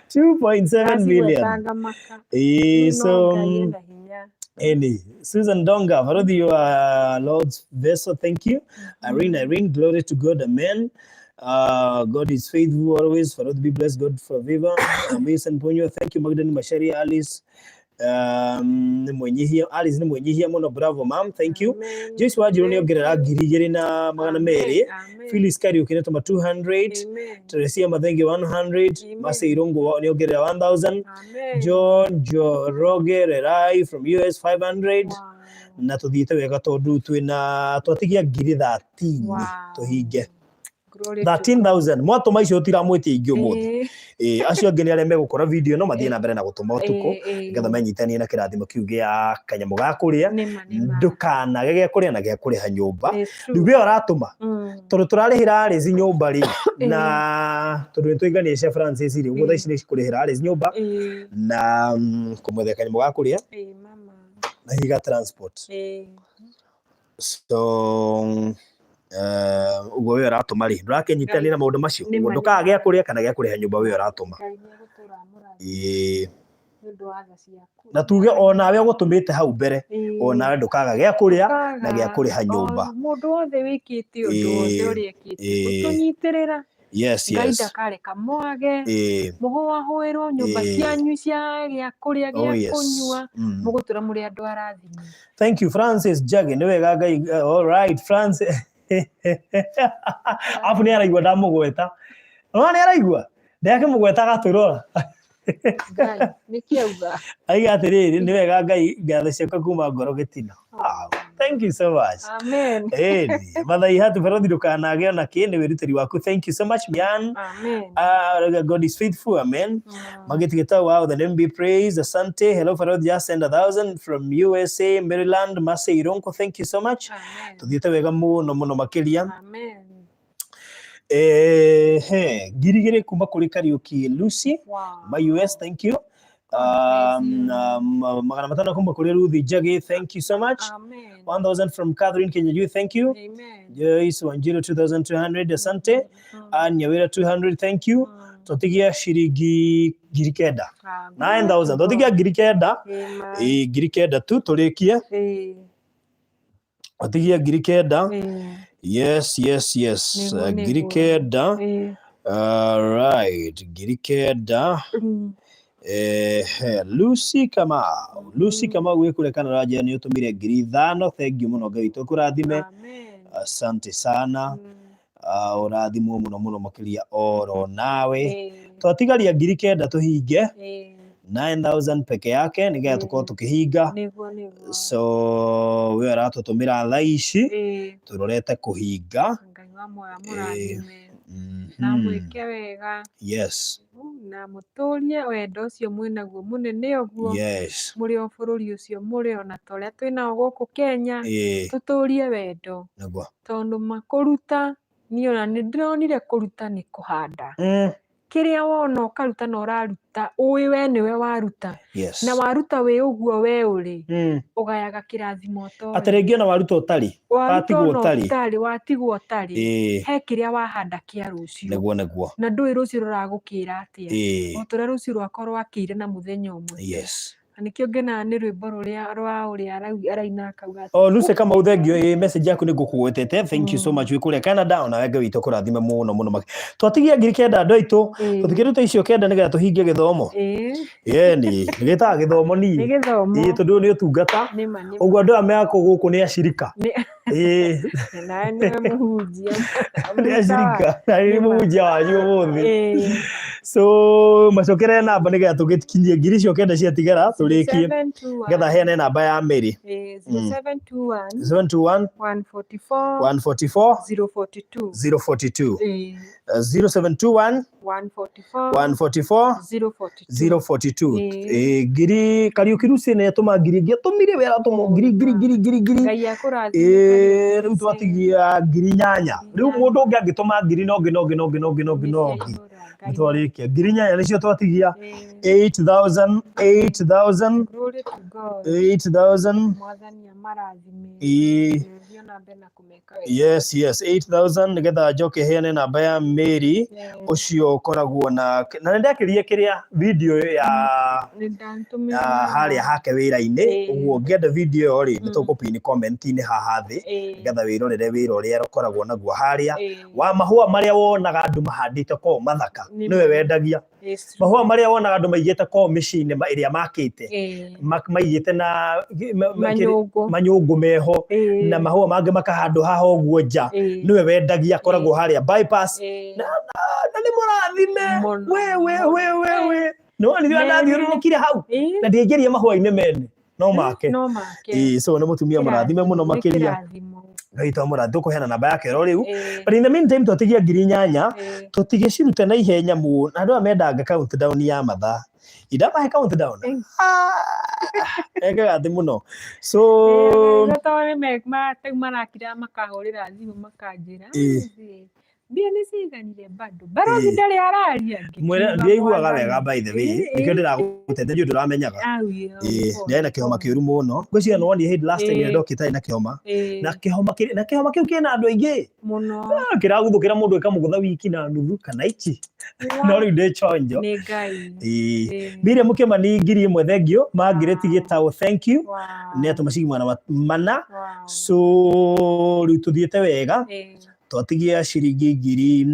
2.7 million. Ndacigwetanga maka. Ĩĩ, No so Ngai ena hinya. Any Susan Donga, Farodhi, you are Lord's vessel. Thank you. Irene, Irene, glory to God. Amen. God is faithful always. Farodhi, be blessed. God forever. Mason Ponyo, thank you. Magdalene Mashari, Alice. Nĩ mwenyihia Alice nĩ mwenyihia mũno. Bravo mam, thank you. Amen. Joyce Wanjiru nĩ Thank ongerera you. ngiri igĩrĩ na magana merĩ. Amen. Phyllis Kariuki nĩ atũma 200. Amen. Teresia Mathenge 100. Amen. Mercy Irungu nĩ ongerera 1000. Amen. John Njoroge Rerai from US 500. Wow. Na tuthiĩte wega tondũ twĩna twatigia ngiri 13 Wow. tũhinge Glory to 13,000 mwatũma icio tũtiramwĩtia ingĩ ũmũthĩ. Ĩĩ, Ĩĩ, acio angĩ nĩ arĩa megũkora video ĩno mathiĩ na mbere na gũtũma ũtukũ ĩĩ, ĩĩ. nĩgetha menyitanie na kĩrathimo kĩu gĩa kanyamũ ga kũrĩa Nĩma nĩma. ndũkanage gĩa kũrĩa na gĩa kũrĩha nyũmba. It's Rĩu true. we ũratũma tondũ tũrarĩhĩra Alice nyũmba rĩ na tondũ nĩtwaigania cia Francis rĩ ũguo thaa ici nĩ kũrĩhĩra Alice nyũmba Ĩĩ, na kũmwethera kanyamũ ga kũrĩa ĩĩ, mama. na higa transport. Ĩĩ. So ũguo we ũratũma rĩ ndũrakĩnyitania na maũndũ macio Nĩma, ũguo ndũkaga gĩa kũrĩa kana gĩa kũrĩha nyũmba we ũratũma. Ngai nĩegũtũũra amũrathime Ĩĩ. nĩ ũndũ wa tha ciaku. Na tuge onawe ũgũtũmĩte hau mbere Ĩĩ. onawe ndũkaga gĩa kũrĩa na gĩa Ndũkaga. kũrĩha nyũmba. O mũndũ wothe wĩkĩte ũndũ wothe Ĩĩ, ũrĩa ekĩte ĩĩ. gũtũnyitĩrĩra. Yes. Ngai ndakareka mwage, mũhũahũĩrwo nyũmba cianyu cia gĩa kũrĩa, gĩa kũnyua, mũgũtũra mũrĩ andũ arathime. Thank you, Francis Njagi. Nĩ wega Ngai. All right, Francis. Abu nĩ araigua ndamũgweta. No nĩ araigua. Ndakĩmũgweta agatũrora. Ngai nĩkĩ auga? Aiga atĩrĩrĩ, nĩ wega Ngai, ngatho ciakwa kuma ngoro gĩtina. Wow, thank you so much. Amen. Ĩni, Mathai hatu barothi ndũkanage ona kĩ nĩ wĩrutĩri waku. Thank you so much, Mian. Amen. God is faithful. Amen. Magit wow, the name be praised. Asante. Hello, Farod. Just send 1,000 from USA, Maryland, Masai Ironko. Thank you so much. Amen. Tuthiĩte wega mũno mũno makĩria. Amen. He, 2,000 kuma kũrĩ Kariuki Lucy. My US, thank you. God bless you. 500 kuma kũrĩ Ruth Njagi, thank you so much. Amen. 1,000 from Catherine Kenyayu, thank you. Amen. Joyce Wanjiru 2,200, asante. Ann Nyawira 200, thank you. Tũtigia ciringi 9,000. Ah, 9,000. Tũtigia 9,000. Amen. Ĩ, 9,000 tu tũrĩkie. Tũtigia 9,000. Yes. Nĩguo, Ngiri nĩguo. kenda. All right, 9,000. Lucy Kamau. Lucy Kamau wĩ kũrĩa Canada njĩra nĩ ũtũmire 5,000. Thank you mũno, Ngai witũ akũrathime. Amen. Asante sana. Ũrathimwo mũno mũno makĩria oro nawe. Twatigaria 9,000 tũhinge. 9,000 peke yake nĩgetha tũkorwo tũkĩhinga. Nĩguo nĩguo. So we aratũtũmĩra thaa ici tũrorete kũhinga. Ngai wa muoyo amũrathime na mwĩke wega na mũtũrie wendo ũcio mwĩnaguo mũnene ũguo mũrĩ o bũrũri ũcio mũrĩ ona ta ũrĩa twĩnao gũkũ Kenya, tũtũrie wendo tondũ makũruta niĩ ona nĩ ndĩronire kũruta nĩ kũhanda. Kĩrĩa wona ũkaruta na ũraruta ũĩ we nĩwe waruta na waruta wĩ ũguo we ũrĩ, ũgayaga kĩrathimo ũtoĩ. Atĩ rĩngĩ ona waruta ũtarĩ, Waruta watigwo ona ũtarĩ. ũtarĩ, watigwo ũtarĩ, he kĩrĩa wahanda kĩa rũciũ Nĩguo nĩguo. Na ndũĩ rũciũ rũragũkĩra atĩa, o ta ũrĩa rũciũ rwakwa rwakĩire na mũthenya ũmwe. Na nĩkĩo ngenaga nĩ rwĩmbo rũrĩa rwa ũrĩa araina akauga atĩ, Oh, Lucy Kamau, thank you. Message yaku nĩ ngũkũgwetete. Thank you so much wĩ kũrĩa Canada, ona we Ngai witũ kũrathime mũno mũno makĩria. Twatigia 9,000 andũ aitũ. Tũtikĩrute icio kenda nĩgetha tũhingie gĩthomo. Ĩni, gĩtaga gĩthomo Nĩ niĩ. gĩthomo. Tondũ ũyũ nĩ ũtungata. Nĩma nĩma. Ũguo andũ aya me gũkũ nĩ acirika. Nawe nĩwe mũhunjia. Nĩ acirika. Na nĩ Nĩma. mũhunjia wanyu ũmũthĩ. So macokerere namba nĩgetha tũgĩkinyie 9,000 ciatigara tũrĩkie. Nĩgetha heane namba ya Mary. 0721 721 144 144 042. 042. 0721 144 144 042. 042. Ngiri Kariuki Lucy nĩ atũma ngiri ingĩ, atũmire wĩra atũmwo ngiri ngiri ngiri ngiri ngiri. Ngai akũrathime. Rĩu twatigia 8,000. Rĩu mũndũ ũngĩ angĩtũma ngiri nongĩ nongĩ nongĩ nongĩ nongĩ nongĩ nĩ twarĩkia. 8,000 nĩcio twatigia. 8,000, 8,000, Glory to God. 8,000. Mwathani amarathime. Thiĩ ona mbere na kũmeka wega. Yes, 8,000 nĩgetha njoke heane namba ya Mary ũcio ũkoragwo na nĩ ndekĩrire kĩrĩa video ya Nĩ ndatũmĩra ya harĩa hake wĩra-inĩ. Ũguo ũngĩenda video ĩyo rĩ, nĩ tũkũpin comment-inĩ haha thĩ nĩgetha wĩrorere wĩra ũrĩa ũkoragwo naguo harĩa wa mahũa marĩa wonaga andũ mahandĩte kũu mathaka, nĩwe wendagia mahũa marĩa wonaga andũ maigĩte kũu mĩciĩ-inĩ ĩrĩa makĩte, maigĩte na Manyũngũ. Manyũngũ meho na mahũa mangĩ makahandwo haha ũguo nja, nĩwe wendagia, akoragwo harĩa bypass. Na nĩ mũrathime. Mũno, We we mũno. We we we nĩ wonire ũrĩa ndathiũrũrũkire hau na ndiaingĩria mahũa-inĩ mene no make. No make. So nĩ mũtumia mũrathime mũno Nĩ makĩria. kĩrathimo. Ngai to mũrathime, tũkũheana namba yake ro rĩu. But in the meantime twatigia 8,000, tũtigĩcirute na ihenya mũno. Andũ aya mendanga countdown ya mathaa, indamahe countdown. Ekaga thĩ mũno so Tondũ nĩ marakira makahũrĩra thimũ makanjĩra, "Mbia nĩ ciiganire bado barothi ndarĩ araria?" Mwĩre Ngĩkiuga, ndiaiguaga "Mwathani." wega, by the way, nĩkĩo ndĩragũtete, ndiũ ndũramenyaga. Ndĩrarĩ na kĩhoma kĩũru mũno, ngwĩciria nĩ wonire hĩndĩ last time ĩrĩa ndokĩte arĩ na kĩhoma na kĩhoma na kĩhoma kĩu kĩna andũ aingĩ Mũno. Kĩraguthũkĩra mũndũ ĩkamũgũtha wiki na nuthu kana ichi, no rĩu ndĩ chonjo. Nĩ Ngai. Miriam Kĩmani 1,000, thank you. Margaret Gĩtaũ, thank you, nĩ atũma ciringi 400. So rĩu tũthiĩte wega, twatigia ciringi ngiri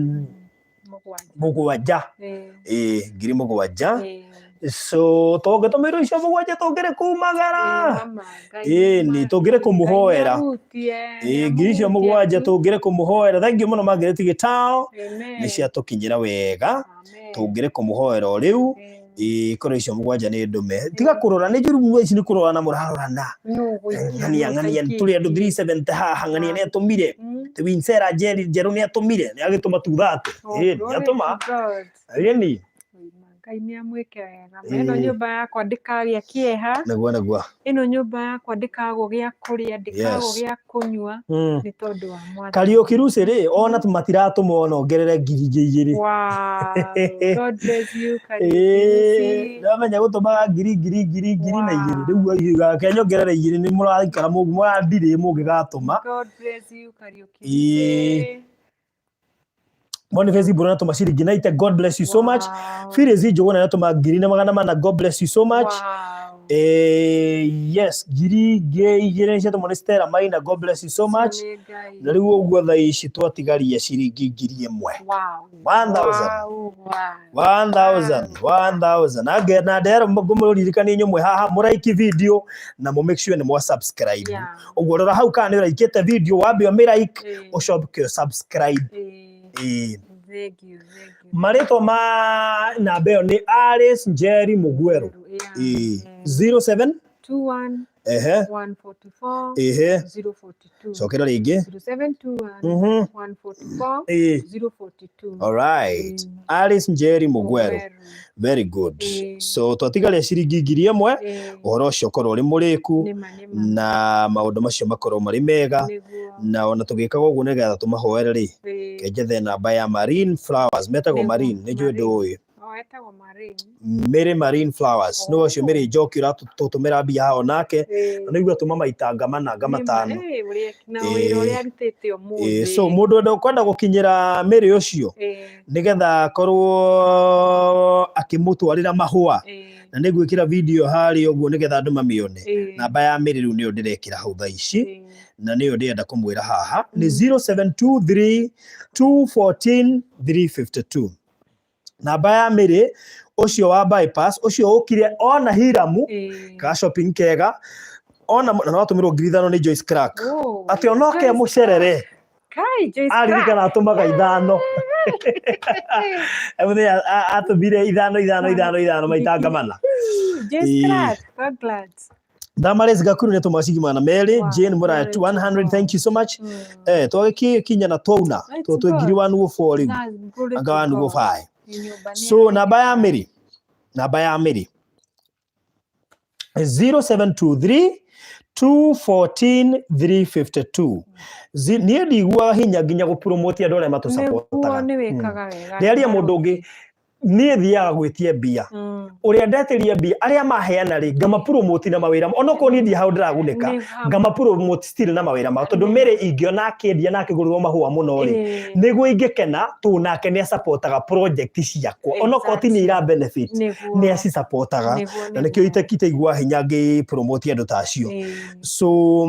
Mũgwanja. Mũgwanja. Ĩĩ. Ĩĩ, 7,000. Ĩĩ. So tũngĩtũmĩrwo icio mũgwanja tũngĩrĩ kumagara. Ĩĩ, mama, Ngai Ĩĩ, nĩ tũngĩrĩ kũmũhoera. Ngai nĩahutie, Ĩĩ, ngiri icio nĩamũhutie mũgwanja tu. tũngĩrĩ kũmũhoera. Thank you mũno Margaret Gĩtao, Amen. nĩ ciatũkinyĩra wega. Amen. Tũngĩrĩ kũmũhoera o rĩu. Ĩĩ. Ĩĩ, korwo icio mũgwanja nĩ ndũme. Tiga kũrora, nĩ njũru ici nĩ kũrorana mũrarorana. Nũ ũgũikia, Ng'ania, nũ ng'ania, tũrĩ andũ ũtaikĩtie. 370 haha, ng'ania nĩ atũmire. Winsera Njeri njerũ nĩ atũmire, nĩ agĩtũma 230. Oh, Ĩĩ, nĩ glory atũma. to God. Ĩni. Ngai nĩ amwĩke wega. Ĩno Ĩĩ. nyũmba yakwa ndĩkagĩa kĩeha. Nĩguo, nĩguo. Ĩno nyũmba yakwa ndĩkagwo gĩa kũrĩa, ndĩkagwo gĩa kũnyua nĩ tondũ wa Mwathani. Kariũki Lucy rĩ, ona matiratũma ona ongerere ngiri ingĩ igĩrĩ. Wow. God bless you, Kariũki Ĩĩ, Lucy. ndamenya gũtũmaga ngiri ngiri ngiri ngiri na igĩrĩ. Wow. Rĩu ke nyongerere igĩrĩ nĩ mũraikara mũrandirĩ mũngĩgatũma. God bless you, Kariũki Ĩĩ. Lucy. Boniface Mburu natũma ciringi 90, God bless you so much. Wow. Phyllis Njũgũna natũma 1,400, God bless you so much. Wow. Yes, ngiri ingĩ igĩrĩ ciatũmwo nĩ Stella Maina, God bless you so much. Nĩ Ngai. Na rĩu ũguo thaa ici twatigaria ciringi 1,000. Wow. 1,000. Wow. Wow. 1,000, 1,000. Na na ndero ngũmũririkanie inyuĩ mwĩ haha mũraiki video na mũ make sure nĩ mwa subscribe. Yeah. Ũguo rora hau kana nĩ ũraikĩte video wambe ũmĩraike Ĩĩ. ũcoke ũ subscribe. Ĩĩ. Ĩĩ. Thank you, thank you. Marĩtwa ma namba ĩyo nĩ Alice Njeri Mugweru. Yeah. Ĩĩ. 07 21 ehe 144 ehe 042. Cokera rĩngĩ. 0721 144 Ĩĩ. 042. All right. Mm. Alice Njeri Mugweru. Mugweru. Very good. Ĩĩ. So twatigaria ciringi 1,000 Ĩĩ. ũhoro ũcio ũkorwo ũrĩ mũrĩku Nĩma, nĩma. na maũndũ macio makorwo marĩ mega Nĩguo. na ona tũgĩkaga ũguo nĩgetha tũmahoere rĩ Ĩĩ. kenjethe namba ya Marine Flowers metagwo Nĩguo, Marine nĩ njũĩ Marine. ndũĩ. Oh, etagwo Marine. Mary Marine Flowers nĩ ũcio Oh. Mary Njoki ũratũtũmĩra mbia haha onake Ĩĩ. na nĩguo atũma maitanga mana nga Nĩma, matano. ĩĩ, na wĩra ũrĩa arutĩte Ĩĩ, ũmũthĩ. so mũndũ ũkwenda gũkinyĩra Mary ũcio Ĩĩ. nĩgetha akorwo akĩmũtwarĩra mahũa Ĩĩ. na nĩ ngwĩkĩra video harĩa ũguo nĩgetha andũ mamĩone. Ĩĩ. Namba ya Mary rĩu nĩyo ndĩrekĩra hau thaa ici Ĩĩ. na nĩyo ndĩrenda kũmwĩra haha nĩ 0723 214 352. Namba ya Mary ũcio wa bypass ũcio ũkire ona Hiramu Ĩĩ. ka shopping kega ona na no atũmĩrwo 5,000 nĩ Joyce Clark Oh, atĩ onoke Joyce mũcerere Kai, Joyce aririkana atũmaga ithano mũthenya atũmire ithano ithano ithano ithano maitanga mana. Joyce Ĩĩ. Clark, congrats. Damaris Gakuru nĩ atũma ciringi 200. Wow, Jane Muraya glory to 100, God. thank you so much. Twagĩkinya na twauna It's twĩ God. ngiri 104 rĩu That's glory anga to God. 105. Nyũmba nĩ So namba ya yake. Mary, namba ya Mary 0723 214 352. Niĩ ndiguaga hinya nginya gũpromote andũ arĩa Nĩguo matũsapotaga. nĩ wĩkaga wega. Ndĩaria mũndũ ũngĩ niĩ thiaga gwĩtie mbia ũrĩa ndetĩria mbia arĩa maheana rĩ ngamapromote na mawĩra onokorwo niĩ ndirĩ hau ndĩragunĩka Nĩ hau. ngamapromote still na mawĩra mao tondũ Mary ingĩona akĩendia na akĩgũrĩrwo mahũa mũno rĩ Ĩĩ. nĩguo ingĩkena tondũ nake nĩ asapotaga project ciakwa onokorwo ti niĩ ira benefit Nĩguo. nĩ acisapotaga Nĩguo, na nĩkĩo nĩguo. itaigua hinya ngĩpromote andũ ta acio. Ĩĩ. So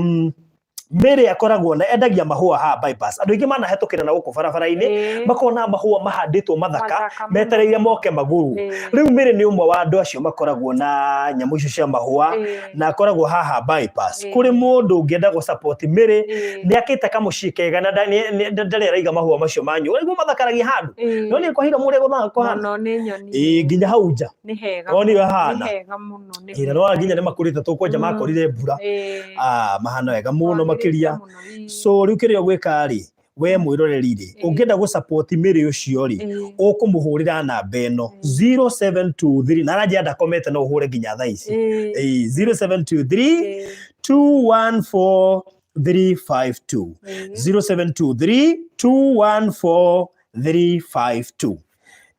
Mary akoragwo na endagia mahũa haha bypass andũ aingĩ manahetũkĩra na gũkũ barabara-inĩ Ĩĩ. makona mahũa mahandĩtwo mathaka Mathaka mũno. metereire moke magũrwo. Ĩĩ. Rĩu Mary nĩ ũmwe wa andũ acio makoragwo na nyamũ icio cia mahũa Ĩĩ. na akoragwo haha bypass. Ĩĩ. Kũrĩ mũndũ ũngĩenda gũ support Mary Ĩĩ. nĩ akĩte kamũciĩ kega na ndarĩ araiga mahũa macio manyu ũraigua mathakaragia handũ Ĩĩ. no nĩ kwahira mũrĩa gũthaka kũhana Mũno nĩ nyoni. Ĩĩ, nginya hau nja Nĩ hega. Woni mũno, wahana. Nĩ hega mũno. Nĩ Ĩĩ, na nĩwona nginya nĩ makũrĩte tũkwanja makorire mbura. Ĩĩ. Ah, mahana wega mũno Kwagĩrĩte makĩria. mũno, ĩĩ. So rĩu kĩrĩa ũgwĩka rĩ we mwĩroreri rĩ Ĩĩ. ũngĩenda gũ support Mary ũcio rĩ Ĩĩ. ũkũmũhũrĩra namba ĩno 0723 na aranjĩra ndakomete no ũhũre nginya thaa ici. Ĩĩ. Ĩĩ, 0723 Ĩĩ. 214 352. Ĩĩ. 0723 214 352.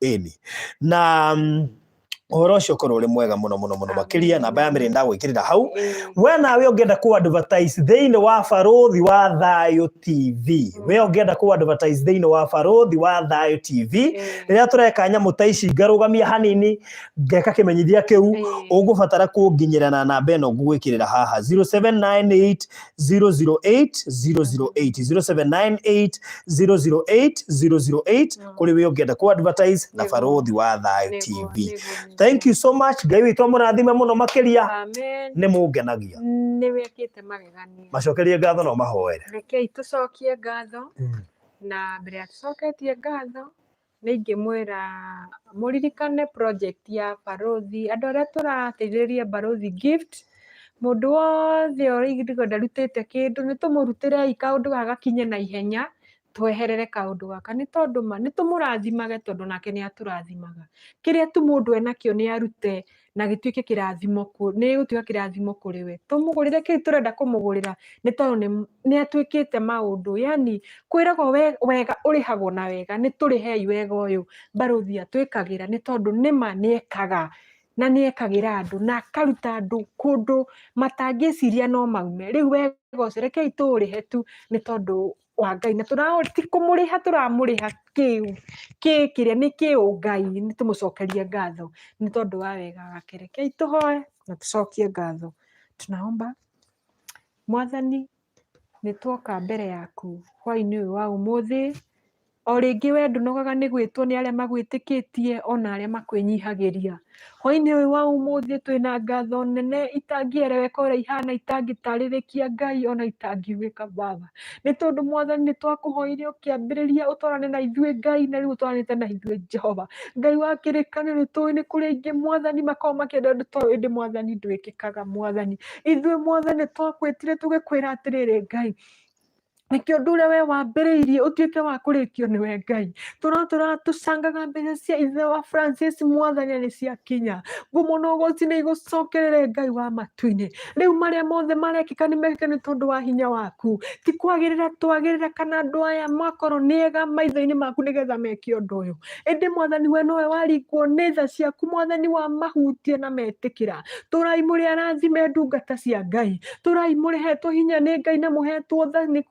Ĩni na Ũhoro ũcio ũkorwo ũrĩ mwega mũno mũno mũno makĩria. Amen. Namba ya mĩrĩ ndagwĩkĩrĩra hau. Ĩĩ. We nawe ũngĩenda kũ advertise thĩinĩ wa Barũthi wa Thayũ TV, we ũngĩenda kũ advertise thĩinĩ wa Barũthi wa Thayũ TV, Ĩĩ. rĩrĩa tũreka nyamũ ta ici ngarũgamia hanini ngeka kĩmenyithia kĩu, Ĩĩ. ũgũbatara kũnginyĩra na namba ĩno ngũgwĩkĩrĩra haha, 0798 008 008, 0798 008 008, kũrĩ we ũngĩenda kũ advertise na Nĩguo. Barũthi wa Thayũ Nĩguo, TV. nĩguo, nĩguo. Thank you so much. Ngai witũ amũrathime mũno makĩria. Amen. Nĩ mũngenagia. Nĩ wekĩte magegania. Macokerie ngatho no mahoere. Rekei tũcokie ngatho, na mbere ya tũcoketie ngatho nĩ ingĩmwĩra mũririkane project ya Barũthi, andũ arĩa tũrateithĩrĩria Barũthi Gift, mũndũ wothe ũrĩigua ndarutĩte kĩndũ, nĩ tũmũrutĩrei kaũndũ gaka gakinye na ihenya, tweherere kaũndũ gaka, nĩ tondũ ma nĩ tũmũrathimage tondũ nake nĩ atũrathimaga. Kĩrĩa tu mũndũ enakĩo nĩ arute na gĩtuĩke kĩrathimo, nĩ gũtuĩka kĩrathimo kũrĩ we. Tũmũgũrĩre kĩu tũrenda kũmũgũrĩra nĩ tondũ nĩ atuĩkĩte maũndũ, yani kwĩragwo wega ũrĩhagwo na wega, nĩ tũrĩhei wega ũyũ Barũthi atwĩkagĩra, nĩ tondũ nĩma nĩ ekaga na nĩ ekagĩra andũ na akaruta andũ kũndũ matangĩciria no maume. Rĩu wega ũcio rekei tũũrĩhe tu nĩ tondũ wa Ngai, na ti kũmũrĩha tũramũrĩha kĩ kĩrĩa nĩ kĩũngai, nĩ tũmũcokerie ngatho nĩ tondũ wa wega wake. Rekei tũhoe na tũcokie ngatho. Tunaomba. Mwathani, nĩ tuoka mbere yaku hwaĩ-inĩ ũyũ wa ũmũthĩ, o rĩngĩ we ndũnogaga nĩ gwĩtwo nĩ arĩa magwĩtĩkĩtie ona arĩa makwĩnyihagĩria. Hwaĩ-inĩ ũyũ wa ũmũthĩ twĩna ngatho nene itangĩereweka ũrĩa ihana, itangĩtarĩrĩkia Ngai ona itangiugĩka Baba. Nĩ tondũ Mwathani nĩ twakũhoire ũkĩambĩrĩria ũtwarane na ithuĩ Ngai, na rĩu ũtwaranĩte na ithuĩ Jehova. Ngai wa kĩrĩkanĩro, nĩ tũĩ nĩ kũrĩ aingĩ Mwathani makoragwo makĩenda ũndũ ta ũyũ, ĩndĩ Mwathani ndwĩkĩkaga Mwathani. Ithuĩ Mwathani nĩ twakwĩtire tũgĩkwĩra atĩrĩrĩ Ngai, nĩkĩo ũndũ ũrĩa we wambĩrĩirie ũtuĩke wa kũrĩkio nĩwe Ngai. Tũratũra tũcangaga mbeca cia ithe wa Francis Mwathani nĩ ciakinya. Ngumo na ũgoci nĩ igũcokerere Ngai wa matu-inĩ. Rĩu marĩa mothe marekĩka nĩ mekĩka nĩ tondũ wa hinya waku. Ti kwagĩrĩra twagĩrĩra kana andũ aya makorwo nĩ ega maitho-inĩ maku nĩgetha meke ũndũ ũyũ. Ĩndĩ Mwathani we nowe waringwo nĩ tha ciaku Mwathani wa mahutie na metĩkĩra. Tũrai mũrĩ arathime ndungata cia Ngai. Tũrai mũrĩhetwo hinya nĩ Ngai na mũhetwo tha nĩ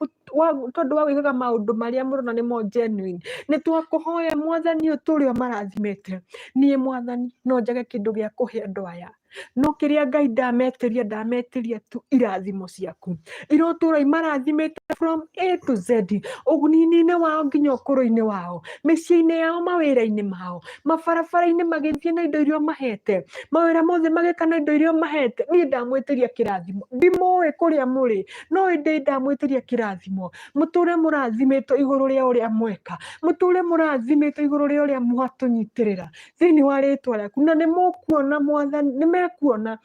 tondũ wa gwĩkaga maũndũ marĩa mũrona nĩmo genuine. Nĩ twakũhoya Mwathani ũtũre ũmarathimĩte. Niĩ Mwathani no njage kĩndũ gĩa kũhe andũ aya, no kĩrĩa Ngai ndametĩria, ndametĩria tu irathimo ciaku. Irotũra imarathimĩte from A to Z, ũnini-inĩ wao nginya ũkũrũ-inĩ wao, mĩciĩ-inĩ yao, mawĩra-inĩ mao, mabarabara-inĩ magĩthiĩ na indo iria ũmahete, mawĩra mothe magĩka na indo iria ũmahete. Niĩ ndamwĩtĩria kĩrathimo, ndimũĩ kũrĩa mũrĩ, no ĩndĩ ndamwĩtĩria kĩrathimo, mũtũre mũrathimĩtwo igũrũ rĩa ũrĩa mweka, mũtũre mũrathimĩtwo igũrũ rĩa ũrĩa mwatũnyitĩrĩra thĩinĩ wa rĩtwa rĩaku, na nĩ mũkuona Mwathani, nĩ mekuona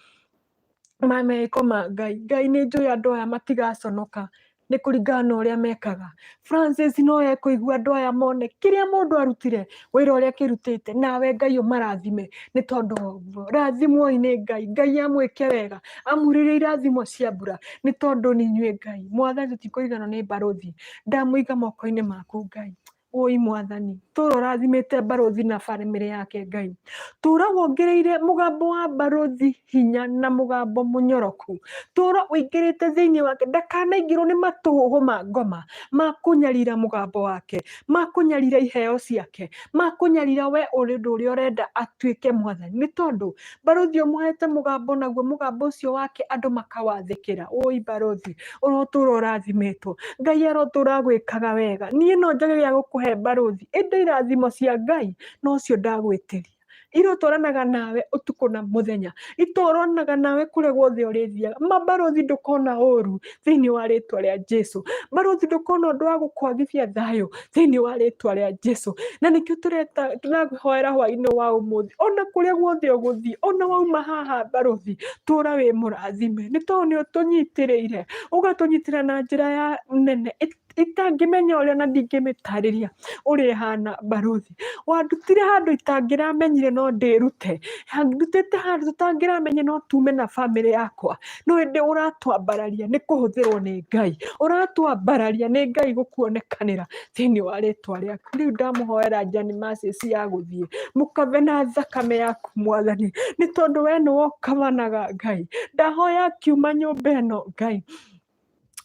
meko ma Ngai. Ngai nĩ njũĩ andũ aya matigaconoka nĩ kũringana na ũrĩa mekaga. Francis no ekũigua andũ aya mone kĩrĩa mũndũ arutire, wĩra ũrĩa akĩrutĩte, nawe Ngai ũmarathime nĩ tondũ wa ũguo. Rathimwoi nĩ Ngai, Ngai amwĩke wega, amurĩrie irathimo cia mbura nĩ tondũ nĩ inyuĩ Ngai. Mwathani tũtikũriganĩrwo nĩ Barũthi, ndamũiga moko-inĩ maku Ngai. Oi Mwathani, tũra ũrathimĩte Barũthi na bamĩrĩ yake Ngai. Tũra wongereire mũgambo wa Barũthi hinya na mũgambo mũnyoroku. Tũra ũingĩrĩte thĩinĩ wake, ndakanaingĩrwo nĩ matũhũhũ ma ngoma ma kũnyarira mũgambo wake, ma kũnyarira iheo ciake, ma kũnyarira we ũrĩ ũndũ ũrĩa ũrenda atuĩke Mwathani. Nĩ tondũ Barũthi ũmũhete mũgambo, naguo mũgambo ũcio wake andũ makawathĩkĩra. Oi Barũthi, ũrotũra ũrathimĩtwo. Ngai arotũra agwĩkaga wega. Niĩ no njage gĩa gũkũhe Barũthi, ĩndĩ irathimo cia Ngai nocio ndagwĩtĩria. Irotwaranaga nawe ũtukũ na mũthenya, itwaranaga nawe kũrĩa guothe ũrĩthiaga. Ma Barũthi ndũkona ũru thĩinĩ wa rĩtwa rĩa Jesu. Barũthi ndũkona ũndũ wa gũkwagithia thayũ thĩinĩ wa rĩtwa rĩa Jesu. Na nĩkĩo tũreta tũrahoera hwaĩ-inĩ wa ũmũthĩ, ona kũrĩa guothe ũgũthiĩ, ona wauma haha Barũthi, tũra wĩ mũrathime, nĩ tondũ nĩ ũtũnyitĩrĩire, ũgatũnyitĩrĩra na njĩra ya nene. Itangĩmenya ũrĩa na ndingĩmĩtarĩria ũrĩa ĩhana. Barũthi, wandutire handũ itangĩramenyire no ndĩrute, ndutĩte handũ tũtangĩramenye no tume na bamĩrĩ yakwa, no ĩndĩ ũratwambararia nĩ kũhũthĩrwo nĩ Ngai, ũratwambararia nĩ Ngai gũkuonekanĩra thĩinĩ wa rĩtwa rĩaku. Rĩu ndamũhoera Jane Mercies ya gũthiĩ mũkabe na thakame yaku, Mwathani, nĩ tondũ we nĩwe ũkabanaga. Ngai, ndahoya akiuma nyũmba ĩno, Ngai,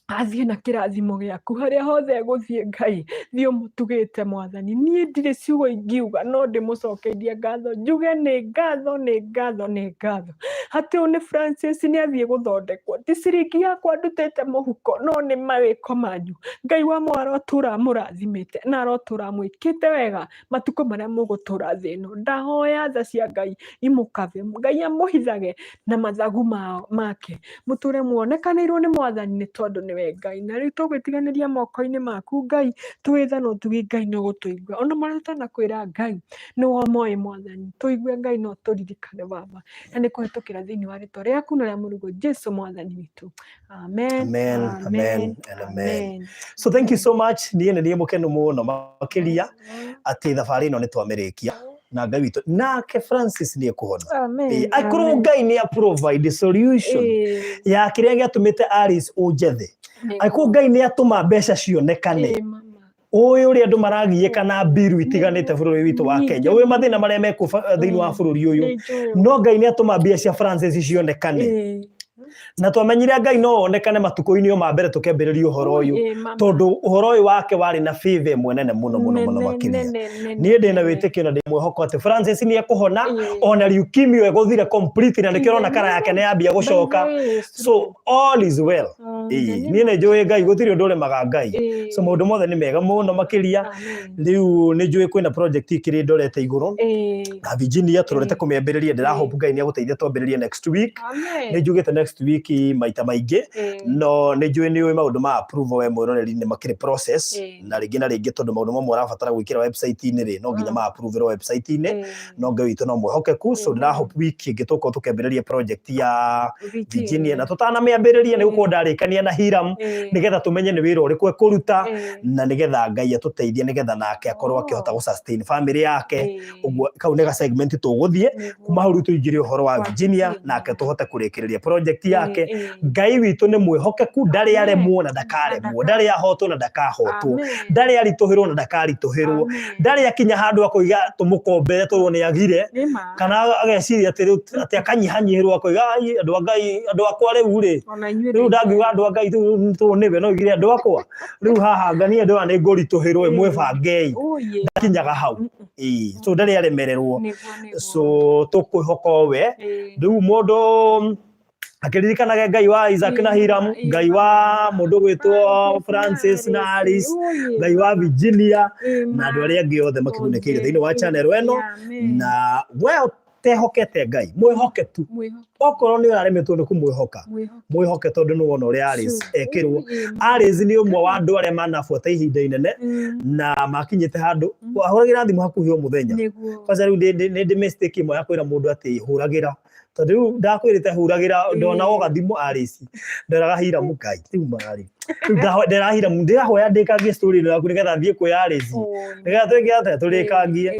athiĩ na kĩrathimo gĩaku harĩa hothe egũthiĩ. Ngai, thiĩ ũmũtugĩte. Mwathani, niĩ ndirĩ ciugo ingiuga, no ndĩmũcokeirie ngatho, njuge nĩ ngatho, nĩ ngatho, nĩ ngatho. Atĩ ũyũ nĩ Francis, nĩ athiĩ gũthondekwo, ti ciringi yakwa ndutĩte mũhuko, no nĩ mawĩko manyu. Ngai wa arotũra amũrathimĩte na arotũra amwĩkĩte wega matukũ marĩa mũgũtũra thĩ ĩno. Ndahoya tha cia Ngai imũkabe, Ngai amũhithage na mathagu mao make, mũtũre muonekanĩirwo nĩ Mwathani, nĩ tondũ nĩwe Ngai. Na rĩu tũgwĩtiganĩria moko-inĩ maku, Ngai, twĩ tha na ũtugi. Ngai, nĩ ũgũtũigua ona marĩa tũtanakwĩra. Ngai, nĩ womoĩ. Mwathani, tũigue. Ngai, no tũririkane, Baba, na nĩ kũhetũkĩra thĩinĩ wa rĩtwa rĩaku na rĩa mũrũguo Jesu Mwathani witũ. Amen. Amen, amen and amen. So thank you so much. Niĩ nĩ niĩ mũkenu mũno makĩria atĩ thabarĩ ĩno nĩ twamĩrĩkia na Ngai witũ, nake Francis nĩ ekũhona. Amen. Angĩkorwo Amen. Ngai nĩ provide solution ya kĩrĩa gĩatũmĩte Alice ũnjethe, angĩkorwo Ngai nĩ atũma mbeca cionekane, Mama. ũĩ ũrĩa andũ maragiĩka na mbiru itiganĩte bũrũri witũ wa Kenya, ũĩ mathĩna marĩa mekuo thĩinĩ wa bũrũri ũyũ, Nĩ njũĩ. no Ngai nĩ atũma mbia cia Francis cionekane. Na twamenyire Ngai no onekane matukũ-inĩ o ma mbere tũkĩambĩrĩria ũhoro ũyũ, Mama. tondũ ũhoro ũyũ wake warĩ na favor ĩmwe nene mũno mũno mũno Nene, makĩria. nene, nene, Niĩ ndĩ na nene. wĩtĩkio na ndĩ mwĩhoko atĩ Francis nĩ ekũhona, ona leukemia ĩgũthire completely, na nĩkĩo ũrona kara yake nĩ yambia gũcoka. By the way, it's So true. all is well. Niĩ nĩ njũĩ Ngai, gũtirĩ ũndũ ũremaga Ngai. So maũndũ mothe nĩ mega mũno makĩria. Rĩu nĩ njũĩ kwĩna project ikĩrĩ ndorete igũrũ na Virginia, tũrorete kũmĩambĩrĩria. Ndĩra hope Ngai nĩ agũteithia twambĩrĩrie next week. Nĩ njugĩte next week maita maingĩ, no nĩ njũĩ nĩ ũĩ maũndũ ma approval, we mwĩroreri, nĩ makĩrĩ process na rĩngĩ na rĩngĩ, tondũ maũndũ mamwe ũrabatara gwĩkĩra website-inĩ rĩ, no nginya ma approve website-inĩ, no Ngai witũ no mwĩhokeku. So ndĩra hope wiki ĩngĩ tũkorwo tũkĩambĩrĩria project ya Virginia, na tũtanamĩambĩrĩria nĩ gũkorwo ndarĩkania na Hiram, nĩgetha tũmenye nĩ wĩra ũrĩkũ ekũruta, na nĩgetha Ngai atũteithie, nĩgetha nake akorwo akĩhota gũ sustain family yake. Ũguo kau nĩ ga segment tũgũthiĩ kuma hau, rĩu tũingĩre ũhoro wa Virginia, nake tũhote kũrĩkĩrĩria project yake. Ngai witũ nĩ mwĩhokeku, ndarĩ aremwo na ndakaremwo, ndarĩ ahotwo na ndakahotwo, ndarĩ aritũhĩrwo na ndakaritũhĩrwo, ndarĩ akinya handũ akoiga tũmũkombere tondũ nĩ agire, kana ageciria atĩ rĩu atĩ akanyihanyihĩrwo, akoiga, "Ai, andũ a Ngai, andũ akwa rĩu rĩ, Ona inyuĩ rĩu ndangiuga andũ a Ngai tondũ nĩwe no oigire andũ akwa rĩu haha nganie andũ aya nĩ ngũritũhĩrwo, mwĩbangei." Ndakinyaga hau. Ĩĩ, so ndarĩ aremererwo. Nĩguo. So tũkwĩhoka we. Rĩu mũndũ akĩririkanage Ngai wa Isaac na Hiram, Ngai wa mũndũ gwĩtwo Francis na Alice, Ngai wa Virginia na andũ arĩa angĩ othe makĩgunĩkĩire thĩinĩ wa channel ĩno. Na we ũtehokete Ngai, mwĩhoke tu. Okorwo nĩ ũraremetwo nĩ kũmwĩhoka, mwĩhoke, tondũ nĩ wona ũrĩa Alice ekĩrwo. Alice nĩ ũmwe wa andũ arĩa manabuata ihinda inene na makinyĩte handũ ahũragĩra thimũ hakuhĩ o mũthenya. Kwanza rĩu nĩ ndĩ mistake ĩmwe ya kwĩra mũndũ atĩ hũragĩra, tondũ rĩu ndakwĩrĩte hũragĩra, ndona woga thimũ Alice nderaga Hiram, Ngai, rĩu marĩ rĩu ndera Hiram, ndĩrahoya ndĩkangie story ĩno yaku nĩgetha thiĩ kwĩ Alice, nĩgetha twĩke atĩa, tũrĩkangie.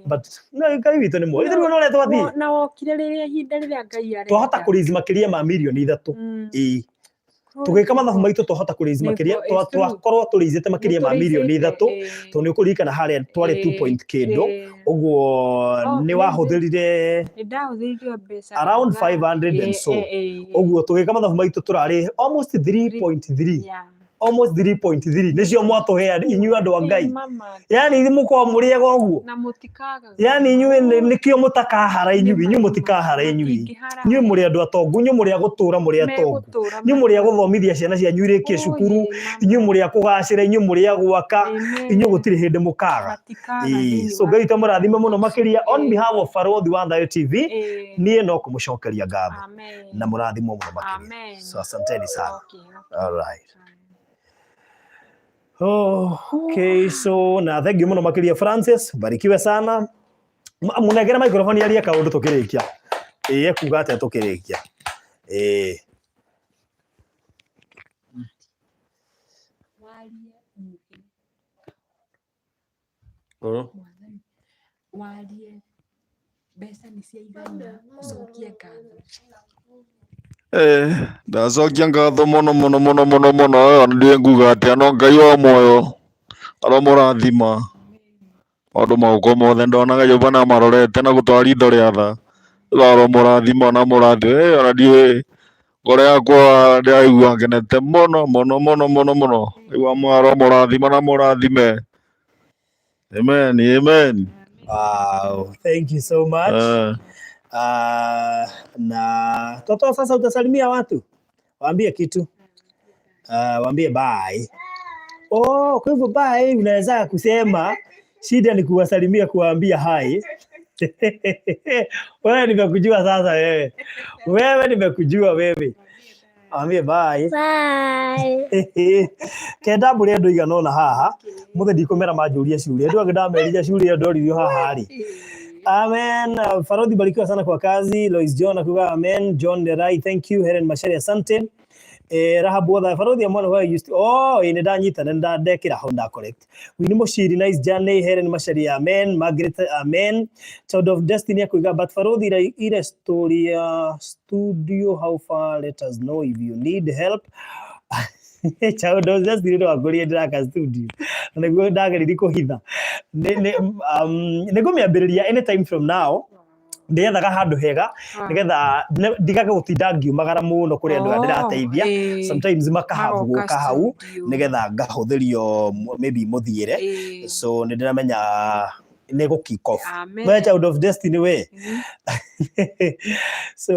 But no, Ngai witũ nĩ mwega, ithuĩ no ũrĩa twathiĩ. Na wokire rĩrĩa ihinda rĩrĩa Ngai arenda. Twahota kũraise makĩria ma mirioni 3. Ĩĩ, tũgĩka mathabu maitũ twahota kũraise makĩria Nĩguo, it's true. twakorwo tũraisĩte makĩria ma mirioni 3, tondũ nĩ ũkũririkana harĩa twarĩ 2 point kĩndũ ũguo. Oh, nĩ wahũthĩrire Nĩ ndahũthĩrire mbeca around kadhaa. 500 and so. Ũguo tũgĩka mathabu maitũ tũrarĩ almost 3.3, almost 3.3 nĩcio mwatũhea inyuĩ andũ a Ngai. Mama. Yani ithuĩ mũkorwo mũrĩ ega ũguo. Na mũtikagaga. Yani inyuĩ nĩkĩo mũtakahara, inyuĩ mũtikahara, inyuĩ inyuĩ mũrĩ andũ atongu, inyuĩ mũrĩ a gũtũra mũrĩ atongu, inyuĩ mũrĩ a gũthomithia ciana cianyu irĩkie cukuru, inyuĩ mũrĩ a kũgacĩra, inyuĩ mũrĩ a gwaka, inyuĩ gũtirĩ hĩndĩ mũkaga. Ĩĩ, so Ngai witũ amũrathime mũno makĩria. On behalf of Barothi wa Thayo TV, niĩ no kũmũcokeria ngatho na mũrathimwo mũno makĩria. So asanteni sana. All right. Okay, so na thank you mũno makĩria Francis, barikiwe sana. Mũnengere microphone arie kaũndũ tũkĩrĩkia. Ĩĩ, ekuga atĩa tũkĩrĩkia? Ĩĩ. Warie. Uge Mwathani warie mbeca nĩ ciaigana ũcokie ngatho. Eh, ndacokia ngatho mũno mũno mũno mũno mũno, ona ndiũĩ nguga atĩa, no Ngai wa muoyo aromũrathima maũndũ magũkũ mothe ndonaga Jehova nĩ amarorete na gũtwara ritho rĩa tha. Rĩu aromũrathima na amũrathime, eh, ona ndiũĩ ngoro yakwa ndĩraigua ngenete mũno mũno mũno mũno mũno. Ngai wa muoyo aromũrathima na amũrathime. Amen, amen. Wow, thank you so much. Na Toto, sasa utasalimia watu, waambie kitu, waambie bye. Oh, kwa hivyo bye unaweza kusema, shida ni kuwasalimia, kuwaambia hi. Wewe nimekujua sasa wewe. Wewe nimekujua wewe. Waambie bye. Bye. Kenda mbũrĩ andũ igana ũna haha mũthĩ ndikũmera manjũrie ciũria andũ angĩ ndamerire ciũria ndoririo haha rĩ. Amen. Farodhi, barikiwa sana kwa kazi. Lois John akuga amen. John Lerai, thank you. Helen Macharia, asante. Rahab Wotha, Farodhi amwana wa used to, oh, ĩ nĩ ndanyita nĩ ndandekĩra hau nda correct. Winnie Mushiri, nice journey. Helen Macharia, amen. Margaret, amen. Child of Destiny akuiga, but Farodhi ile story ya studio, how far? Let us know if you need help. Child of Destiny no akũrie ndĩraka studio. Na nĩguo ndageririe kũhitha. Nĩ ngũmĩambĩrĩria anytime from now. Ndĩethaga handũ hega nĩgetha ndigage gũtinda ngiumagara mũno kũrĩ andũ arĩa ndĩrateithia. Sometimes makahave Magoka gũka hau studio. nĩgetha ngahũthĩrio maybe mũthiĩre. So nĩ ndĩramenya nĩ gũ kick off. Amen. We Child of Destiny we. So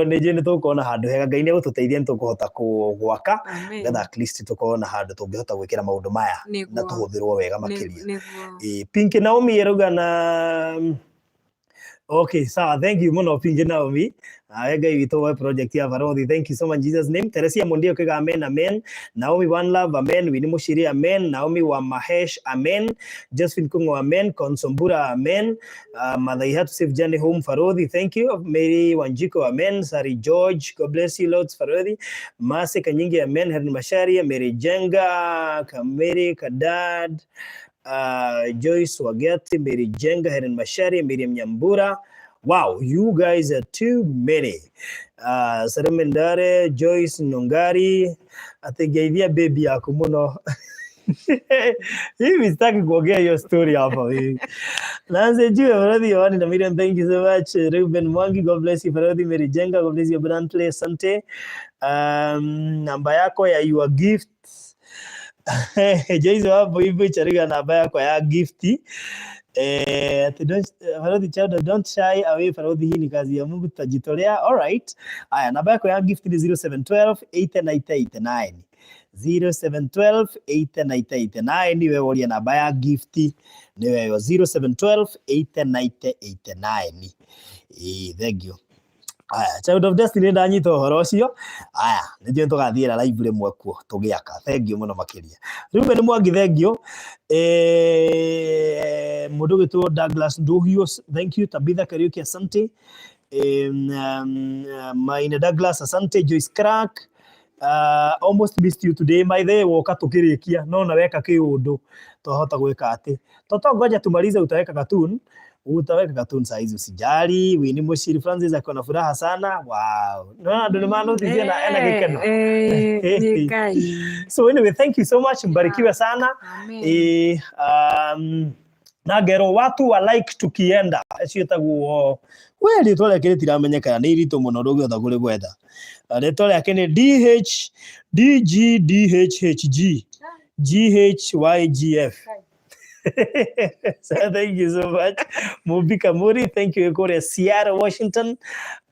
nĩ njũĩ nĩ tũkuona handũ hega, Ngai nĩ egũtũteithia nĩ tũkũhota gwaka Amen. nĩgetha at least tũkorwo na handũ tũngĩhota gwĩkĩra maũndũ maya na tũhũthĩrwo wega makĩria. Pinky Naomi arauga na Okay, sawa. Thank you muno Pinky Naomi. Awe Ngai witũ wa project ya Barothi. Thank you so much in Jesus name. Teresia Mundio kiga amen amen. Naomi One Love amen. Winnie Mushiri amen. Naomi wa Mahesh amen. Josephine Kungo amen. Konsombura amen. Madhaihatu Safe Journey Home Farodhi, thank you. Mary Wanjiko amen. Sari George, God bless you Lord Farodhi. Mase Kanyingi amen. Helen Masharia, Mary Jenga, Kameri Kadad, Joyce Wagati, Mary Jenga, Helen Masharia, Miriam Nyambura. Wow, you guys are too many. Salome Ndare, Joyce Nungari, ategeithia baby yaku muno. Hivi sitaki kuongea hiyo story hapa mimi. Nancy Jue, Farodhi Yohani na Miriam, thank you so much. Ruben Mwangi, God bless you. Farodhi Mary Jenga, God bless you abundantly. Asante. Namba yako ya your gift. Joyce hapo hivyo chariga namba yako ya gift. Ati don't, Farodhi Chauda, don't shy away Farodhi, hii ni kazi ya Mungu tutajitolea. All right. Aya, namba yako ya gift ni 0712 8989. 0712 8989 niwe woria namba ya gift niwe yo 0712 8989. Thank you. Aya, Child of Destiny ndanyita ũhoro ũcio. Aya, nĩnjũĩ tũgathiĩra live rĩmwe kuo tũgĩaka. Thank you mũno makĩria. Ruben Mwangi, thank you. Mũndũ ũgĩtwo Douglas Nduhio, thank you. Tabitha Kariuki, asante. Maina Douglas, asante. Joyce Crack, almost missed you today my the woka tukirikia no na weka kiundu twahota gwika ati toto ngoja tumalize utaweka cartoon, utaweka cartoon saa hizi usijali. Winnie Mushiri Francis ako na furaha sana. Wow, no andu ni manoticia na ena gikeno. Nĩ Ngai. So anyway, thank you so much, mbarikiwe sana. Amen. Na ngero watu wa like tukienda ciĩtagwo we rĩtwa rĩake rĩtiramenyekana nĩ iritũ mũno ndũngĩhota kũrĩgweta. Rĩtwa rĩake nĩ DH DG DHHG GHYGF. So thank you so much Mumbi Kamuri, thank you kũrĩa Seattle, Washington.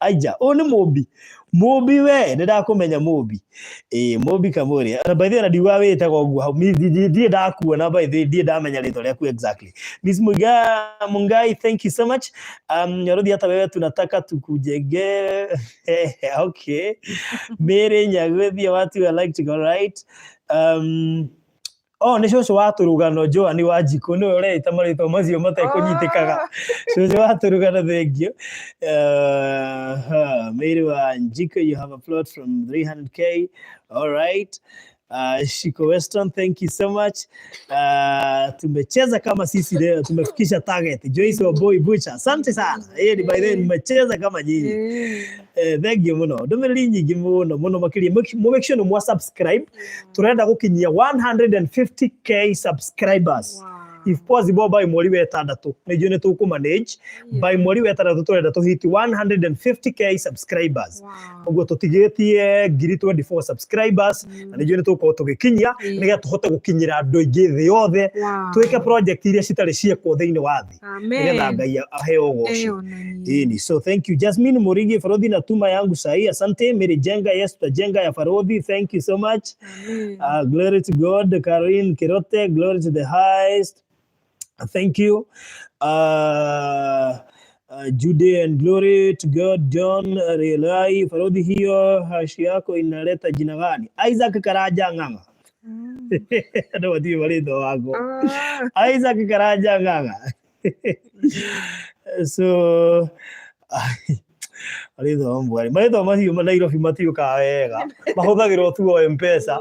Aija, ũyũ nĩ Mumbi. Mumbi we, nĩ ndakũmenya Mumbi. Mumbi Kamuri. Na by the way, na ndiugaga wĩtagwo ũguo hau. Ndirĩ ndakuona by the way, ndirĩ ndamenya rĩtwa rĩaku exactly. Miss Mungai, thank you so much. Nyorothi hata wewe tunataka tukujenge. Okay. Mary Nyagwethia, watu wa like to go right. Oh, nĩ cũcũ wa tũrũgano Joan wa Njikũ nĩwe ũreita marĩtwa macio matekũnyitĩkaga. Cũcũ wa tũrũgano, thank you. Mary wa Njikũ, you have a plot from 300K. All right. Shiko Weston, thank you so much. Tumecheza kama sisi leo, tumefikisha target. Joyce Wambui Butcher, asante sana. Ni by the way nimecheza kama nyinyi. Thank you muno. Ndũmĩrĩri nyingĩ mũno mũno makĩria. Make sure nĩ mwa subscribe. Turenda gũkinyia 150K subscribers. If possible by mweri wa ĩtandatũ. Nĩ njũĩ nĩ tũkũ manage. By mweri wa ĩtandatũ tũrenda tũhiti 150K subscribers. Ũguo tũtigĩtie ngiri 24 subscribers na nĩ njũĩ nĩ tũgũkorwo tũgĩkinyia nĩgetha tũhote gũkinyĩra andũ aingĩ thĩ yothe, twĩke project iria citarĩ ciekwo thĩinĩ wa thĩ nĩgetha Ngai aheo ũgoci. Ini. So thank you. Jasmine Murigi, Farodhi natuma yangu sahi. Asante. Mary Jenga, yes, tutajenga ya Farodhi. Thank you so much. Glory to God. Karin Kirote, glory to the highest. Thank you. Jude and glory to God. John Relai, Farodhi, hiyo hash yako inaleta jina gani? Isaac Karanja Ng'ang'a. Andũ matiũĩ marĩtwa wakwa. Isaac Karanja Ng'ang'a. So marĩtwa mamwe marĩtwa macio ma Nairobi matiũkaga wega, mahũthagĩrwo tu o M-Pesa.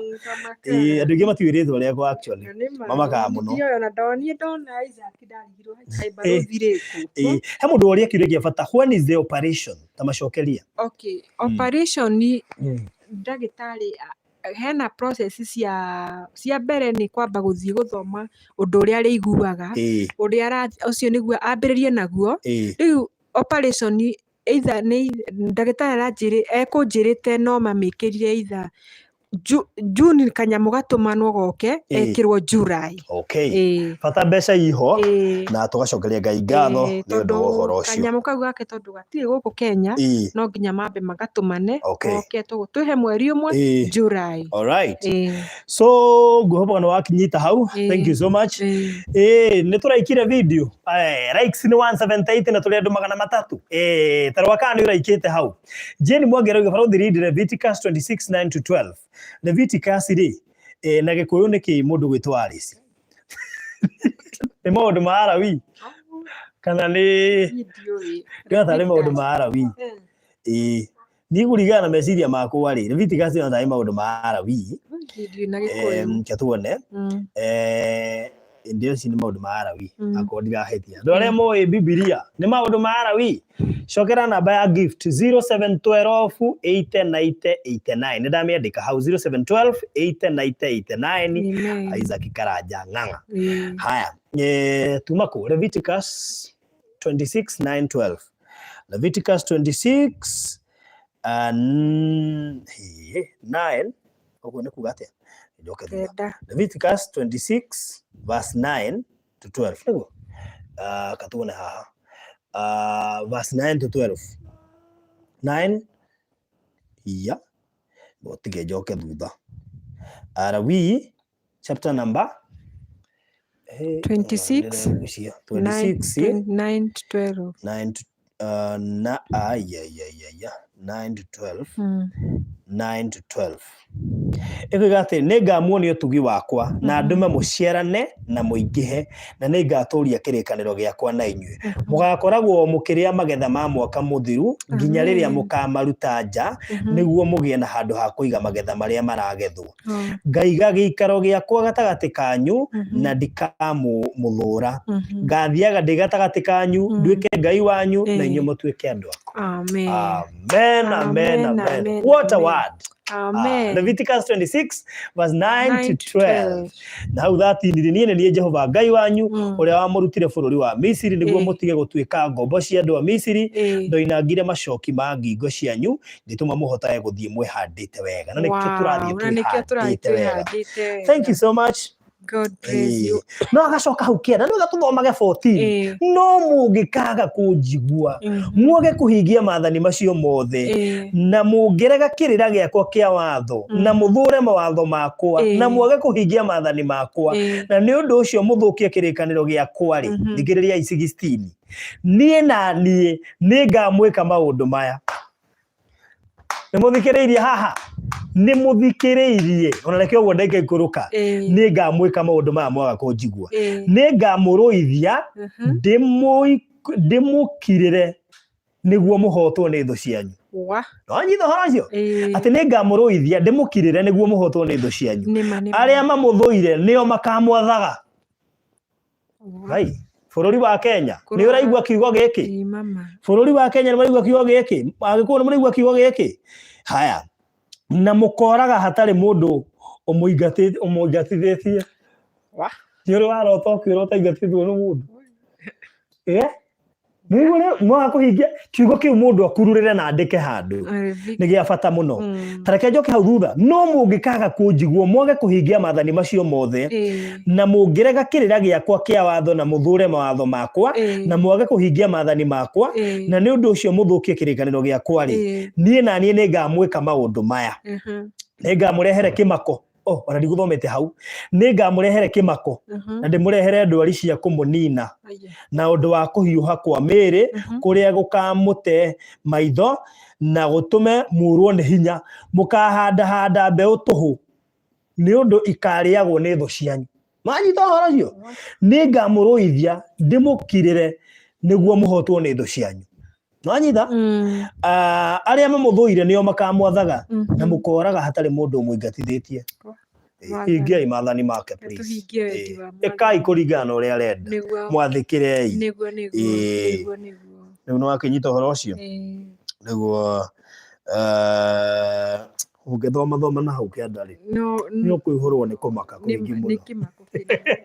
Ĩĩ, andũ aingĩ matiũĩ rĩtwa rĩakwa actually, mamakaga mũno. Ona ndonire ndona Isaac ndarigirwo kaĩ barothi rĩkũ. Ĩĩ, he mũndũ woria kĩũria kĩa bata, when is the operation? Ta macokeria. Okay, operation ndagĩtarĩ hena process cia mbere nĩ kwamba gũthiĩ gũthoma ũndũ ũrĩa arĩiguaga, ũrĩa ũcio nĩguo ambĩrĩrie naguo. Rĩu operation either nĩ ndagĩtarĩ ekũnjĩrĩte no mamĩkĩrire either June, kanyamũ gatũmanwo goke ekĩrwo July. Bata mbeca iho na tũgacokeria Ngai ngatho nĩ ũndũ wa ũhoro ũcio. Kanyamũ kau gake tondũ gatirĩ gũkũ Kenya, no nginya mambe magatũmane goke twĩhe mweri ũmwe, July. All right. So ngwĩhoka nĩ wakinyita hau. Thank you so much. Nĩ tũraikire video. Likes nĩ 178 na tũrĩ andũ 300. Tarora kana nĩ ũraikĩte hau. Jane Mwangi arauga, Barothi, read Leviticus 26 9 to 12. Leviticus rĩ, na Gĩkũyũ nĩ kĩ mũndũ gwĩtwo Alice? Nĩ maũndũ ma Arawi kana nĩ ndĩrona tarĩ maũndũ ma Arawi. Ĩĩ, niĩ kũringana na meciria makwa rĩ, Leviticus ĩno tarĩ maũndũ ma Arawi. Reke tuone. Ĩndĩ ũcio nĩ maũndũ ma Arawi, akorwo ndirahĩtia. Andũ arĩa moĩ Bibilia, nĩ maũndũ ma Arawi. Cokera namba ya gift 0712 80 90 89, nĩ ndamĩandĩka hau, 0712 80 90 89, Isaac Karanja Ng'ang'a. Haya, tuma kũ Leviticus 26 9 12, Leviticus 26 9, ũguo nĩ kuga atĩa? Njoke thutha. Leviticus 26 verse 9 to 12, nĩguo katuone haha, verse 9 to 12, 9 ya tige njoke thutha. Alawii chapter number 26 26 9 to 12. 9 to na ay, 9 to 12. 9 to 12 ĩkuga atĩ nĩ ngamuonia ũtugi wakwa na ndũme mũciarane na mũingĩhe, na nĩ ngatũria kĩrĩkanĩro gĩakwa na inyuĩ. Mũgakoragwo mũkĩrĩa magetha ma mwaka mũthiru nginya rĩrĩa mũkamaruta nja nĩguo mũgĩe na handũ ha kũiga magetha marĩa maragethwo. Ngaiga gĩikaro gĩakwa gatagatĩ kanyu na ndikamũthũra. Ngathiaga ndĩ gatagatĩ kanyu, nduĩke Ngai wanyu na inyuĩ mũtuĩke andũ akwa. Amen. Amen, amen, Amen, amen. amen, What a amen. word. Amen. Leviticus 26 verse 9 to 12. 12. Na hau 13 rĩ, niĩ nĩ niĩ Jehova Ngai wanyu ũrĩa wamũrutire bũrũri wa Misiri nĩguo mũtige gũtuĩka ngombo cia andũ a Misiri. Ndoinangire macoki ma ngingo cianyu ngĩtũma mũhotage gũthiĩ mwĩhandĩte wega. Na nĩkĩo tũrathiĩ Na nĩkĩo tũrathiĩ twĩhandĩte wega. twĩhandĩte. Thank you so much. God bless you. No agacoka hau kĩanda no gatũthomage 14. No mũngĩkaga kũnjigua, mwage kũhingia maathani macio mothe, na mũngĩrega kĩrĩra gĩakwa kĩa watho, na mũthũre mawatho makwa, na mwage kũhingia maathani makwa, na nĩ ũndũ ũcio mũthũkie kĩrĩkanĩro gĩakwa rĩ, thikĩrĩriai 16, niĩ na niĩ nĩ ngamwĩka maũndũ maya. Nĩ mũthikĩrĩirie haha, nĩ mũthikĩrĩirie, ona reke ũguo ndagĩka ikũrũka. Nĩ ngamwĩka maũndũ maya mwaga kũnjigua. Nĩ ngamũrũithia, ndĩmũkirĩre. Nĩguo mũhotwo nĩ thũ cianyu. Wa. Wanyita ũhoro ũcio? Ĩĩ. Atĩ nĩ ngamũrũithia ndĩmũkirĩre nĩguo mũhotwo nĩ thũ cianyu. Nĩma nĩma. Arĩa mamũthũire nĩo makamwathaga. Wa. Ngai, bũrũri wa Kenya nĩ Kũrora. ũraigua kiugo gĩkĩ? Ĩĩ mama. Bũrũri wa Kenya nĩ mũraigua kiugo gĩkĩ? Agĩkũyũ nĩ mũraigua kiugo gĩkĩ? Haya, na mũkoraga hatarĩ mũndũ ũmũingatithĩtie. Wa. Nĩ ũrĩ warota ũkĩũra ũtaingatithwo nĩ mũndũ? Eh? Nĩguo mwaga kũhingia kiugo kĩu mũndũ akururĩre na andĩke handũ nĩ gĩa bata mũno. Ta reke njoke hau thutha. No mũngĩkaga kũnjigua mwage kũhingia maathani macio mothe, na mũngĩrega kĩrĩra gĩakwa kĩa watho na mũthũre mawatho makwa, na mwage kũhingia maathani makwa, na nĩ ũndũ ũcio mũthũkie kĩrĩkanĩro gĩakwa-rĩ, niĩ na niĩ nĩngamwĩka maũndũ maya. Nĩngamũrehere kĩmako. Oh, ona ndigũthomete hau. Nĩngamũrehere kĩmako na ndĩmũrehere ndwari cia kũmũnina na ũndũ wa kũhiũha kwa mĩĩrĩ kũrĩa gũkamũte maitho na gũtũme mũrwo nĩ hinya. Mũkahandahanda mbeũ tũhũ nĩ ũndũ ikarĩagwo nĩ thũ cianyu. Manyita ũhoro ũcio? Nĩngamũrũithia ndĩmũkirĩre nĩguo mũhotwo nĩ thũ cianyu. Nwanyita? Ah, arĩa mamũthũire nĩo makamwathaga na mũkoraga hatarĩ mũndũ ũmũingatithĩtie. Hingiai maathani make please. Tũhingie wendi wa Mwathani. Ĩkai kũringana na ũrĩa arenda. Nĩguo. Mwathĩkĩrei. Nĩguo nĩguo. Ĩĩ. Nĩguo nĩguo. Rĩu nĩ wakĩnyita ũhoro ũcio? Ĩĩ. Nĩguo ũngĩthoma thoma na hau kĩanda rĩ, No nĩ ũkũihũrwo nĩ kũmaka kũingĩ nĩ mũno. kĩmako kĩnene.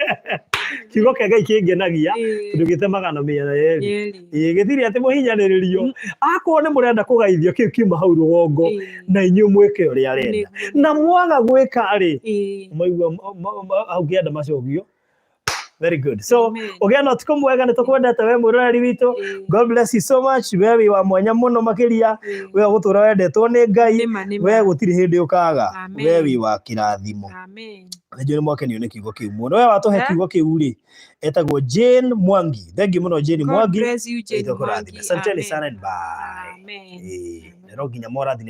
Kiugo kĩa Ngai kĩngenagia tondũ gĩtemaga na mĩena yerĩ. Yerĩ. Ĩĩ, gĩtirĩ atĩ mũhinyanĩrĩrio. Akorwo nĩ mũrenda kũgaithio kĩu kiuma hau rũgongo, na inyuĩ mwĩke ũrĩa arenda. Nĩguo. Na mwaga gwĩka rĩ, Ĩĩ. maigua hau kĩanda macokio. Very good. So, Amen. ũgĩe na ũtukũ mwega, nĩ tũkwendete we mwĩroreri witũ. Ĩĩ. God bless you so much. We wĩ wa mwanya mũno makĩria. Ĩĩ. We ũgũtũra wendetwo nĩ Ngai. Nĩma nĩma. We gũtirĩ hĩndĩ ũkaga. Amen. We wĩ wa kĩrathimo. Amen. Nĩ njũĩ nĩ mwakenio nĩ kiugo kĩu mũno. We watũhe Eh? kiugo kĩu rĩ, etagwo Jane Mwangi. Thank you mũno Jane God Mwangi. bless you, Jane Ngai akũrathime. Mwangi. Asanteni Amen. sana and bye. Amen. Ĩĩ, na no nginya morathime.